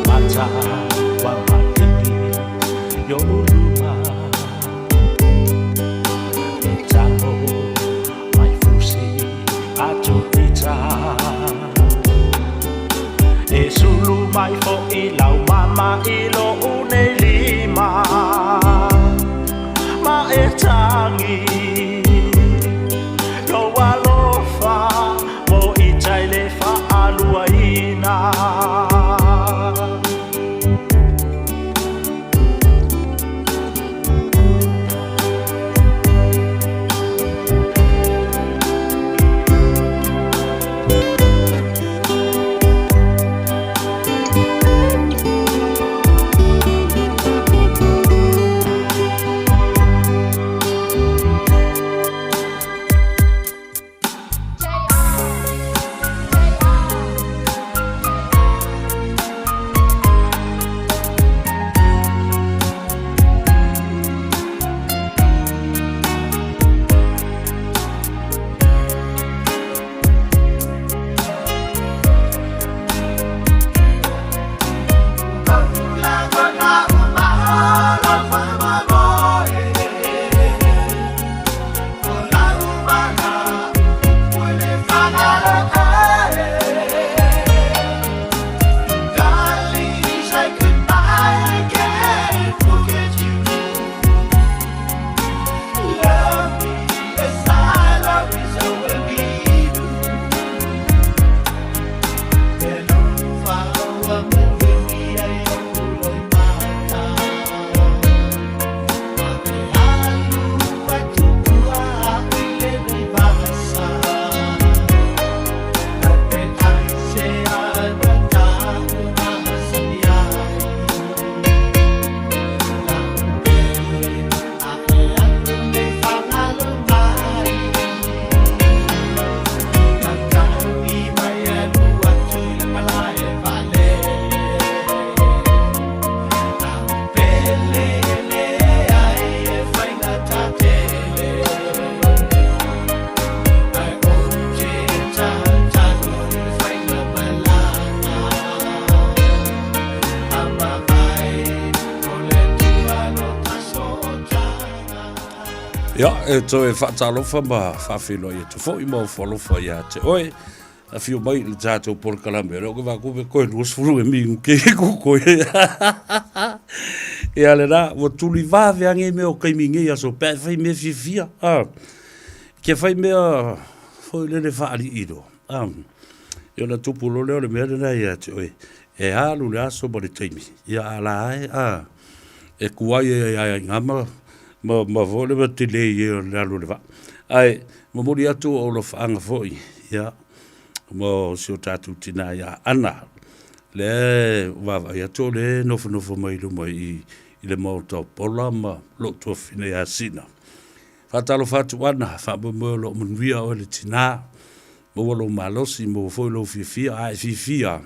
Mata wa matiki yo uluma E tango mai fusi atu ita E sulu mai fo i lau mama i lo unei lima Ma e tangi Lo alofa mo ita i le whaaluaina me. Ia, e toe faatalofa ma faafeiloai atu foi ma ofo alofa ia te oe. Afio mai i le tatou polokalame, o lea ke vaku pe koe 20 e mingu ke ku koe. Ia le la, ua tuli vave ange mea o kaimi nei aso, pe fai mea fiafia. Ah, ke fai mea foi lele whaalii roa. Ah, ia ona tupu loa lea o le mea lena ia te oe, e alu le aso ma le taimi, ia a la e, ah, e kuai ai ai ai ngā ma, ma, ma foi le ma tele i o le alu o le vaa. Ae, momoli atu o alofaanga foi, ia, mo si o tatou tinā ia Ana, lea e vaavaai atu o lea e nofonofo mai luma i, i le maota o Pola ma lou tuafafine ia Sina. Faatalofa atu Ana, faamoemoe o lo o manuia oe le tinā, maua lou malosi, maua foi lou fiafia, a e fiafia,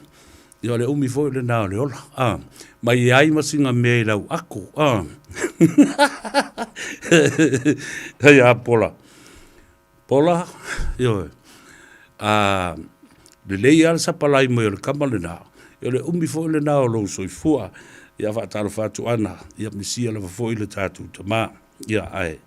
ia o le umi foi lena o le ola, a, mai ai ma sina mea i lau ako, a. Hei a Pola. Pola, ioe, a, lelei lava le sapalai mai o le kama lena, ia o le umi foi lena o lou soifua, ia faatalofa atu Ana, ia misia lava foi le tatou tamā. Ia, ae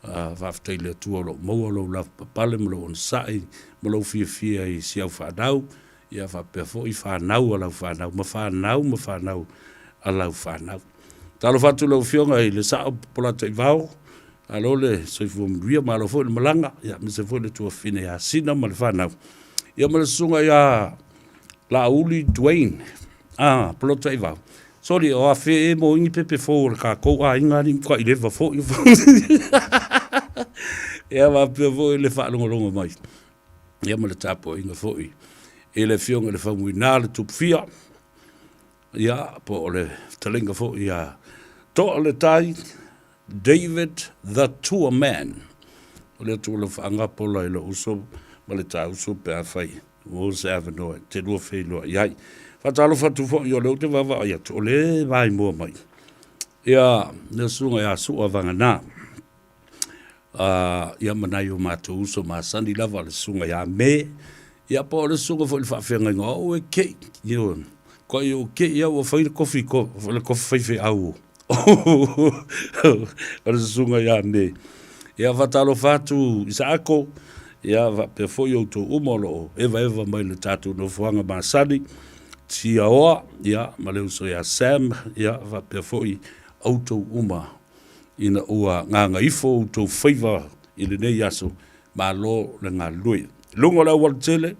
faafetai i le Atua o lo o maua lou lavapapale ma lou onosai ma lou fiafia i si au fanau, ia faapea foi fanau a lau fanau ma fanau ma fanau a lau fanau. Talofa atu lau Afioga i le Sao Polataivao, malo le soifua manuia, malo foi le malaga, ia aemaise foi le tuafafine ia Sina ma le fanau. Ia ma le susuga ia Laauli Dwayne, ah, Polataivao. Sori, o afe e mo ingi pepe fou o le kākou āinga alii matuai leva foi. Ia faapea foi le faalogologo mai. Ia ma le tapuaiga foi i le Afioga i le Faumuina le Tupufia. Ia, po o le fetalaiga foi ia Toa le Tai, David the Tour Man. O le atu o lau faagapola i lou uso ma le ta uso pe afai ua se avanoa e te lua feiloai ai. Faatalofa atu foi o lea ou te vaavaai atu, o lea e vaimoa mai. Ia, le susuga ia Sua Vagana. Ia ma nai o matou uso masani lava, le susuga ia Me, ia po o le susuga foi i le faafeagaiga o au e kei, ioe, koe o kei au ua fai le kofi, le kofi faifeau o le susuga ia Me. Ia faatalofa atu Isaako, ia faapea foi outou uma o lo o evaeva mai le tatou nofoaga masani, Tiaoa, ia ma le uso ia Sam, ia faapea foi outou uma ina ua gagaifo outou faiva i lenei aso, malo le galulue. Luga o le aualatele,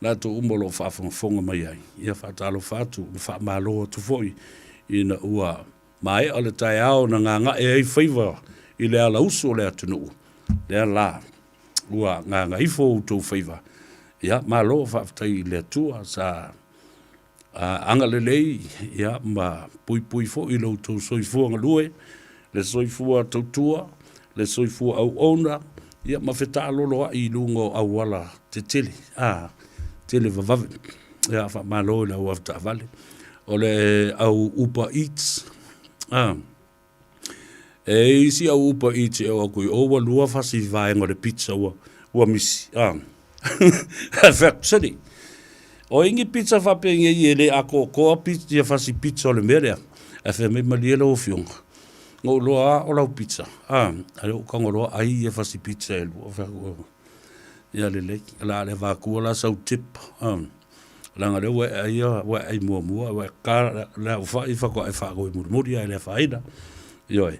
latou uma o lo o faafogafoga mai ai, ia faatalofa atu ma faamalo atu foi ina ua maea le taeao na gagae ai faiva i le alausu o le atunuu, lea la ua gagaifo outou faiva, ia malo faafetai i le Atua sa agalelei ia ma puipui foi i lo outou soifua galue, le soifua tautua, le soifua auauna, ia ma fetaaloloai i luga o auala tetele, a, tele vavave. Ia, faamalo i le au avetaavale. O le au Uber Eats, a, e i isi au Uber Eats e oo atu i o ua lua fasi vaega o le pizza ua, ua misi, a. Fai atu, seli, o ai ni pizza faapenei e le atoatoa ia fasi pizza o le mea lea? Ae fai mai, malie lau Afioga, na ou iloa lava o lau pizza, a, a lea ua ou tago loa ai ia fasi pizza e lua. Fai atu, ia lelei, o le a le avatua la sau tip, a. Leaga o lea ua e aia, ua e ai muamua, ua e ka le au fai faatoa e faagoi mulimuli ae le afaina. Ioe.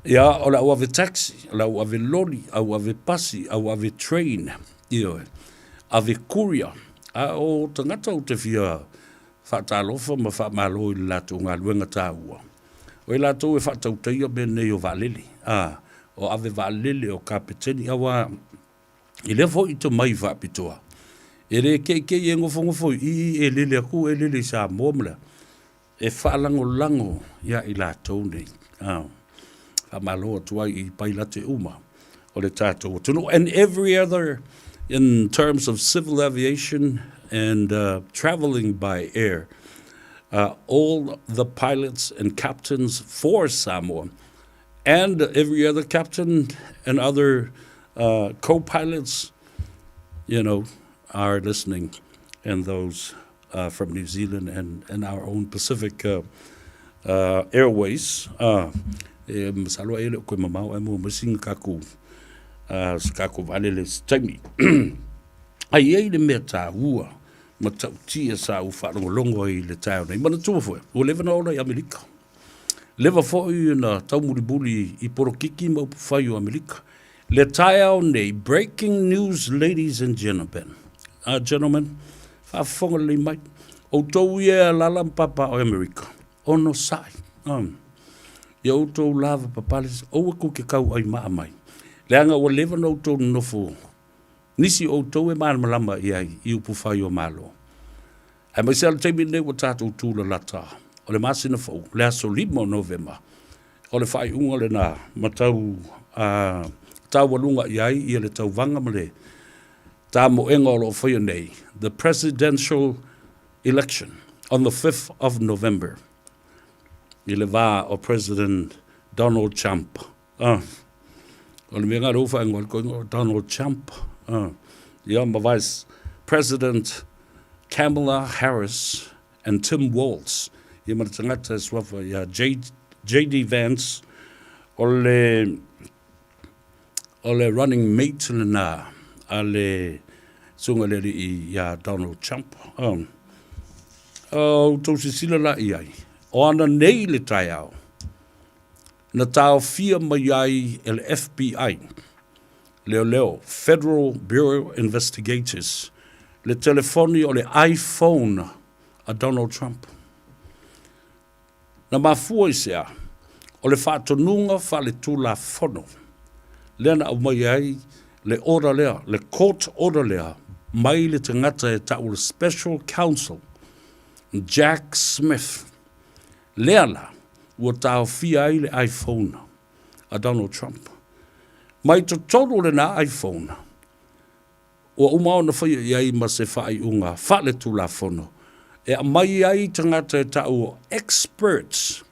Ia, o le au ave taxi, o le au ave loli, au ave pasi, au ave train, ioe, ave courier. A o tagata ou te fia faatalofa ma faamalo i le latou galuega taua, o i latou e faatautaia mea nei o vaalele, a, o ave vaalele, o kapeteni, aua I lea foi tomai faapitoa, e le keikei e nofonofo i i e lele atu e lele i Samoa ma le e faalagolago ia i latou nei. Faamalo atu ai i pailate uma o le tatou atunuu and every other in terms of civil aviation and travelling by air all the pilots and captains for Samoa and every other captain and other co-pilots, you know, are listening, and those from New Zealand and, and our own Pacific Airways. E masalo ai e le o koe mamao ae maua mai sina kakou se kakou vaalele i se taimi. Ae i ai le mea taua ma ta'utia sa ou faalogologo ai i le taeao nei. Manatua foi, ua leva ona ola i Amerika. Leva foi ona taumulimuli i polokiki ma upufai o Amerika. Le taeao nei, breaking news ladies and gentlemen. Gentlemen, faafofoga lelei mai. Outou ia e alala ma papa o Amerika, ono sa'i. Ia outou lava papale, aua kou te kau'ai ma'a mai. Leaga ua leva ona outou nonofo Nisi o outou e malamalama i ai i upufai o Malo. Aemaise lava le taimi lenei ua tatou tulalata o le masina fou, le aso 5 o Novema, o le faaiuga lena ma tau taualuga i ai ia le tauvaga ma le tamoega o lo o faia nei, the Presidential Election on the 5th of November, i le va o President Donald Trump Ah, o le mea lena lea ua faaigoa ai le toeaina o Donald Trump. Ah, ia ma Vice President Kamala Harris and Tim Walz. Ia ma le tagata e suafa ia JD Vance, o le, o le running mate lena a le susuga i le alii ia Donald Trump. Ah, outou silasila la i ai, o ana nei le taeao, Na taofia mai ai e le FBI, leoleo, Federal Bureau Investigators, le telefoni o le iPhone a Donald Trump. Na mafua i se a? O le faatonuga faaletulafono lea na aumai ai le order lea, le court order lea mai le tagata e ta'u o le Special Counsel, Jack Smith. Lea la, ua taofia ai le iPhone a Donald Trump. Mai totonu o lena iPhone, ua uma ona faia i ai ma se faaiuga faaletulafono e aumai ai tagata e ta'u o experts,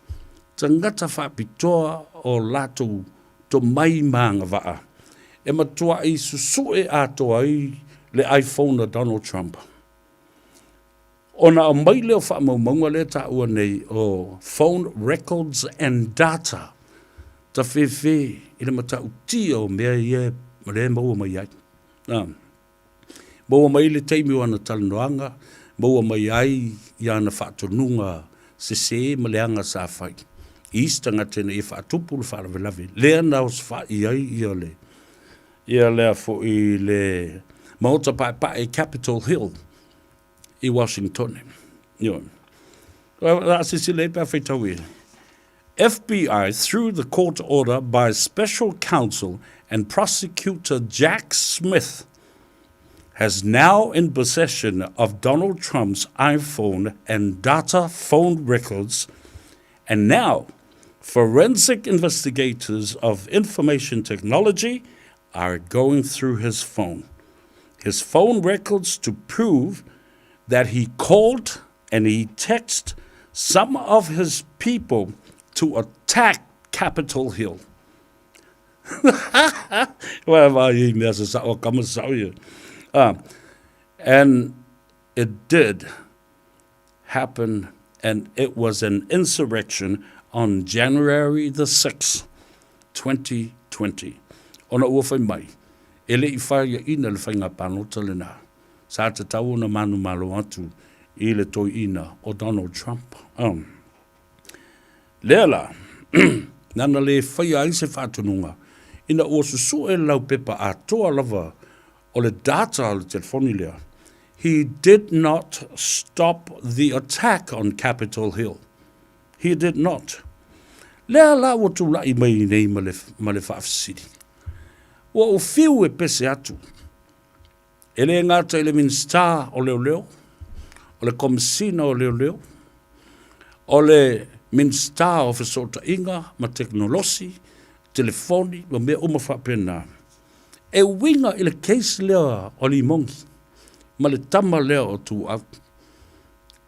tagata faapitoa o latou tomai ma agavaa, e matua'i susu'e atoa ai le iPhone a Donald Trump. Ona aumai lea o faamaumauga lea e taua nei o phone records and data, tafefe i le matautia o mea ia lea e maua mai ai. Maua mai ai le taimi o ana talanoaga, maua mai ai i ana faatonuga sese ma leaga sa fai i isi tagata ina ia faatupu le faalavelave lea na osofai ai ia le ia lea foi le Maota Paepae Capitol Hill i Washingtone. Ioe. A silasila i ai pe a faitau i FBI through the court order by special counsel and prosecutor Jack Smith has now in possession of Donald Trump's iPhone and data phone records and now forensic investigators of information technology are going through his phone. His phone records to prove that he called and he texted some of his people to attack Capitol Hill. And it did happen, and it was an insurrection on January the 6th, 2020. Ona ua fai mai, e le i faiaina le faiga palota lena, sa tatau ona manumalo atu i le toeaina o Donald Trump. Um. Lea la, nana le faia ai se faatonuga, ina ua susue le laupepa atoa lava o le data o le telefoni lea, He did not stop the attack on Capitol Hill. He did not. Lea la ua tula'i mai nei ma le, ma le faafesili. Ua ou fiu e pese atu. E le gata i le Minisita o Leoleo, o le Komesina o Leoleo, o le Minisita o Fesootaiga ma Tekonolosi, telefoni ma mea uma faapena. E uiga i le case lea o Limogi ma le tama lea o Tuuau.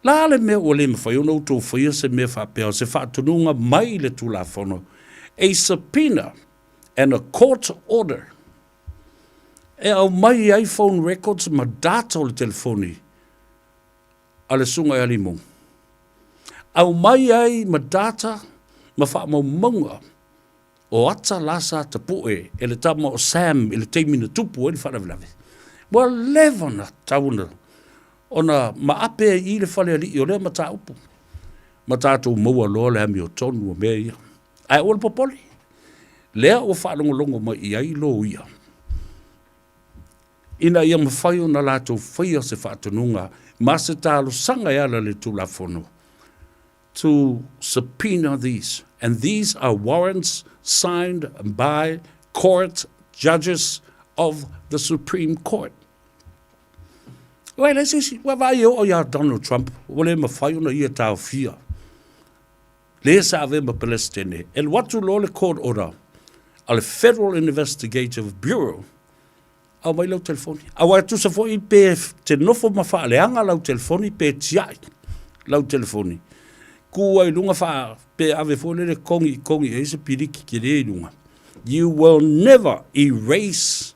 La le mea ua le mafai ona outou faia se mea faapea o se faatonuga mai le Tulafono, a subpoena and a court order e aumai ai phone records ma data o le telefoni a le Susuga ia Limogi. Aumai ai ma data ma faamaumauga. O ata la sa tapu'e e le tama o Sam i le taimi na tupu ai le faalavelave. Ua leva ona tatau ona ona maape ai i i le falealii o lea mataupu ma tatou maua loa le amiotonu o mea ia. Ae aua le popole, lea ua faalogologo mai i ai loia ina ia mafai ona latou faia se faatonuga ma se talosaga e ala i le Tulafono to subpoena these and these are warrants signed by court judges of the Supreme Court. Ua le se isi, ua vaai e oo iā Donald Trump, ua le mafai ona ia taofia le sa ave ma Pelesitene, e alu atu loa le court order a le Federal Investigative Bureau, aumai lau telefoni. Aua e tusa foi pe te nofo ma faaleaga lau telefoni pe tiai lau telefoni. Ku ai i luga faa, pe ave foi lele kongi kongi ai se piliki tele i luga. You will never erase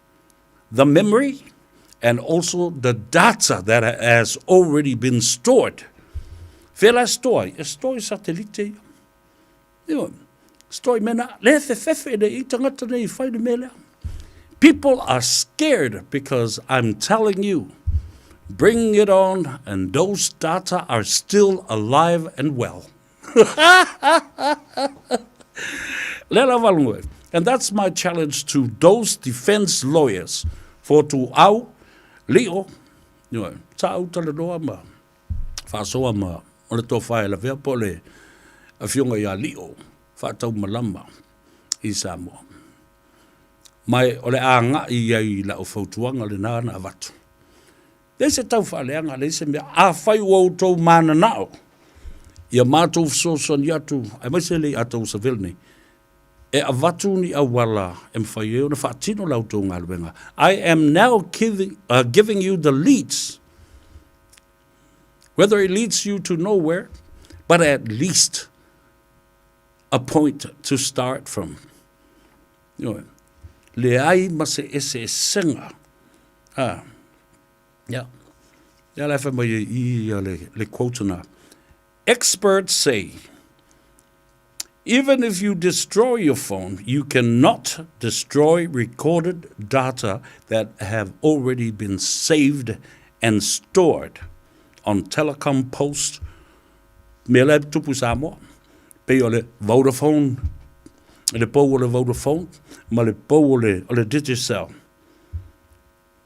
the memory and also the data that has already been stored. Fea la e store ai? E store i satelite ia. Ioe. Store i mea na, le fefefe nei i tagata nei i whai le mea lea. People are scared because I'm telling you, bring it on and those data are still alive and well. Lea lava lua. And that's my challenge to those defense lawyers for Tuau, Lio, ioe, sa ou talanoa ma faasoa ma o le tofa e lavea po o le afioga ia Lio faataumalama i Samoa. Ma o le a agai i ai i lau fautuaga lena na avatu. Leai se tau faaleaga, leai se mea. Afai ua outou mananao ia matou fesoasoani atu, aemaise le i tou Seville nei, e avatu ni auala e mafai ai ona faatino la outou galuega. I am now giving, giving you the leads. Whether it leads you to nowhere, but at least a point to start from. Ioe. Leai ma se eseesega. A. Ia. Ia la e fai mai ai i ia le, le quote na. Experts say, even if you destroy your phone, you cannot destroy recorded data that have already been saved and stored on telecom posts Mea la e tupu i Samoa, pei o le Vodafone, le pou o le Vodafone ma le pou o le, o le Digicel.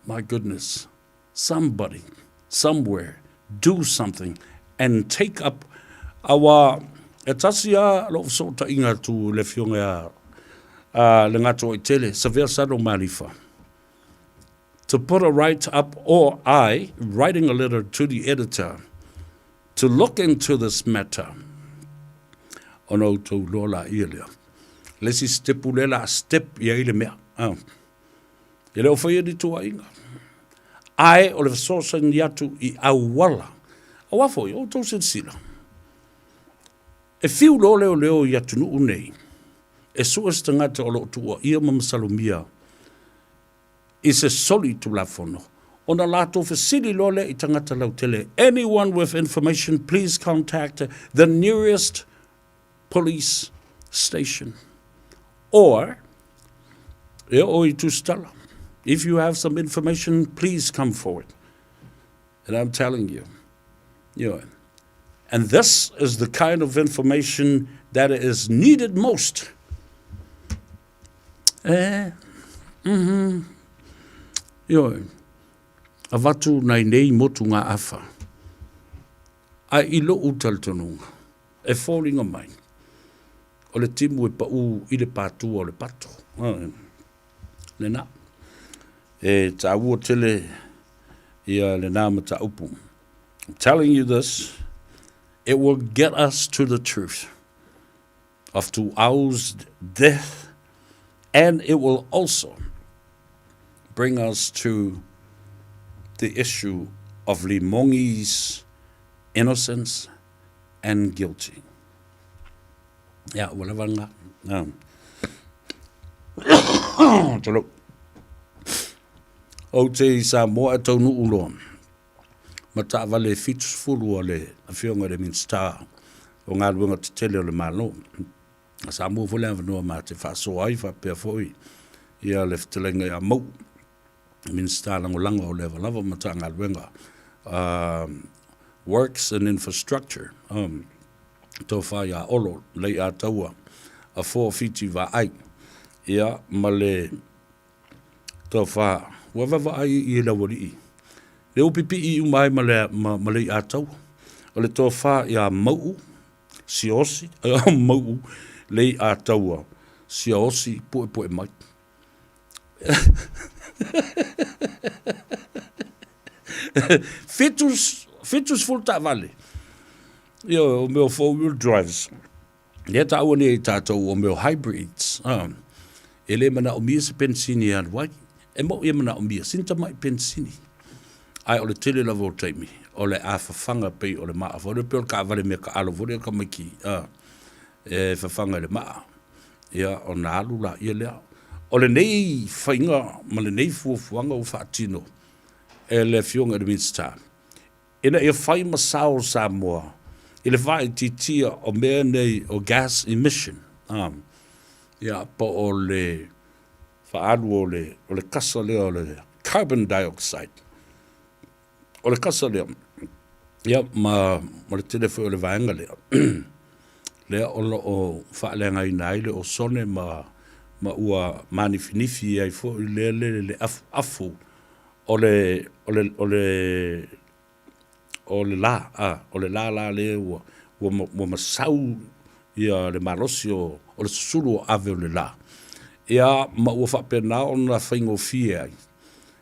My goodness, somebody, somewhere, do something and take up our E tasi a lou fesootaiga atu i le afioga ia a le Gatoaitele, Savea Sano Malifa, to put a write up or I writing a letter to the editor to look into this matter ona outou iloa laia lea. Le isi stepu lea la step i ai le mea. Ah. E le o faia ni tuuaiga. Ae o le fesoasoani atu i auala. Aua foi, o outou silasila. E fiu loa leoleo i atunuu nei, e sue se tagata o lo o tuuaia ma masalomia i se soli tulafono, ona latou fesili loa lea i tagata lautele, Anyone with information please contact the nearest police station or e oo i Tusitala. If you have some information, please come forward. And I'm telling you, you know, and this is the kind of information that is needed most. E, mhm. Ioe, avatu nai nei motu ngā awha. Ae i lo'u talitonuga, e foliga mai, o le timu e pa'ū i le pātua o le pato. Lena. E tāua tele ia lena mataupu. I'm telling you this, it will get us to the truth of Tuau's death and it will also bring us to the issue of Limongi's innocence and guilty. Ia, ua lava lena. Tolo. Ou te i Samoa e taunuu loa ma taavale e 70 a le Afioga i le Minisita o Galuega Tetele o le Malo. Sa maua foi le avanoa ma te faasoa ai faapea foi ia le fetalaiga ia Mau'u, Minisita Lagolago o lea lava Matagaluega Works and Infrastructure, tofa ia Olo Leiataua Afoa Fiti Vaai, ia ma le tofa ua vaavaai i le aualii le ua pipii uma ai ma le ma Leiataua. O le tofa ia Mau'u Siaosi, Mau'u Leiataua Siaosi Puepue mai. 70 taavale, ioe, o mea o four-wheel drives, lea e taua nei e tatou o mea o hybrids, e le manaomia se penisini e alu ai. E moni e manaomia sina tamai penisini, ae o le tele lava o taimi, o le a fafaga pei o le maa foi lea, pei o le taavale mea taalo foi lea a tamaiti, e fafaga i le maa, ia ona alu laia lea. O lenei faiga ma lenei fuafuaga ua faatino e le Afioga i le Minisita, ina ia fai ma sao o Samoa i le faaitiitia o mea nei o gas emission, ia, po o le faaalu o le, o le kasa lea o le carbon dioxide. O le kasa lea, ia, ma, ma le tele foi o le vaega lea, lea o lo o faaleagaina ai le osone ma, ma ua manifinifi ai foi lea le, le afuafu o le, o le, o le, o le la, a, o le la la lea ua, ua, ua masau ia le malosi o, o le susulu o ave o le la. Ia, ma ua faapena ona faigofie ai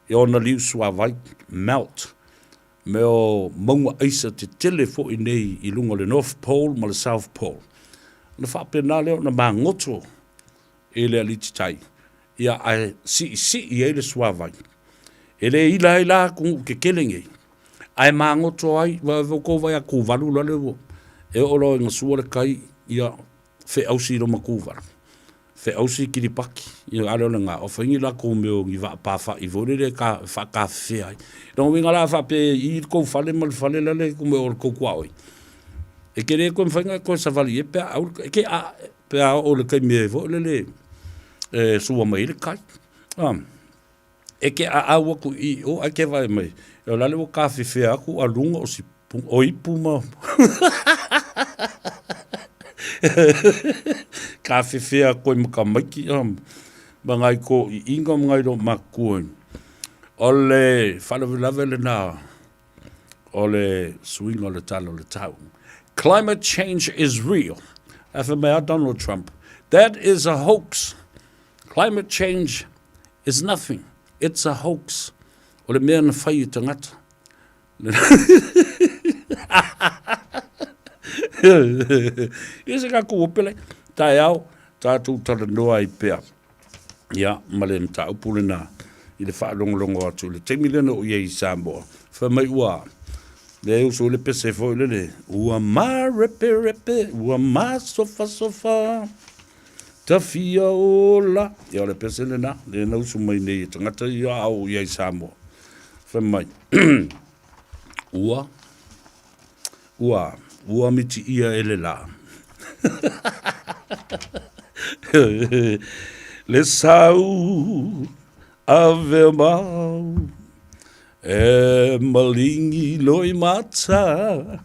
ia ona liu suavai, melt, mea o mauga aisa tetele foi nei i luga o le North Pole ma le South Pole. Ona faapena lea ona magoto i le alititai, ia ae siisii ai le suavai. E le ila ai la atunuu tetele nei, ae magoto ai, ua outou vaai atu Tuvalu lale ua, e oo loa ina sua le tai, ia feausi i loma Tuvalu, feausi Kiripati, ia a lea o lena, o fai ni latou mea o ni vaa pafa'i foi lele e faatafefea ai. Lona uiga la a faapea e i le tou fale ma le fale lale o le tou tuaoi, e te le toe mafai ona e toe savali i ai pe a au le, e te a, pe a oo i le taimi foi lele e sua mai ai le tai. E te aau atu i o ae te vaai mai, o lale ua tafefea atu a luga o sipu, o ipu ma tafefea atu ai ma tamaiti ma nai toeaiina ma nai loomatutua. O le faalavelave lena o le suiga o le tala o le tau. Climate change is real. Ae fai mai a Donald Trump, that is a hoax. Climate change is nothing. It's a hoax. O le mea na fai e tagata. Ia se tatou ope lai. Taeao, tatou talanoa ai pea. Ia, ma le mataupu lena i le faalogologo atu i le taimi lea na ou i ai i Samoa. Fai mai ua, lea e uso i le pese foi lele, ua mareperepe, ua masofasofa, tafia ola. Ia, o le pese lena, lea na usu mai nei e tagata ia a ou i ai i Samoa. Fai mai, ua, Ua, ua mitiia e le lā. Le sau ave mau e malingi loi mata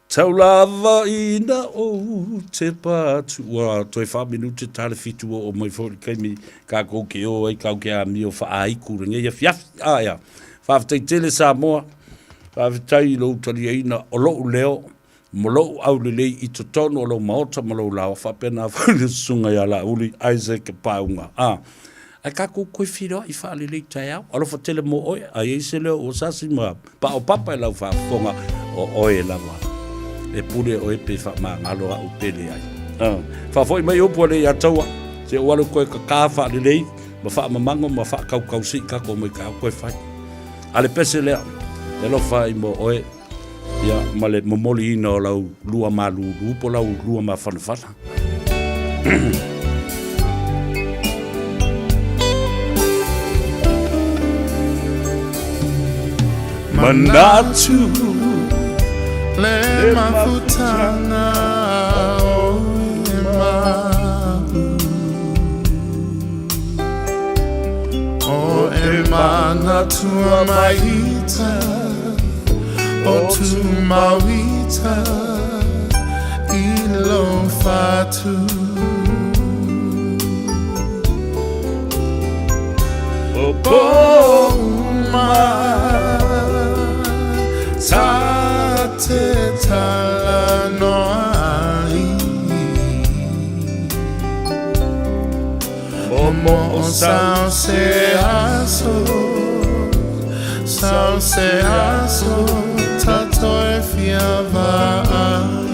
tau lava ina ou te patu. Ua toe wha minute tā le whitu o o mai foi le kaimi kākou ke o ai kau ke amio whaaiku lenei afiafi. Ah, ia. Whawhetai tele Samoa. Faafetai i lou taliaina o lou leo ma lou aulelei i totonu o lou maota ma lou laoa, faapena foi le susuga ia Laauli Isaac Pauga. A, ae tatou toe feiloai faalelei taeao. Alofa tele mo oe, a i ai se leo ua sasi ma paopapa i lau faafofoga, o oe lava e pule oe pe faamagalo au pe leai. A, faafoi mai upu a Leiataua, se ou alu koe kaká faalelei ma faamamago ma faakaukausi'i tatou mai taeao toe fai. A le pese lea, e alofa ai mo oe, ia, ma le momoliina o lau lua malūlū po lau lua mafanafana. Manatu le mafutanga o e mai. manatua maita o tumauita i lo fatu. O pōma ta te tala noa ai. O mo o sao se aso, sao se aso, ta toe fia vaai.